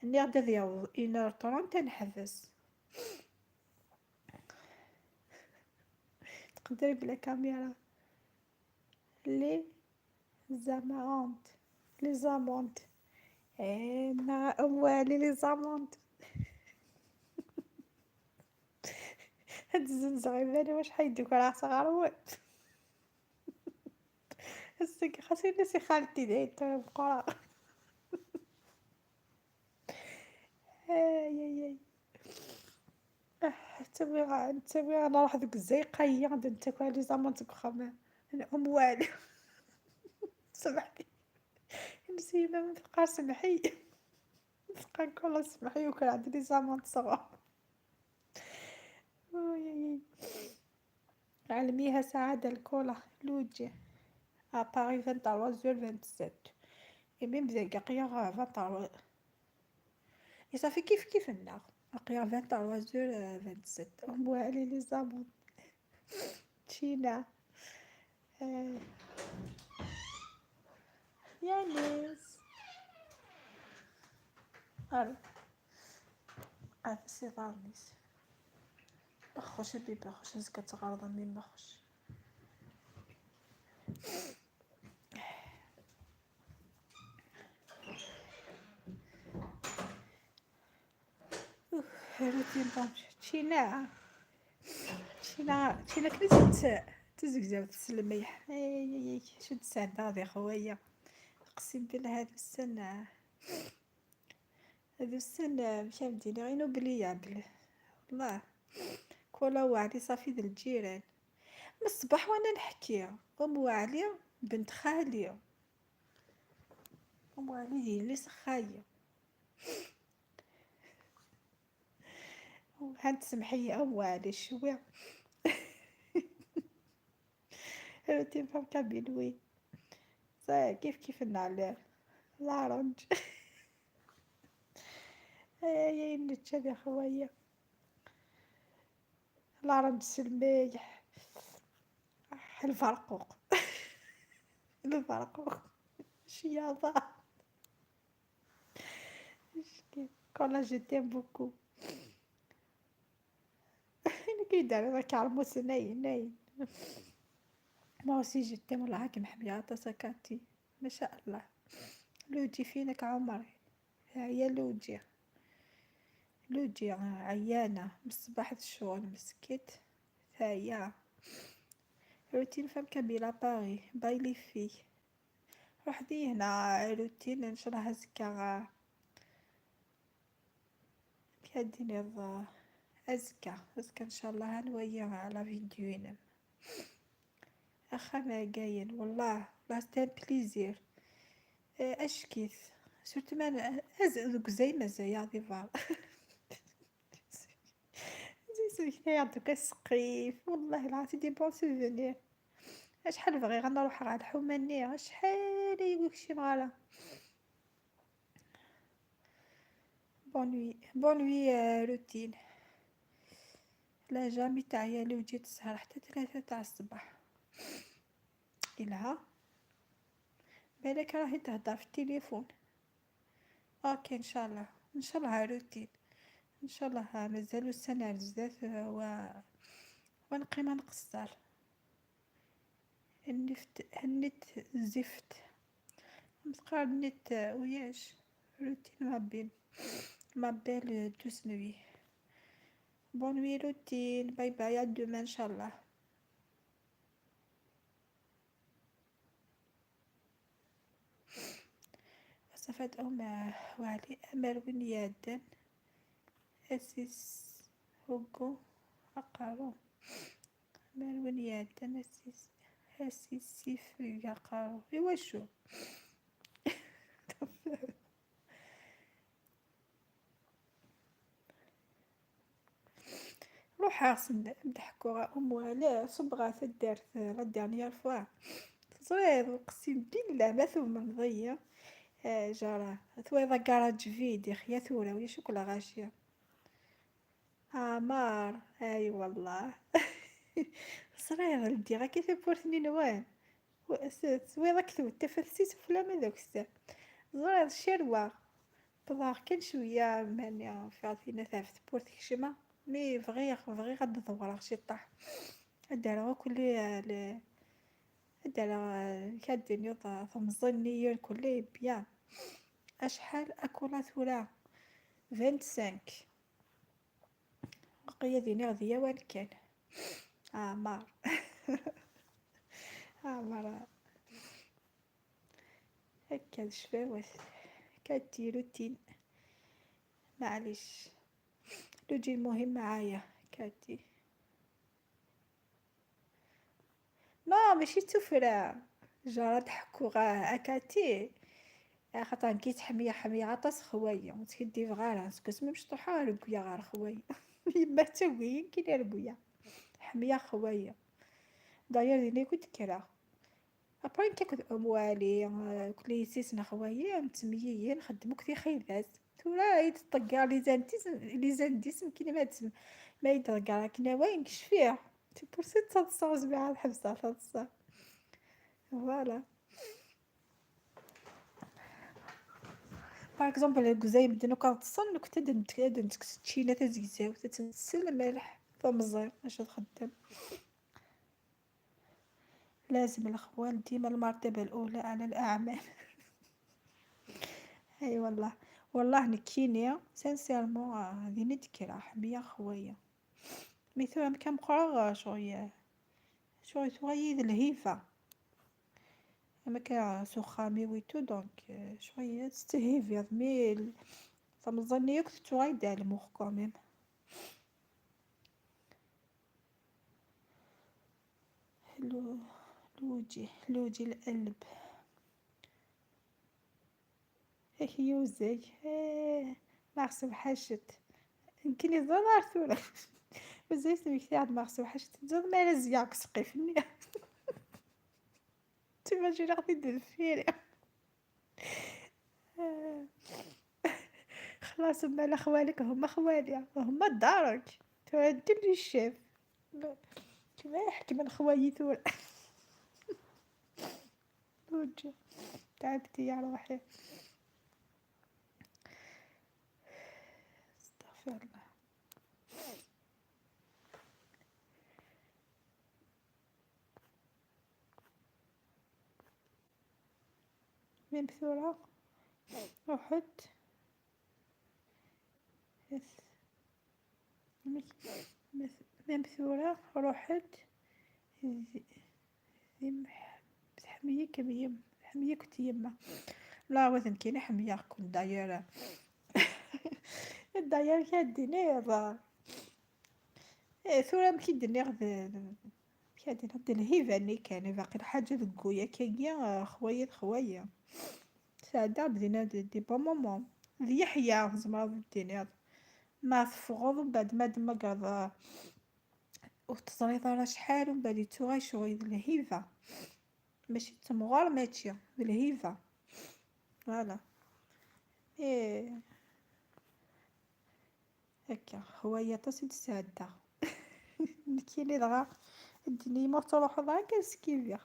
ني غدا ديال une heure trente نحبس. تقدري بلا كاميرا. Les amendes، les amendes. انا ام علي les amendes. هاد الزنزغ يبان واش حيدوك راه صغار وين. السك خاصني نسي خالتي دايت بقرا. اي اي اي. اه، حتى وين غا-، حتى وين انا راح دوك الزيقه هي غادي نتاكل لي زامون تكخم. انا ام والو. سمحتي. نسينا من فقار سمحي. فقار كل سمحي وكان عندي لي زامون صغار. أوي، أوي. علميها سعادة الكولا لوجي. اباري vingt-trois heures vingt-sept. اي ميم ذاك قيا vingt-trois. اي صافي كيف كيف النار. قيا vingt-trois heures vingt-sept. ام علي لي زامون. تشينا. آه. يانيس. الو. قاعد سي ضارنيس. اخوش يا بيبي، اخوش، هز كتغرض مني، اخوش. روتين طنجة. تشينا. تشينا، تشينا كنت تت-، تزكزاو تسلمي. اي، اي، اي، شو تسعد هذا يا خويا. اقسم بالله هذا السنة، هذا السنة مشى مدينة inoubliable. والله. كولا وعدي صافي ذا الجيران. من الصباح وانا نحكي. ام وعلي بنت خالي. ام وعلي هي اللي سخاية. هانت سمحية، أو معليش شوية. روتين فام كابيل، وي. صاي كيف كيف النعلام. لارنج. هاي نتشا يا خويا. لارنج سلميح. الفرقوق. الفرقوق. شياطة. كولا، je t'aime beaucoup. أنا كي دار هذاك عرموس ناين، ناين. Moi aussi je t'aime، والله هاكي محبية، عطا سكاتي. ما شاء الله. لوجي فينك عمري؟ ها هي لوجي. لوجي عيانة من الصباح الشغل مسكت. ها هي. روتين فام كابيلا باري. باي لي في. Ruḥ di hna, روتين، إن شاء الله أزكى. كي دينيض أزكى، أزكى إن شاء الله هنويا على فيديو ينم. أخا ما قاين والله، والله ستان بليزير. آه، أشكيث. سورتو ما ن-، أز-، دوك زي ما زي يعطي فار. زي سمكتي يعطوك السقيف، والله العظيم دي بون سوفونير. أشحال بغي غنروح على الحومة ني، أشحال يقولك شي مغالة. بون نوي، بون نوي، آه، روتين. لا جامي تعيا لو جيت السهر حتى ثلاثة تاع الصباح. إلها بالك راهي تهدر في التليفون. أوكي، إن شاء الله، إن شاء الله روتين، إن شاء الله مازالو السنة على بزاف، آه، و-، ونقي ما نقصر. النفت، النت زفت. متقارب النت، آه، وياش. روتين ما بين، ما بين دوز نوي. بون نوي روتين، باي باي، à demain إن شاء الله. وصفات أم وعلي أمر وين يعدن أسيس هوكو أقارو. أمر وين يعدن أسيس، أسيس سيف أقارو. إوا شو؟ روح أغسل مدحكوغ أم وعلاء صبغة تدارت la dernière fois. تزريض، أقسم بالله ما ثم مضية. آه، جارة، ثويضة كراج فيد يا خيا ثورة، ويا شكون غاشية؟ عمار، أي والله. صغير ولدي، غا كيف بورثني نوان. و-، س-، سويضة كتبت تفلسيس وفلا ما ذاك الساعة. زرير شروة. بضاغ كان شوية ماني في عطينا ثافت بورت كشمة. مي بغي، بغي غد ضورة شي طاح. أدار غو كلي ل-، أدار كادين يوضا ثمزني يون كلي بيان. أشحال أكولا ثورة؟ Vingt-cinq. وقيا ديني غديا وان كان. عمار. عمار. هكا الشفاوات. كاتي روتين. معليش. روتين مهم معايا. كاتي. لا، ماشي تفرع. جرى ضحكو غا أكاتي. يا خاطر كي تحمي حمي عطاس خوايا، وتكدي فغارة، سكس مشطوحة رقويا غار خوايا. يما تاوي كي رقويا. حمية خوايا. داير ديني كنت كرا. أبرين كاكد أموالي، آه، كليسيس نخوايا، متميين، خدمو كتي خيدات. ثورة يتطقع لي زانتيس، لي زانديس، كينا ما تسم-، ما يتطقع، كنا وين كشفيها. تي بور سي تصاوز بها الحبسة، تصاوز. فوالا. باغ اكزومبل، الكزايم دنو كتصن، كنت دنتك، دنتك ستشينة تزيزاو، تتنسل ملح، فمزير، اش تخدم. لازم الخوال ديما المرتبة الأولى على الأعمال. اي والله، والله نكيني سانسيرمون، آه، هذه ندكي راه حمية خويا. مي ثورة مكان مقرغ شوية، شوية تغيد الهيفة. اما كان سخامي ويتو، دونك، آه، شوية تستهيفي، مي ال-، تمزني ياك تتوغيد على المخ كوميم. لو-، لوجي، لوجي القلب. هيك يوزي. إيه، ما خصو حاجة. يمكن يزور ثورة. وزي سميك تاع ما خصو حاجة. تزور ما رزياك سقيفني. تيماجيني غادي ندير فيري. آه. خلاص، هما لا خوالك، هما خوالي، هما دارك. تودي لي الشيف. لا. كيما يحكي من خوالي ثورة. وجه. تعبت يا روحي. استغفر الله. ميم ثورة رحت. ميم ثورة رحت. ذي، ذي مح-، تحمية كمية. Ḥemmleɣ-ken yemma. La, wa d nekkini ḥemmleɣ-ken, d'ailleurs. D'ailleurs, ad d-iniḍ. Eh, tura amek i d-nniɣ d, d, amek ad d-iniɣ, d lhiba-nni kan, baqi lḥaǧa deg waya-kagi, eh, xwaya d xwaya. Sɛeddaɣ-d dinna d, des bons moments. D Yeḥya, tzemreḍ ad d-tiniḍ. Ma teffɣeḍ, mbeɛd ma d-temmagreḍ, eh, ur teẓriḍ ara acḥal, mbeɛd yettuɣal ccɣel d lhiba. Mačči d temɣer, mačči d lhiba. Voilà. Eh, akka, xwaya aṭas i d-sɛeddaɣ. Nekkini dɣa, ddin-iyi ma ur truḥeḍ ara, kan skibiɣ.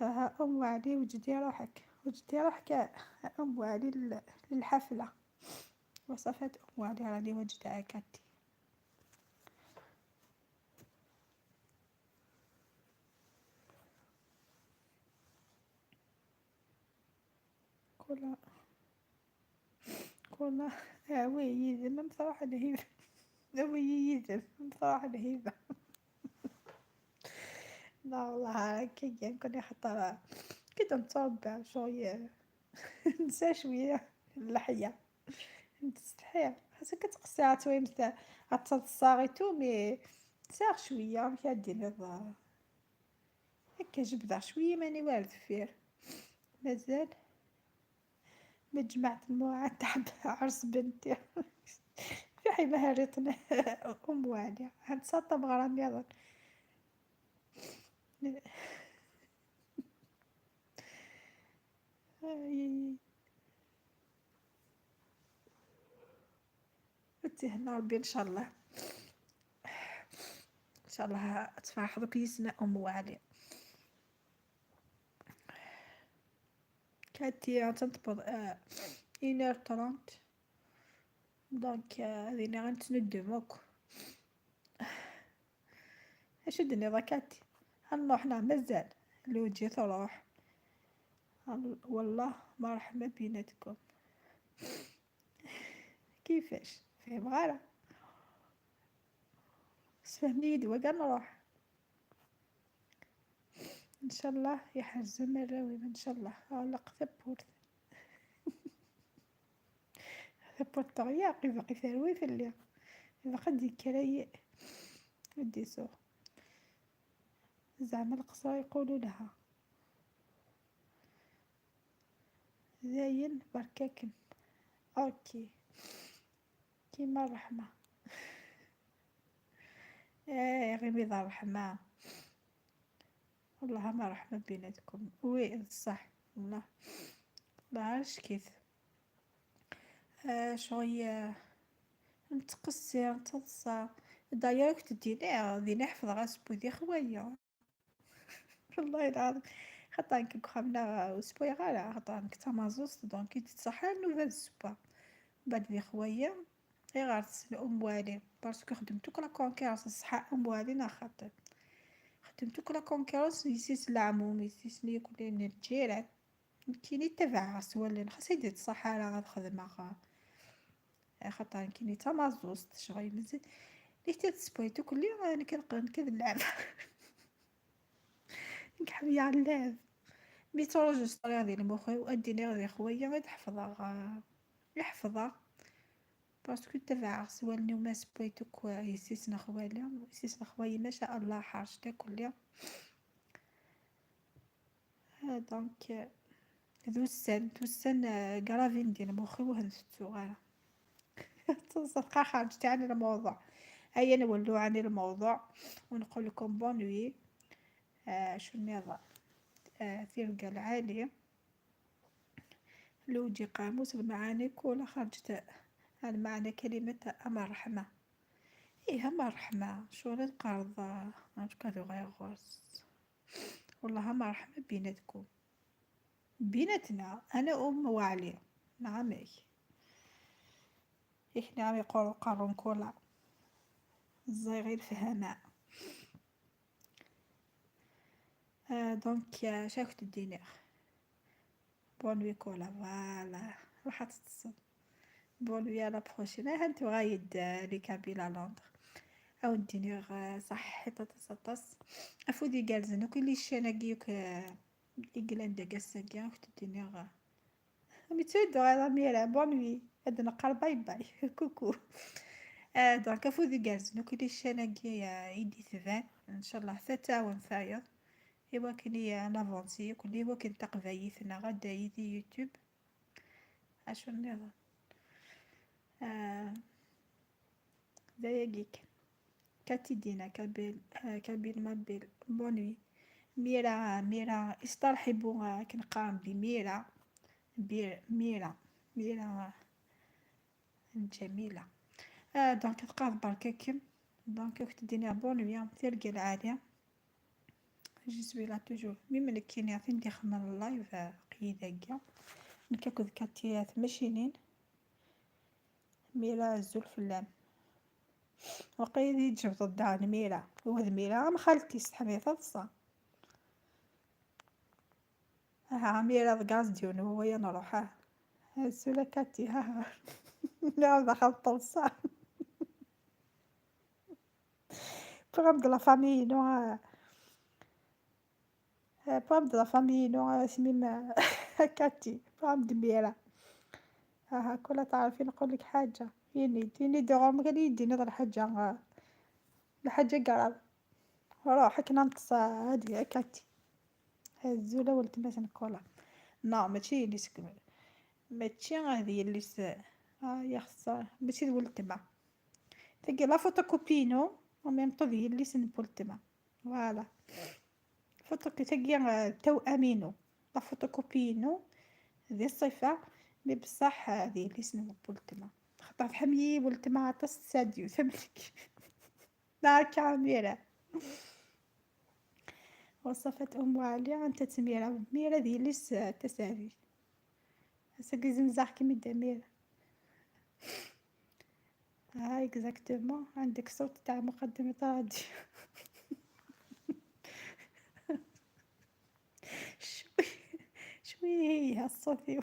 Aha, أم علي وجدي روحك، وجدي روحك يا أم علي لل-، للحفلة. وصفات أم علي راني واجدة أكاتي. كولا، كولا، آوي يدم مطرح الهيبة. آوي يدم مطرح الهيبة. لا والله، هكا كان كل خطرة كي تنتصاب شوية. نسى شوية اللحية. نستحي. حتى كتقصي عاد شوية مثل عاد تصاغي تو، مي تساغ شوية، مشي ديري الظاهر. هكا جبدة شوية، ماني وارد فير. مازال. ما جمعت الموعد تاع عرس بنتي. في حين هريتنا. أم وعلي. هاد ساطة مغرام يظن. آي. تهنى ربي إن شاء الله. إن شاء الله تفرح دوك يسنا أم وعلي. كاتي تنطبض، آه، une heure trente. Donc، آه، هذه غنتندم أكو. اش الدنيا ضاكاتي؟ هنروح، لا مازال. لو جيت اروح. هن-، والله ما رحمة بيناتكم. كيفاش؟ فاهم غارة. سفهمني يدي وقع نروح. إن شاء الله يحرز مراوي، إن شاء الله. غلق ثبورت. ثبورت طغياق، يبقى ثروي في الليل. يبقى دي كراي. ودي سوق. زعما القصرى يقولوا لها. زين بركاكن. أوكي. كيما الرحمة. إيه، غير بيض الرحمة. والله ما رحمة بيناتكم. وي، صح. والله. ما عرفتش كيف. آه، شوية نتقصي، نتقصى. دايركت ديني، ديني حفظ غاس بودي خويا. والله العظيم. خاطر كي خمنا أسبوع غير، خاطر كنت مازوست، donc كي تتصحى نوفل أسبوع. بعد ذي خويا، غير غير تسنى أم والي، parce que خدمتو كلا كونكيرونس، الصحة أم والي نا خاطر. خدمتو كلا كونكيرونس، يسيس العموم، يسيس نيكولين الجيران. كيني تبع سوالن، خاص يدير الصحة راه غتخدم أخا. خاطر كيني تمازوست، شغل مزيد. لي تيت سبويتو كل يوم أنا كنقرا كذا اللعب. نكحب يا اللعب. مي تورجستري هذه المخي وأديني هذه خويا غير يحفظها. يحفظها. Parce que تبع سوالني وما سبويتو كوا يسيسنا خوالي. يسيسنا خوالي ما شاء الله حارش تاكل ليا. آه، donc، آه، ذو السن، ذو السن، آه، قرافين ديال مخي وهن في الصغارة. تصدقا خرجت عن الموضوع. أيا نولوا عن الموضوع ونقول لكم bonne nuit. آه، شو النظام؟ آه، في رجال عالي. لوجي قاموس المعاني كلها خرجت. هذا معنى كلمة أما الرحمة. إيه، أما الرحمة، شو القرض؟ أنا كذا غير غرس. والله ما رحمة بيناتكم، بيناتنا، أنا أم وعلي. نعم، إيه. إيه، نعم، يقول القارون كولا. الزايغين فهماء. آه، donc، آه، شاك تديني؟ Bonne nuit كولا، voilà. راح تتصل. Bonne nuit، à la prochaine. آه، هانتو غايد، آه، les Kabyles à Londres. Ad wen-d-iniɣ, eh, ṣaḥḥit aṭas, aṭas. Afud igerrzen akk i les chaînes-agi akk, eh, i yellan deg ass-agi, ad ak-d-iniɣ, eh, mi ttedduɣ ɣer Amira, bonne nuit. Ad d-neqqar bye bye, coucou. Eh, donc, afud igerrzen akk i les chaînes-agi, eh, i d-itban. Ncallah, ta tɛawen tayeḍ. I wakken i, eh, navansi, akk i wakken taqbaylit-nneɣ ad d-tayi di YouTube. Acu nniḍen? Eh, d ayagi kan. Cathy Dina, Kabyle, eh, Kabyle ma Belle. Bonne nuit. Mira, Mira, isterḥibu, eh, akken qqaren di Mira. Bir-, Mira, Mira, eh, Ǧamila. Eh, donc, tqaɛed berka-kem. Donc, ad k-d-iniɣ bonne nuit, tirga lɛali. Je suis là toujours. Même nekkini tin d-ixedmen live, eh, qyid-agi. Nekk akked Cathy, eh, tmacinin. Mira, azul fell-am. Waqil i d-tjebdeḍ daɣen Mira. U d Mira am xalti-s, teḥma taḍsa. Aha, Mira d gaz d yiwen waya nruḥ, ah. Azul a Cathy, ha, ha. Nɛawed axxam taḍsa. Programme de la famille, non, ah. آه، programme de la famille، non، آه، اسمي ما كاتي، programme de Mira. ها، ها، كلها تعرفي نقول لك حاجة. يني، يني دي غوم قال يديني غير حاجة، آه، الحاجة قراب. روح، كنا نتص-، هادي، كاتي. هاي الزولة ولد ما تنقولها. لا، ماشي اللي سك-، ماشي هذه اللي س-، آه، يا خسارة، ماشي ولد ما. تلقى la photocopie، non، en même temps هي اللي سنبول تما. Voilà. Photo تاقي، آه، توأمينو. La photocopie، non، ذي الصفة، mais بصح هذه اللي سنة ولتما. خاطر تحميي ولتما عطاس تساديو، فهمتك؟ لا، كاميرا. وصفت أم علي، أنت تميرا، ميرا ذي اللي س-، تسادي. هسه قزم زاح كيما داميرا. ها، exactement، عندك صوت تاع مقدمة راديو. شوي، شوي هي الصوت يو-،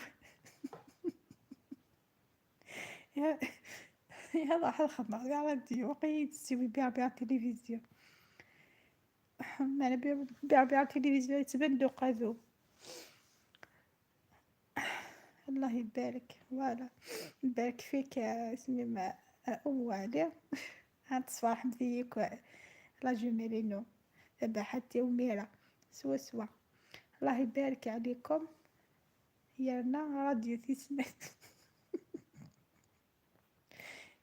يا، يا راح الخمر، يا راديو، وقيت تسوي بيع بيع تلفزيون. ما أنا بيع بيع بيع تلفزيون، يتبان دوق هذو. الله يبارك، voilà. يبارك فيك، آه، اسمي ما-، آه، أم علي. هانت صفاح مزيك، آه، la jumelle، non. دابا حتى وميرة. سوا سوا. الله يبارك عليكم. يا رنا راديو تسمع.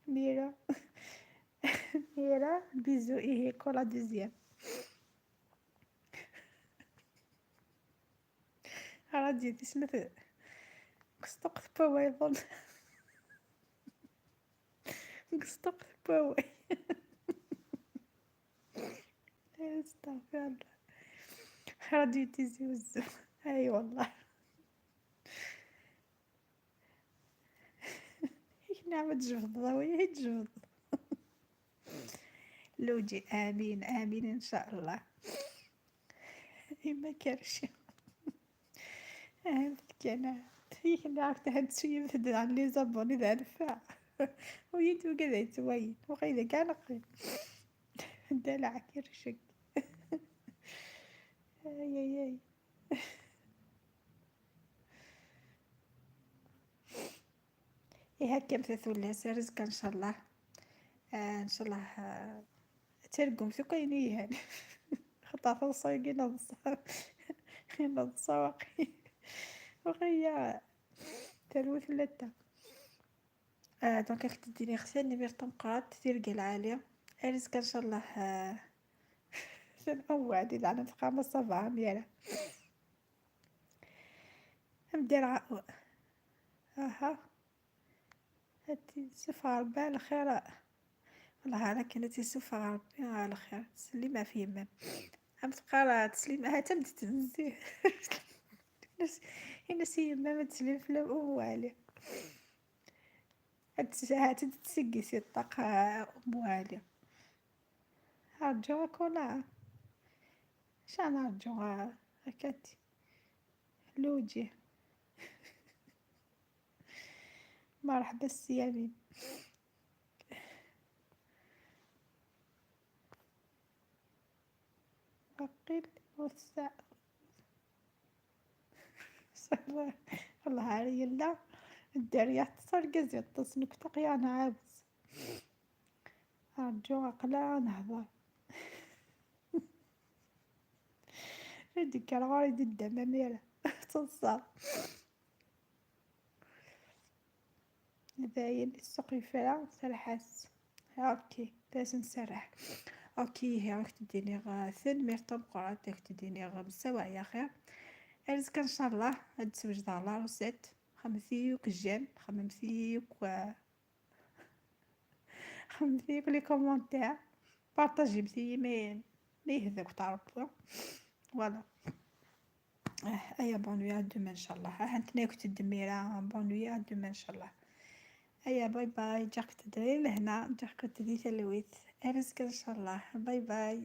ميرا. ميرا، bisous، إيه، كولا دوزيام. راديو تسمع. قسطق ثبوة يظن. قسطق ثبوة. استغفر الله. راديو تيزي وزو. اي والله. نعم، تجبد، ضوي تجبد. لوجي، آمين، آمين إن شاء الله. إما كرشي. آمين كان. هيك اللي عرفت هاد شوية بهدل عن les abonnés ذا الفا. ويدو كذا يتوين. وغير كان قريب. دلع كرشك. آي، آي، آي. إيه، هكا مثل ولا رزق إن شاء الله. آه، إن شاء الله، آه، ترقم في كاين إيه. خطا فرصة يقينا بصح. يقينا بصح واقي. وغيا تروي ثلاثة. آه، donc راك تديني اختي النمير تنقاط تيرقى العالية. رزق إن شاء الله، آه، شنو هو هادي لعنة قامة صافا ميرا. ندير ع-، اها. هاتي سفر بالخير. والله هذا كانت سفر ربي على خير. تسلي ما في يمام. هم تقرا تسلي ما هتم تتنزي. الناس، الناس يمام تسلي في الأم وعلي. هاد الس-، هاد تسقي سي الطاقة أم وعلي. أرجوك ولا؟ شان أرجو هكاتي. لوجي. مرحبا السي أمين. Qil ur tsa-, والله عاد يلا. الدار يعطس، الغاز يعطس، نكتة قيانة عاوز. أرجو عقلة نهضر. هاديك راه غادي تدعم أميرة. تصصر. باين السوق يفرا سرحس. اوكي، باش نسرح. اوكي، هي راك تديني غا ثن ميرطا مقرات، راك تديني غا مساوع يا خير. ارزق ان شاء الله. هاد السوج تاع لا روسيت، خمسيوك جيم، خمسيوك و-، خمسيوك لي كومونتير، بارطاجي مسيي مي، مي هذاك تعرفوا. فوالا. آه، ايا بون نوي، ا دومان ان شاء الله. ها انت ناكل الدميرة، بون نوي، ا دومان ان شاء الله. ايا باي باي، جاك تدري لهنا، جاك تدري تلويت. ارزق ان شاء الله، باي باي.